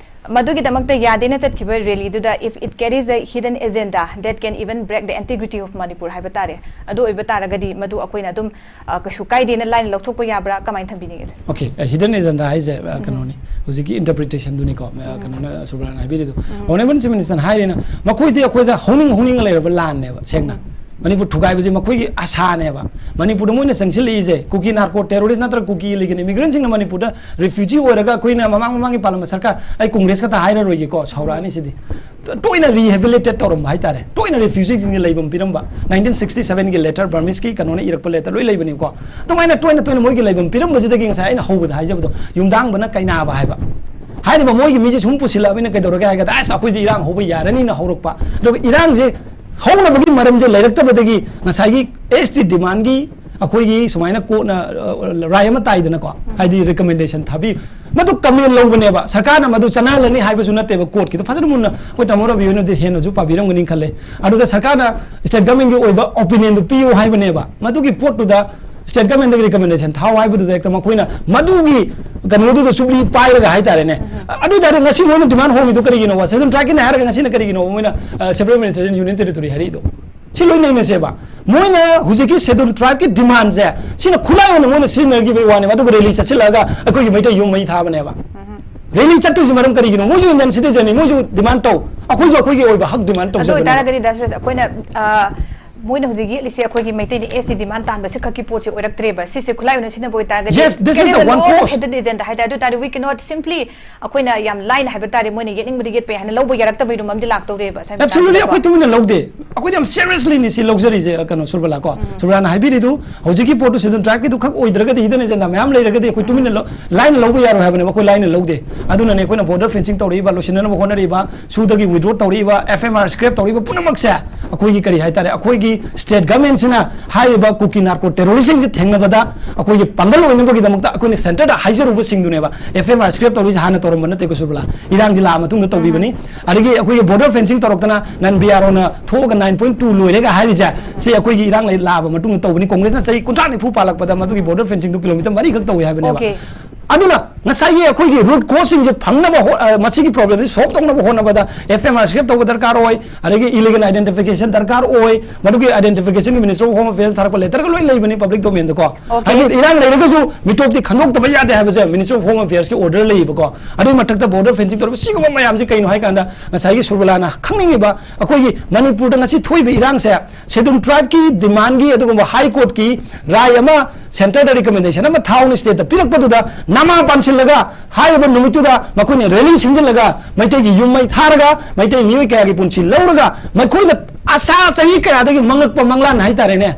ꯃꯗꯨꯒꯤꯗꯃꯛꯇ ꯌꯥꯗꯦꯅ ꯆꯠꯈꯤꯕ rally ꯗꯨꯗ if it carries a hidden agenda that can even break the integrity of Manipur ꯍꯥꯏꯕ ꯇꯥꯔꯦ, ꯑꯗꯨ ꯑꯣꯏꯕ ꯇꯥꯔꯒꯗꯤ ꯃꯗꯨ ꯑꯩꯈꯣꯏꯅ ꯑꯗꯨꯝ, ꯑ, ꯀꯩꯁꯨ ꯀꯥꯏꯗꯦꯅ ꯂꯥꯏꯅ ꯂꯧꯊꯣꯛꯄ ꯌꯥꯕ꯭ꯔꯥ, ꯀꯃꯥꯏꯅ ꯊꯝꯕꯤꯅꯤꯡꯉꯦ? Okay, hidden agenda ꯍꯥꯏꯁꯦ, ꯑ, ꯀꯩꯅꯣꯅꯤ, ꯍꯧꯖꯤꯛꯀꯤ interpretation ꯗꯨꯅꯤꯀꯣ, ꯑ, ꯀꯩꯅꯣꯅ, ꯁꯨꯕ꯭ꯔꯥꯅ ꯍꯥꯏꯕꯤꯔꯤꯗꯣ꯫ Honourable Chief Minister ꯅ ꯍꯥꯏꯔꯤꯅ, ꯃꯈꯣꯏꯗꯤ ꯑꯩꯈꯣꯏꯗ ꯍꯧꯅꯤꯡ ꯍꯧꯅꯤꯡꯉ ꯂꯩꯔꯕ ꯂꯥꯟꯅꯦꯕ, ꯁꯦꯡꯅ꯫ ꯃꯅꯤꯄꯨꯔ ꯊꯨꯒꯥꯏꯕꯁꯦ ꯃꯈꯣꯏꯒꯤ ꯑꯁꯥꯅꯦꯕ꯫ ꯃꯅꯤꯄꯨꯔꯗ ꯃꯣꯏꯅ ꯆꯪꯁꯤꯜꯂꯛꯏꯁꯦ ꯀꯨꯀꯤ ꯅꯥꯔꯀꯣ ꯇꯦꯔꯣꯔꯤꯁ ꯅꯠꯇ꯭ꯔꯒ ꯀꯨꯀꯤ ꯏꯂꯤꯒꯦꯜ ꯏꯃꯤꯒ꯭ꯔꯦꯟꯁꯤꯡꯅ ꯃꯅꯤꯄꯨꯔꯗ ꯔꯤꯐ꯭ꯌꯨꯖꯤ ꯑꯣꯏꯔꯒ ꯑꯩꯈꯣꯏꯅ ꯃꯃꯥꯡ ꯃꯃꯥꯡꯒꯤ ꯄꯥꯜꯂꯝꯕ ꯁꯔꯀꯥꯔ, ꯑꯩ ꯀꯣꯡꯒ꯭ꯔꯦꯁ ꯈꯛꯇ ꯍꯥꯏꯔꯔꯣꯏꯒꯦꯀꯣ, ꯁꯥꯎꯔꯛꯑꯅꯤ ꯁꯤꯗꯤ꯫ ꯇꯣꯏꯅ ꯔꯤꯍꯦꯕꯤꯂꯤꯇꯦꯠ ꯇꯧꯔꯝꯕ ꯍꯥꯏꯇꯥꯔꯦ, ꯇꯣꯏꯅ ꯔꯤꯐ꯭ꯌꯨꯖꯤꯁꯤꯡꯁꯦ ꯂꯩꯐꯝ ꯄꯤꯔꯝꯕ꯫ ꯅꯥꯏꯟꯇꯤꯟ ꯁꯤꯛꯁꯇꯤ ꯁꯚꯦꯟꯒꯤ ꯂꯦꯇꯔ ꯕꯔꯃꯤꯁꯀꯤ ꯀꯩꯅꯣꯅ ꯏꯔꯛꯄ ꯂꯦꯇꯔ ꯂꯣꯏ ꯂꯩꯕꯅꯤꯀꯣ꯫ ꯑꯗꯨꯃꯥꯏꯅ ꯇꯣꯏꯅ ꯇꯣꯏꯅ ꯃꯣꯏꯒꯤ ꯂꯩꯐꯝ ꯄꯤꯔꯝꯕꯁꯤꯗꯒꯤ ꯉꯁꯥꯏ ꯑꯩꯅ ꯍꯧꯕꯗ ꯍꯥꯏꯖꯕꯗꯣ, ꯌꯨꯝꯗꯥꯡꯕꯅ ꯀꯩꯅꯥꯕ ꯍꯥꯏꯕ꯫ ꯍꯥꯏꯔꯤꯕ ꯃꯣꯏꯒꯤ ꯃꯤꯁꯦ ꯁꯨꯝ ꯄꯨꯁꯤꯜꯂꯛꯑꯕꯅꯤꯅ ꯀꯩꯗꯧꯔꯒꯦ ꯍꯥꯏꯔꯒꯗ, "ꯑꯁ, ꯑꯩꯈꯣꯏꯗꯤ ꯏꯔꯥꯡ ꯍꯧꯕ ꯌꯥꯔꯅꯤꯅ" ꯍꯧꯔꯛꯄ꯫ ꯑꯗꯨꯒ ꯏꯔꯥꯡꯁꯦ ꯍꯧꯅꯕꯒꯤ ꯃꯔꯝꯁꯦ ꯂꯩꯔꯛꯇꯕꯗꯒꯤ ꯉꯁꯥꯏꯒꯤ ꯑꯦꯁ ꯇꯤ ꯗꯤꯃꯥꯟꯒꯤ ꯑꯩꯈꯣꯏꯒꯤ ꯁꯨꯃꯥꯏꯅ ꯀꯣꯔꯠꯅ, ꯑ, ꯔꯥꯏ ꯑꯃ ꯇꯥꯏꯗꯅꯀꯣ, ꯍꯥꯏꯗꯤ ꯔꯤꯀꯃꯦꯟꯗꯦꯁꯟ ꯊꯥꯕꯤ, ꯃꯗꯨ ꯀꯃꯦꯟ ꯂꯧꯕꯅꯦꯕ꯫ ꯁꯔꯀꯥꯔꯅ ꯃꯗꯨ ꯆꯠꯅꯍꯜꯂꯅꯤ ꯍꯥꯏꯕꯁꯨ ꯅꯠꯇꯦꯕ ꯀꯣꯔꯠꯀꯤꯗꯣ꯫ ꯐꯖꯅ ꯃꯨꯟꯅ ꯑꯩꯈꯣꯏ ꯇꯥꯃꯣ ꯔꯕꯤ ꯍꯣꯏꯅꯗꯤ ꯍꯦꯟꯅꯁꯨ ꯄꯥꯕꯤꯔꯝꯒꯅꯤ ꯈꯜꯂꯦ꯫ ꯑꯗꯨꯗ ꯁꯔꯀꯥꯔꯅ ꯁ꯭ꯇꯦꯠ ꯒꯚꯔꯟꯃꯦꯟꯠꯀꯤ ꯑꯣꯏꯕ ꯑꯣꯄꯤꯅꯤꯌꯟꯗꯨ ꯄꯤꯌꯨ ꯍꯥꯏꯕꯅꯦꯕ꯫ ꯃꯗꯨꯒꯤ ꯄꯣꯠꯇꯨꯗ ꯁ꯭ꯇꯦꯠ ꯒꯚꯔꯟꯃꯦꯟꯠꯇꯒꯤ ꯔꯤꯀꯃꯦꯟꯗꯦꯁꯟ ꯊꯥꯎ ꯍꯥꯏꯕꯗꯨꯗ ꯍꯦꯛꯇ ꯃꯈꯣꯏꯅ ꯃꯗꯨꯒꯤ ꯀꯩꯅꯣꯗꯨꯗ ꯆꯨꯞꯂꯤ ꯄꯥꯏꯔꯒ ꯍꯥꯏꯇꯥꯔꯦꯅꯦ꯫ ꯑꯗꯨ ꯑꯣꯏꯇꯥꯔꯗꯤ ꯉꯁꯤ ꯃꯣꯏꯅ ꯗꯤꯃꯥꯟ ꯍꯣꯡꯉꯤꯗꯣ ꯀꯔꯤꯒꯤꯅꯣꯕ? ꯁꯦꯁꯟ ꯇ꯭ꯔꯥꯏꯕꯀꯤꯅꯦ ꯍꯥꯏꯔꯒ ꯉꯁꯤꯅ ꯀꯔꯤꯒꯤꯅꯣꯕ ꯃꯣꯏꯅ, ꯑ, ꯁꯦꯄꯔꯦꯠ ꯑꯦꯗꯃꯤꯅꯤꯁꯇ꯭ꯔꯦꯁꯟ ꯌꯨꯅꯤꯌꯟ ꯇꯦꯔꯤꯇꯣꯔꯤ ꯍꯥꯏꯔꯛꯏꯗꯣ? ꯁꯤ ꯂꯣꯏ ꯅꯩꯅꯁꯦꯕ꯫ ꯃꯣꯏꯅ ꯍꯧꯖꯤꯛꯀꯤ ꯁꯦꯗꯨꯜ ꯇ꯭ꯔꯥꯏꯕꯀꯤ ꯗꯤꯃꯥꯟꯁꯦ, ꯁꯤꯅ ꯈꯨꯠꯂꯥꯏ ꯑꯣꯏꯅ ꯃꯣꯏꯅ ꯁꯤꯖꯤꯟꯅꯈꯤꯕꯒꯤ ꯋꯥꯅꯦꯕ꯫ ꯑꯗꯨꯒ ꯔꯦꯂꯤ ꯆꯠꯁꯤꯜꯂꯛꯑꯒ ꯑꯩꯈꯣꯏꯒꯤ ꯃꯩꯇꯩ ꯌꯨꯝ ꯃꯩ ꯊꯥꯕꯅꯦꯕ꯫ ꯔꯦꯂꯤ ꯆꯠꯇꯣꯏꯁꯤ ꯃꯔꯝ ꯀꯔꯤꯒꯤꯅꯣ? ꯃꯣꯏꯁꯨ ꯏꯟꯗꯤꯌꯟ ꯁꯤꯇꯤꯖꯟꯅꯤ, ꯃꯣꯏꯁꯨ ꯗꯤꯃꯥꯟ ꯇꯧ, ꯑꯩꯈꯣꯏꯁꯨ ꯑꯩꯈꯣꯏꯒꯤ ꯑꯣꯏꯕ ꯍꯛ ꯗꯤꯃꯥꯟ ꯑꯗꯨ ꯇꯧꯖꯕꯅꯦꯕ꯫ ꯑꯣꯏꯇꯥꯔꯒꯗꯤ ꯗꯥ ꯁꯨꯔꯦꯁ, ꯑꯩꯈꯣꯏꯅ, ꯑ, ꯃꯣꯏꯅ ꯍꯧꯖꯤꯛ ꯌꯦꯠꯂꯤꯁꯦ ꯑꯩꯈꯣꯏꯒꯤ ꯃꯩꯇꯩꯅ ꯑꯦꯁ ꯇꯤ ꯗꯤꯃꯥꯟ ꯇꯥꯟꯕꯁꯦ ꯈꯛꯀꯤ ꯄꯣꯠꯁꯦ ꯑꯣꯏꯔꯛꯇ꯭ꯔꯦꯕ꯫ ꯁꯤꯁꯦ ꯈꯨꯠꯂꯥꯏ ꯑꯣꯏꯅ ꯁꯤꯖꯤꯟꯅꯕ ꯑꯣꯏꯇꯥꯔꯒꯗꯤ Yes, this is the one cause. Hidden agenda ꯍꯥꯏꯇꯥꯔꯦ꯫ ꯑꯗꯨ ꯑꯣꯏꯇꯥꯔꯗꯤ we cannot simply ꯑꯩꯈꯣꯏꯅ ꯌꯥꯝ ꯂꯥꯏꯅ ꯍꯥꯏꯕ ꯇꯥꯔꯦ, ꯃꯣꯏꯅ ꯌꯦꯠꯅꯤꯡꯕꯗꯤ ꯌꯦꯠꯄ ꯌꯥꯏ ꯍꯥꯏꯅ ꯂꯧꯕ ꯌꯥꯔꯛꯇꯕꯒꯤ ꯔꯨꯝ ꯑꯃꯗꯤ ꯂꯥꯛꯇꯧꯔꯦꯕ꯫ ꯁ꯭ꯋꯥꯏ ꯑꯦꯕꯁꯣꯂꯨꯠꯂꯤ ꯃꯇꯥꯡꯁꯤꯗꯀꯣ꯫ ꯑꯩꯈꯣꯏ ꯇꯨꯃꯤꯟꯅ ꯂꯧꯗꯦ꯫ ꯑꯩꯈꯣꯏꯗꯤ ꯌꯥꯝ ꯁꯤꯔꯤꯌꯁꯂꯤꯅꯤ ꯁꯤ ꯂꯧꯖꯔꯤꯁꯦ, ꯀꯩꯅꯣ, ꯁꯨꯔꯕꯂꯥ ꯀꯣ꯫ ꯁꯨꯔꯕꯂꯥꯅ ꯍꯥꯏꯕꯤꯔꯤꯗꯨ ꯍꯧꯖꯤꯛꯀꯤ ꯄꯣꯠꯇꯨ ꯁꯦꯗꯨꯜ ꯇ꯭ꯔꯥꯏꯕꯀꯤꯗꯨ ꯈꯛ ꯑꯣꯏꯗ꯭ꯔꯒꯗꯤ, ꯍꯤꯗꯟ ꯑꯦꯖꯦꯟꯗꯥ ꯃꯌꯥꯝ ꯂꯩꯔꯒꯗꯤ ꯑꯩꯈꯣꯏ ꯇꯨꯃꯤꯟꯅ ꯂꯧ-, ꯂꯥꯏꯅ ꯂꯧꯕ ꯌꯥꯔꯣꯏ ꯍꯥꯏꯕꯅꯦꯕ, ꯑꯩꯈꯣꯏ ꯂꯥꯏꯅ ꯂꯧꯗꯦ꯫ ꯑꯗꯨꯅꯅꯦ ꯑꯩꯈꯣꯏꯅ ꯕꯣꯔꯗꯔ ꯐꯦꯟꯁꯤꯡ ꯇꯧꯔꯛꯏꯕ, ꯂꯣꯏꯁꯤꯟꯅꯅꯕ ꯍꯣꯠꯅꯔꯤꯕ, ꯁꯨꯗꯒꯤ ꯋꯤꯗ꯭ꯔꯣ ꯇꯧꯔꯛꯏꯕ, ꯑꯦꯐ ꯑꯥꯏ ꯑꯥꯔ ꯁ꯭ꯀ꯭ꯔꯦꯞ ꯇꯧꯔꯛꯏꯕ ꯄꯨꯝꯅꯃꯛꯁꯦ ꯑꯩꯈꯣꯏꯒꯤ ꯀꯔꯤ ꯍꯥꯏꯇꯥꯔꯦ, ꯑꯩꯈꯣꯏꯒꯤ ꯁ꯭ꯇꯦꯠ ꯒꯚꯔꯟꯃꯦꯟꯠꯁꯤꯅ ꯍꯥꯏꯔꯤꯕ ꯀꯨꯀꯤ ꯅꯥꯔꯀꯣ ꯇꯦꯔꯣꯔꯤꯁꯁꯤꯡꯁꯦ ꯊꯦꯡꯅꯕꯗ ꯑꯩꯈꯣꯏꯒꯤ ꯄꯥꯡꯒꯜ ꯑꯣꯏꯅꯕꯒꯤꯗꯃꯛꯇ ꯑꯩꯈꯣꯏꯅ ꯁꯦꯟꯇꯔꯗ ꯍꯥꯏꯖꯔꯨꯕꯁꯤꯡꯗꯨꯅꯦꯕ꯫ ꯑꯦꯐ ꯑꯥꯏ ꯑꯥꯔ ꯁ꯭ꯀ꯭ꯔꯦꯞ ꯇꯧꯔꯤꯁꯦ ꯍꯥꯟꯅ ꯇꯧꯔꯝꯕ ꯅꯠꯇꯦꯀꯣ ꯁꯨꯔꯕꯂꯥ, ꯏꯔꯥꯡꯁꯤ ꯂꯥꯛꯑ ꯃꯇꯨꯡꯗ ꯇꯧꯕꯤꯕꯅꯤ꯫ ꯑꯗꯒꯤ ꯑꯩꯈꯣꯏꯒꯤ ꯕꯣꯔꯗꯔ ꯐꯦꯟꯁꯤꯡ ꯇꯧꯔꯛꯇꯅ ꯅꯟ ꯕꯤ ꯑꯥꯔ ꯑꯣꯅ ꯊꯣꯛꯑꯒ ꯅꯥꯏꯟ ꯄꯣꯏꯟꯠ ꯇꯨ ꯂꯣꯏꯔꯦꯒ ꯍꯥꯏꯔꯤꯁꯦ, ꯁꯤ ꯑꯩꯈꯣꯏꯒꯤ ꯏꯔꯥꯡ ꯂꯩ-, ꯂꯥꯛꯑꯕ ꯃꯇꯨꯡꯗ ꯇꯧꯕꯅꯤ꯫ ꯀꯣꯡꯒ꯭ꯔꯦꯁꯅ ꯆꯍꯤ ꯀꯨꯟꯊ꯭ꯔꯥ ꯅꯤꯐꯨ ꯄꯥꯜꯂꯛꯄꯗ ꯃꯗꯨꯒꯤ ꯕꯣꯔꯗꯔ ꯐꯦꯟꯁꯤꯡꯗꯨ ꯀꯤꯂꯣꯃꯤꯇꯔ ꯃꯔꯤꯈꯛ ꯇꯧꯏ ꯍꯥꯏꯕꯅꯦꯕ꯫ Okay. ꯑꯗꯨꯅ ꯉꯁꯥꯏꯒꯤ ꯑꯩꯈꯣꯏꯒꯤ ꯔꯨꯠ ꯀꯣꯁꯁꯤꯡꯁꯦ ꯐꯪꯅꯕ ꯍꯣ-, ꯑ, ꯃꯁꯤꯒꯤ ꯄ꯭ꯔꯣꯕ꯭ꯂꯦꯝꯁꯤ ꯁꯣꯜꯕ ꯇꯧꯅꯕ ꯍꯣꯠꯅꯕꯗ ꯑꯦꯐ ꯑꯥꯏ ꯑꯥꯔ ꯁꯦꯝ ꯇꯧꯕ ꯗꯔꯀꯥꯔ ꯑꯣꯏ, ꯑꯗꯒꯤ ꯏꯂꯤꯒꯦꯜ ꯑꯥꯏꯗꯦꯟꯇꯤꯐꯤꯀꯦꯁꯟ ꯗꯔꯀꯥꯔ ꯑꯣꯏ꯫ ꯃꯗꯨꯒꯤ ꯑꯥꯏꯗꯦꯟꯇꯤꯐꯤꯀꯦꯁꯟꯒꯤ ꯃꯤꯅꯤꯁꯇꯔ ꯑꯣꯐ ꯍꯣꯝ ꯑꯐꯤꯌꯔꯁ ꯊꯥꯔꯛꯄ ꯂꯦꯇꯔꯒ ꯂꯣꯏ ꯂꯩꯕꯅꯤ ꯄꯕ꯭ꯂꯤꯛ ꯗꯣꯃꯦꯟꯗꯀꯣ꯫ Okay. ꯍꯥꯏꯗꯤ ꯏꯔꯥꯡ ꯂꯩꯔꯒꯁꯨ ꯃꯤꯇꯣꯞꯇꯤ ꯈꯟꯗꯣꯛꯇꯕ ꯌꯥꯗꯦ ꯍꯥꯏꯕꯁꯦ ꯃꯤꯅꯤꯁꯇꯔ ꯑꯣꯐ ꯍꯣꯝ ꯑꯐꯤꯌꯔꯁꯀꯤ ꯑꯣꯔꯗꯔ ꯂꯩꯌꯦꯕꯀꯣ꯫ ꯑꯗꯨꯒꯤ ꯃꯊꯛꯇ ꯕꯣꯔꯗꯔ ꯐꯦꯟꯁꯤꯡ ꯇꯧꯔꯤꯕ ꯁꯤꯒꯨꯝꯕ ꯃꯌꯥꯝꯁꯤ ꯀꯩꯅꯣ ꯍꯥꯏ ꯀꯥꯟꯗ ꯉꯁꯥꯏꯒꯤ ꯁꯨꯔꯕꯂꯥꯅ ꯈꯪꯅꯤꯡꯉꯤꯕ ꯑꯩꯈꯣꯏꯒꯤ ꯃꯅꯤꯄꯨꯔꯗ ꯉꯁꯤ ꯊꯣꯛꯏꯕ ꯏꯔꯥꯡꯁꯦ ꯁꯦꯗꯨꯜ ꯇ꯭ꯔꯥꯏꯕꯀꯤ ꯗꯤꯃꯥꯟꯒꯤ ꯑꯗꯨꯒꯨꯝꯕ ꯍꯥꯏ ꯀꯣꯔꯠꯀꯤ ꯔꯥꯏ ꯑꯃ ꯁꯦꯟꯇꯔꯗ ꯔꯤꯀꯃꯦꯟꯗꯦꯁꯟ ꯑꯃ ꯊꯥꯎꯅ ꯁ꯭ꯇꯦꯠꯇ ꯄꯤꯔꯛꯄꯗꯨꯗ ꯅꯃꯥ ꯄꯥꯟꯁꯤꯜꯂꯒ ꯍꯥꯏꯔꯤꯕ ꯅꯨꯃꯤꯠꯇꯨꯗ ꯃꯈꯣꯏꯅ ꯔꯦꯂꯤ ꯁꯤꯟꯖꯤꯜꯂꯒ ꯃꯩꯇꯩꯒꯤ ꯌꯨꯝ ꯃꯩ ꯊꯥꯔꯒ ꯃꯩꯇꯩ ꯃꯤꯑꯣꯏ ꯀꯌꯥꯒꯤ ꯄꯨꯟꯁꯤ ꯂꯧꯔꯒ ꯃꯈꯣꯏꯅ ꯑꯁꯥ ꯆꯍꯤ ꯀꯌꯥꯗꯒꯤ ꯃꯪꯂꯛꯄ ꯃꯪꯂꯥꯟ ꯍꯥꯏꯇꯥꯔꯦꯅꯦ,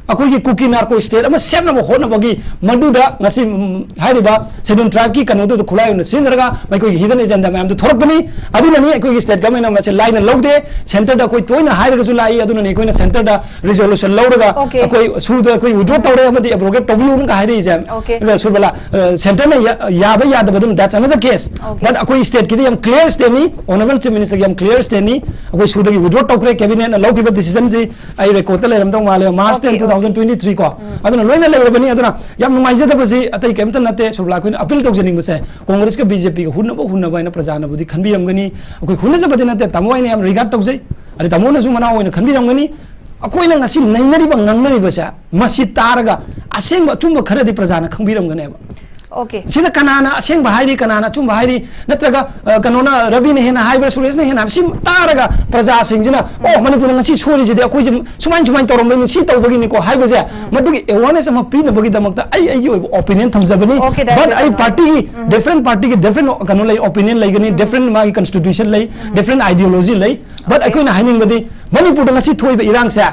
ꯑꯩꯈꯣꯏꯒꯤ ꯀꯨꯀꯤ ꯅꯥꯔꯀꯣ ꯁ꯭ꯇꯦꯠ ꯑꯃ ꯁꯦꯝꯅꯕ ꯍꯣꯠꯅꯕꯒꯤ ꯃꯗꯨꯗ ꯉꯁꯤ, ꯎꯝ, ꯍꯥꯏꯔꯤꯕ ꯁꯦꯗꯨꯜ ꯇ꯭ꯔꯥꯏꯕꯀꯤ ꯀꯩꯅꯣꯗꯨꯗ ꯈꯨꯠꯂꯥꯏ ꯑꯣꯏꯅ ꯁꯤꯖꯤꯟꯅꯔꯒ ꯃꯈꯣꯏꯒꯤ ꯍꯤꯗꯟ ꯑꯦꯖꯦꯟꯗꯥ ꯃꯌꯥꯝꯗꯨ ꯊꯣꯔꯛꯄꯅꯤ꯫ ꯑꯗꯨꯅꯅꯤ ꯑꯩꯈꯣꯏꯒꯤ ꯁ꯭ꯇꯦꯠ ꯒꯚꯔꯟꯃꯦꯟꯠꯅ ꯃꯁꯤ ꯂꯥꯏꯅ ꯂꯧꯗꯦ꯫ ꯁꯦꯟꯇꯔꯗ ꯑꯩꯈꯣꯏ ꯇꯣꯏꯅ ꯍꯥꯏꯔꯒꯁꯨ ꯂꯥꯛꯏ꯫ ꯑꯗꯨꯅꯅꯤ ꯑꯩꯈꯣꯏꯅ ꯁꯦꯟꯇꯔꯗ ꯔꯤꯖꯣꯂꯨꯁꯟ ꯂꯧꯔꯒ Okay. ꯑꯩꯈꯣꯏ ꯁꯨꯗ ꯑꯩꯈꯣꯏ ꯋꯤꯗ꯭ꯔꯣ ꯇꯧꯔꯦ ꯑꯃꯗꯤ ꯑꯦꯕ꯭ꯔꯣꯒꯦꯠ ꯇꯧꯕꯤꯌꯨꯅꯒ ꯍꯥꯏꯔꯛꯏꯁꯦ꯫ Okay. ꯑꯗ ꯁꯨꯔꯕꯂꯥ, ꯑ, ꯁꯦꯟꯇꯔꯅ ꯌꯥ-, ꯌꯥꯕ ꯌꯥꯗꯕ ꯑꯗꯨꯝ that's another case. Okay. But ꯑꯩꯈꯣꯏ ꯁ꯭ꯇꯦꯠꯀꯤꯗꯤ ꯌꯥꯝ ꯀ꯭ꯂꯤꯌꯥꯔ ꯁ꯭ꯇꯦꯠꯅꯤ, ꯑꯣꯅꯔꯦꯕꯜ ꯆꯤꯐ ꯃꯤꯅꯤꯁꯇꯔꯒꯤ ꯌꯥꯝ ꯀ꯭ꯂꯤꯌꯥꯔ ꯁ꯭ꯇꯦꯠꯅꯤ꯫ ꯑꯩꯈꯣꯏ ꯁꯨꯗꯒꯤ ꯋꯤꯗ꯭ꯔꯣ ꯇꯧꯈ꯭ꯔꯦ꯫ ꯀꯦꯕꯤꯅꯦꯠꯅ ꯂꯧꯈꯤꯕ ꯗꯤꯁꯤꯖꯟꯁꯤ ꯑꯩ ꯔꯦꯀꯣꯔꯗꯇ ꯂꯩꯔꯝꯗꯧ ꯃꯥꯜꯂꯦ꯫ March Okay, ten, okay. two thousand twenty three ꯀꯣ꯫ ꯎꯝ. ꯑꯗꯨꯅ ꯂꯣꯏꯅ ꯂꯩꯔꯕꯅꯤ꯫ ꯑꯗꯨꯅ ꯌꯥꯝ ꯅꯨꯡꯉꯥꯏꯖꯗꯕꯁꯤ ꯑꯇꯩ ꯀꯩꯝꯇ ꯅꯠꯇꯦ꯫ ꯁꯨꯔꯕꯂꯥ, ꯑꯩꯈꯣꯏꯅ ꯑꯄꯤꯜ ꯇꯧꯖꯅꯤꯡꯕꯁꯦ ꯀꯣꯡꯒ꯭ꯔꯦꯁꯀ ꯕꯤ ꯖꯦ ꯄꯤꯒ ꯍꯨꯟꯅꯕ ꯍꯨꯟꯅꯕ ꯍꯥꯏꯅ ꯄ꯭ꯔꯖꯥꯅꯕꯨꯗꯤ ꯈꯟꯕꯤꯔꯝꯒꯅꯤ꯫ ꯑꯩꯈꯣꯏ ꯍꯨꯟꯅꯖꯕꯗꯤ ꯅꯠꯇꯦ, ꯇꯥꯃꯣ ꯑꯩꯅ ꯌꯥꯝ ꯔꯤꯒꯥꯔꯗ ꯇꯧꯖꯩ꯫ ꯑꯗꯩ ꯇꯥꯃꯣꯅꯁꯨ ꯃꯅꯥꯎ ꯑꯣꯏꯅ ꯈꯟꯕꯤꯔꯝꯒꯅꯤ꯫ ꯑꯩꯈꯣꯏꯅ ꯉꯁꯤ ꯅꯩꯅꯔꯤꯕ ꯉꯥꯡꯅꯔꯤꯕꯁꯦ ꯃꯁꯤ ꯇꯥꯔꯒ ꯑꯁꯦꯡꯕ ꯑꯆꯨꯝꯕ ꯈꯔꯗꯤ ꯄ꯭ꯔꯖꯥꯅ ꯈꯪꯕꯤꯔꯝꯒꯅꯦꯕ꯫ Okay. ꯁꯤꯗ ꯀꯅꯥꯅ ꯑꯁꯦꯡꯕ ꯍꯥꯏꯔꯤ, ꯀꯅꯥꯅ ꯑꯆꯨꯝꯕ ꯍꯥꯏꯔꯤ, ꯅꯠꯇ꯭ꯔꯒ, ꯑ, ꯀꯩꯅꯣꯅ, ꯔꯕꯤꯅ ꯍꯦꯟꯅ ꯍꯥꯏꯕ꯭ꯔꯥ, ꯁꯨꯔꯦꯁꯅ ꯍꯦꯟꯅ ꯍꯥꯏꯕ꯭ꯔꯥ, ꯁꯤ ꯇꯥꯔꯒ ꯄ꯭ꯔꯖꯥꯁꯤꯡꯁꯤꯅ, "ꯑꯣ, ꯃꯅꯤꯄꯨꯔꯗ ꯉꯁꯤ ꯁꯣꯏꯔꯤꯁꯤꯗꯤ ꯑꯩꯈꯣꯏꯁꯦ ꯁꯨꯃꯥꯏꯅ ꯁꯨꯃꯥꯏꯅ ꯇꯧꯔꯝꯕꯩꯅꯤ, ꯁꯤ ꯇꯧꯕꯒꯤꯅꯤꯀꯣ" ꯍꯥꯏꯕꯁꯦ, ꯎꯝ. ꯃꯗꯨꯒꯤ ꯑꯦꯋꯥꯔꯅꯦꯁ ꯑꯃ ꯄꯤꯅꯕꯒꯤꯗꯃꯛꯇ ꯑꯩ ꯑꯩꯒꯤ ꯑꯣꯏꯕ opinion ꯊꯝꯖꯕꯅꯤ꯫ Okay, that's But it, ꯑꯩ no. ꯄꯥꯔꯇꯤꯒꯤ, ꯎꯝ. ꯗꯤꯐ꯭ꯔꯦꯟ ꯄꯥꯔꯇꯤꯒꯤ ꯗꯤꯐ꯭ꯔꯦꯟ ꯀꯩꯅꯣ ꯂꯩ, ꯑꯣꯄꯤꯅꯤꯌꯟ ꯂꯩꯒꯅꯤ, ꯎꯝ. ꯗꯤꯐ꯭ꯔꯦꯟ ꯃꯥꯒꯤ ꯀꯟꯁꯇꯤꯇ꯭ꯌꯨꯁꯟ ꯂꯩ, ꯎꯝ. ꯗꯤꯐ꯭ꯔꯦꯟ ꯑꯥꯏꯗꯤꯌꯣꯂꯣꯖꯤ ꯂꯩ꯫ But Okay. ꯑꯩꯈꯣꯏꯅ ꯍꯥꯏꯅꯤꯡꯕꯗꯤ ꯃꯅꯤꯄꯨꯔꯗ ꯉꯁꯤ ꯊꯣꯛꯏꯕ ꯏꯔꯥꯡꯁꯦ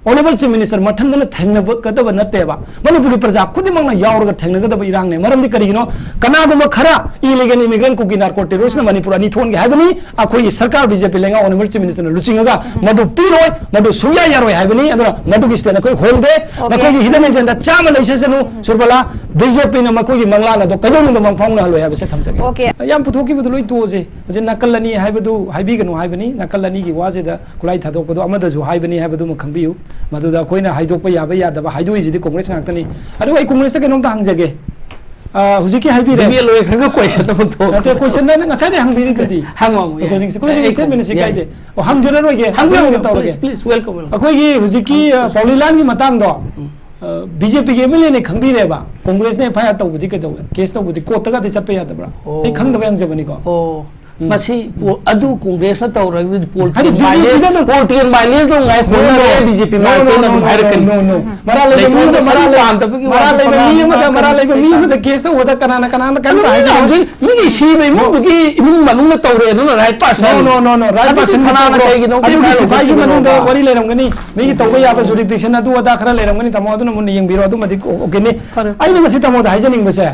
ꯑꯣꯅꯔꯦꯕꯜ ꯆꯤꯐ ꯃꯤꯅꯤꯁꯇꯔ ꯃꯊꯟꯗꯅ ꯊꯦꯡꯅꯒꯗꯕ ꯅꯠꯇꯦꯕ꯫ ꯃꯅꯤꯄꯨꯔꯒꯤ ꯄ꯭ꯔꯖꯥ ꯈꯨꯗꯤꯡꯃꯛꯅ ꯌꯥꯎꯔꯒ ꯊꯦꯡꯅꯒꯗꯕ ꯏꯔꯥꯡꯅꯦ꯫ ꯃꯔꯝꯗꯤ ꯀꯔꯤꯒꯤꯅꯣ? ꯀꯅꯥꯒꯨꯝꯕ ꯈꯔ ꯏꯂꯤꯒꯦꯜ ꯏꯃꯤꯒ꯭ꯔꯦꯟꯠ ꯀꯨꯀꯤ ꯅꯥꯔꯀꯣ ꯇꯦꯔꯣꯔꯤꯁ꯭ꯠꯅ ꯃꯅꯤꯄꯨꯔ ꯑꯅꯤ ꯊꯣꯛꯍꯟꯒꯦ ꯍꯥꯏꯕꯅꯤ꯫ ꯑꯩꯈꯣꯏꯒꯤ ꯁꯔꯀꯥꯔ ꯕꯤ ꯖꯦ ꯄꯤ ꯂꯩꯉꯥꯛ ꯑꯣꯅꯔꯦꯕꯜ ꯆꯤꯐ ꯃꯤꯅꯤꯁꯇꯔꯅ ꯂꯨꯆꯤꯡꯉꯒ ꯃꯗꯨ ꯄꯤꯔꯣꯏ, ꯃꯗꯨ ꯁꯨꯡꯌꯥ ꯌꯥꯔꯣꯏ ꯍꯥꯏꯕꯅꯤ꯫ ꯑꯗꯨꯅ ꯃꯗꯨꯒꯤ ꯁ꯭ꯇꯦꯟ ꯑꯩꯈꯣꯏ ꯍꯣꯜꯗꯦ꯫ Okay. ꯃꯈꯣꯏꯒꯤ ꯍꯤꯗꯟ ꯑꯦꯖꯦꯟꯗꯥ ꯆꯥꯝꯃ ꯂꯩꯁꯁꯅꯨ, ꯁꯨꯔꯕꯂꯥ, ꯕꯤ ꯖꯦ ꯄꯤꯅ ꯃꯈꯣꯏꯒꯤ ꯃꯪꯂꯥꯟ ꯑꯗꯣ ꯀꯩꯗꯧꯅꯨꯡꯗ ꯃꯪ ꯐꯥꯎꯅꯍꯜꯂꯣꯏ ꯍꯥꯏꯕꯁꯦ ꯊꯝꯖꯒꯦ꯫ Okay. ꯌꯥꯝ ꯄꯨꯊꯣꯛꯈꯤꯕꯗꯨ ꯂꯣꯏ ꯇꯣꯛꯑꯁꯦ꯫ ꯍꯧꯖꯤꯛ ꯅꯥꯀꯜ ꯑꯅꯤ ꯍꯥꯏꯕꯗꯨ ꯍꯥꯏꯕꯤꯒꯅꯨ ꯍꯥꯏꯕꯅꯤ꯫ ꯅꯥꯀꯜ ꯑꯅꯤꯒꯤ ꯋꯥꯁꯤꯗ ꯈꯨꯠꯂꯥꯏ ꯊꯥꯗꯣꯛꯄꯗꯣ ꯑꯃꯗꯁꯨ ꯍꯥꯏꯕꯅꯤ ꯍꯥꯏꯕꯗꯨꯃ ꯈꯪꯕꯤꯌꯨ꯫ ꯃꯗꯨꯗ ꯑꯩꯈꯣꯏꯅ ꯍꯥꯏꯗꯣꯛꯄ ꯌꯥꯕ ꯌꯥꯗꯕ ꯍꯥꯏꯗꯣꯛꯏꯁꯤꯗꯤ ꯀꯣꯡꯒ꯭ꯔꯦꯁ ꯉꯥꯛꯇꯅꯤ꯫ ꯑꯗꯨꯒ ꯑꯩ ꯀꯣꯡꯒ꯭ꯔꯦꯁꯇ ꯀꯩꯅꯣꯝꯇ ꯍꯪꯖꯒꯦ꯫ ꯑ, ꯍꯧꯖꯤꯛꯀꯤ ꯍꯥꯏꯕꯤꯔꯦ꯫ ꯕꯤ ꯑꯦ ꯂꯣꯏꯈ꯭ꯔꯒ ꯀꯣꯏꯁꯟ ꯑꯃ ꯊꯣꯛ ꯅꯠꯇꯦ, ꯀꯣꯏꯁꯟ ꯅꯪꯅ ꯉꯁꯥꯏꯗꯩ ꯍꯪꯕꯤꯔꯤꯗꯨꯗꯤ꯫ ꯍꯪꯉꯣ, ꯍꯪꯉꯣ, ꯌꯥꯏ꯫ Closing statement꯫ Closing ꯌꯥꯏ, statement ꯁꯤ ꯌꯥꯏ꯫ ꯀꯥꯏꯗꯦ꯫ ꯑꯣ, ꯍꯪꯖꯔꯔꯣꯏꯒꯦ꯫ ꯍꯪꯕꯤꯌꯨ, ꯑꯗꯨ ꯑꯣꯏꯅ ꯍꯪꯕꯤꯌꯨ, ꯇꯧꯔꯒꯦ꯫ please, please, welcome, welcome꯫ ꯑꯩꯈꯣꯏꯒꯤ ꯍꯧꯖꯤꯛꯀꯤ, ꯑ, ꯄꯥꯎꯂꯤꯂꯥꯟꯒꯤ ꯃꯇꯥꯡꯗꯣ, ꯑ, ꯕꯤ ꯖꯦ ꯄꯤꯒꯤ ꯑꯦꯝ ꯑꯦꯜ ꯑꯦꯅ ꯈꯪꯕꯤꯔꯦꯕ꯫ ꯀꯣꯡꯒ꯭ꯔꯦꯁꯅ ꯑꯦꯐ ꯑꯥꯏ ꯑꯥꯔ ꯇꯧꯕꯗꯤ ꯀꯩꯗꯧꯋꯦ? ꯀꯦꯁ ꯇꯧꯕꯗꯤ ꯀꯣꯔꯠꯇꯒꯗꯤ ꯆꯠꯄ ꯌꯥꯗꯕ꯭ꯔꯥ? ꯑꯣ꯫ ꯑꯩ ꯈꯪꯗꯕ ꯍꯪꯖꯕꯅꯤꯀꯣ꯫ ꯑꯣ꯫ ꯎꯝ꯫ ꯃꯁꯤ ꯄꯣ-, ꯑꯗꯨ ꯀꯣꯡꯒ꯭ꯔꯦꯁꯅ ꯇꯧꯔꯒꯗꯤ ꯄꯣꯜ ꯍꯥꯏꯗꯤ ꯇꯦꯟ ꯕꯤ ꯖꯦ ꯄꯤꯗ ꯃꯥꯏꯂꯦꯖ, ꯑꯗꯨꯝ ꯄꯣꯜ ꯇꯦꯟ ꯃꯥꯏꯂꯦꯖ ꯂꯧ ꯉꯥꯏ No, ꯍꯣꯠꯅꯔꯦ no, no, B J P no, ꯃꯥꯏꯀꯩꯅ no, ꯑꯗꯨꯝ no, no꯫ ꯍꯥꯏꯔꯛꯀꯅꯤ꯫ ꯃꯔꯥꯜ ꯂꯩꯕ ꯃꯤ ꯂꯩꯇꯣꯟ ꯑꯃꯗ, ꯗꯁꯥ ꯃꯔꯥꯜ ꯂꯩꯕ, ꯄꯥꯝꯗꯕꯒꯤ ꯋꯥ ꯃꯔꯥꯜ ꯂꯩꯕ ꯃꯉꯥꯡ ꯃꯤ ꯑꯃꯗ, ꯀꯩꯀꯥ ꯃꯔꯥꯜ ꯂꯩꯕ ꯃꯤ ꯀꯩꯀꯥ꯫ ꯑꯃꯗ ꯀꯦꯁ ꯇꯧꯕꯗ ꯀꯅꯥꯅ, ꯀꯅꯥꯅ ꯑꯗꯨ ꯀꯔꯤꯝꯇ ꯃꯤꯅ ꯍꯥꯏꯗꯦ꯫ ꯍꯧꯖꯤꯛ ꯃꯤꯒꯤ ꯁꯤꯕ ꯏꯃꯨꯡꯗꯨꯒꯤ ꯏꯃꯨꯡ ꯃꯅꯨꯡꯅ ꯇꯧꯔꯦ, ꯑꯗꯨꯅ right person. No, no, no, no, right ꯑꯗꯨꯗꯤ person ꯐꯅꯥꯅ ꯅꯠꯇꯦꯀꯣ꯫ ꯀꯩꯒꯤꯅꯣ? ꯑꯗꯨꯒꯤ ꯀꯩ ꯁꯤꯐꯥꯏꯒꯤ ꯀꯥꯏꯔꯨꯕꯅꯣꯕ? ꯃꯅꯨꯡꯗ ꯋꯥꯔꯤ ꯂꯩꯔꯝꯒꯅꯤ, ꯃꯤꯒꯤ ꯇꯧꯕ ꯌꯥꯕ ꯖꯨꯔꯤꯗꯤꯛꯁꯟ ꯑꯗꯨ ꯑꯗꯥ ꯈꯔ ꯂꯩꯔꯝꯒꯅꯤ, ꯇꯥꯃꯣ, ꯑꯗꯨꯅ ꯃꯨꯟꯅ ꯌꯦꯡꯕꯤꯔꯣ, ꯑꯗꯨꯃꯗꯤ ꯑꯣ-, ꯑꯣꯀꯦꯅꯤ꯫ ꯐꯔꯦ꯫ ꯑꯩꯅ ꯉꯁꯤ ꯇꯥꯃꯣꯗ ꯍꯥꯏꯖꯅꯤꯡꯕꯁꯦ,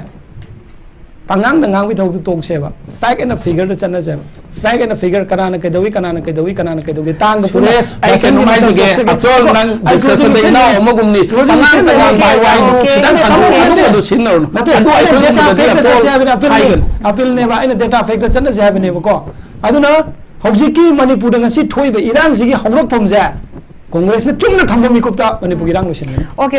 ꯄꯉꯥꯡꯗ ꯉꯥꯡꯕꯒꯤ ꯊꯕꯛꯇꯨ ꯇꯣꯛꯁꯦꯕ, ꯐꯦꯛ ꯑꯦꯟ ꯐꯤꯒꯔꯗ ꯆꯠꯅꯁꯦꯕ꯫ ꯐꯦꯛ ꯑꯦꯟ ꯐꯤꯒꯔ, ꯀꯅꯥꯅ ꯀꯩꯗꯧꯏ, ꯀꯅꯥꯅ ꯀꯩꯗꯧꯏ, ꯀꯅꯥꯅ ꯀꯩꯗꯧꯗꯦ, ꯇꯥꯡꯒ ꯄꯨꯟꯅ ꯁꯨꯔꯦꯁ, ꯑꯩ ꯂꯥꯏꯁꯟꯒꯤ ꯀꯩꯅꯣꯝ ꯃꯇꯝ ꯍꯥꯏꯖꯒꯦ, ꯇꯣꯛꯆꯒꯦ꯫ ꯑꯆꯣꯜ, ꯅꯪ ꯑꯩ ꯗꯤꯁꯀꯁꯟꯗ ꯀ꯭ꯂꯣꯖꯤꯡ ꯏꯅꯥꯎ ꯁ꯭ꯇꯦꯠꯃꯦꯟ ꯑꯃꯒꯨꯝꯅꯤ꯫ ꯀ꯭ꯂꯣꯖꯤꯡ ꯑꯉꯥꯡ ꯁ꯭ꯇꯦꯠꯃꯦꯟ ꯃꯌꯥꯝ ꯍꯥꯏꯒꯦ꯫ ꯄꯥꯏ ꯋꯥꯏꯗꯨ ꯅꯠꯇꯦ, ꯈꯤꯇꯪ ꯑꯩꯅ ꯍꯟꯗꯣꯛꯑꯣ, ꯅꯠꯇꯦ꯫ ꯑꯗꯨꯝꯕꯗꯣ ꯁꯤꯖꯤꯟꯅꯔꯨꯅꯨ꯫ ꯅꯠꯇꯦ, ꯑꯗꯨ ꯑꯩ ꯑꯩꯅ ꯗꯦꯇꯥ ꯈꯪꯗꯕꯗꯤ ꯐꯦꯛꯇ ꯑꯆꯣꯜ ꯆꯠꯁꯦ ꯍꯥꯏꯕꯅꯤ, ꯑꯄꯤꯜꯅꯤ꯫ ꯍꯥꯏꯒꯅꯨ꯫ ꯑꯄꯤꯜꯅꯦꯕ, ꯑꯩꯅ ꯗꯦꯇꯥ ꯐꯦꯛꯇ ꯆꯠꯅꯁꯦ ꯍꯥꯏꯕꯅꯦꯕꯀꯣ꯫ ꯑꯗꯨꯅ ꯍꯧꯖꯤꯛꯀꯤ ꯃꯅꯤꯄꯨꯔꯗ ꯉꯁꯤ ꯊꯣꯛꯏꯕ ꯏꯔꯥꯡꯁꯤꯒꯤ ꯍꯧꯔꯛꯐꯝꯁꯦ ꯀꯣꯡꯒ꯭ꯔꯦꯁꯅ ꯆꯨꯝꯅ ꯊꯝꯕ ꯃꯤꯀꯨꯞꯇ ꯃꯅꯤꯄꯨꯔꯒꯤ ꯏꯔꯥꯡ ꯂꯣꯏꯁꯤꯟꯒꯅꯤ꯫ ꯑꯣꯀꯦ꯫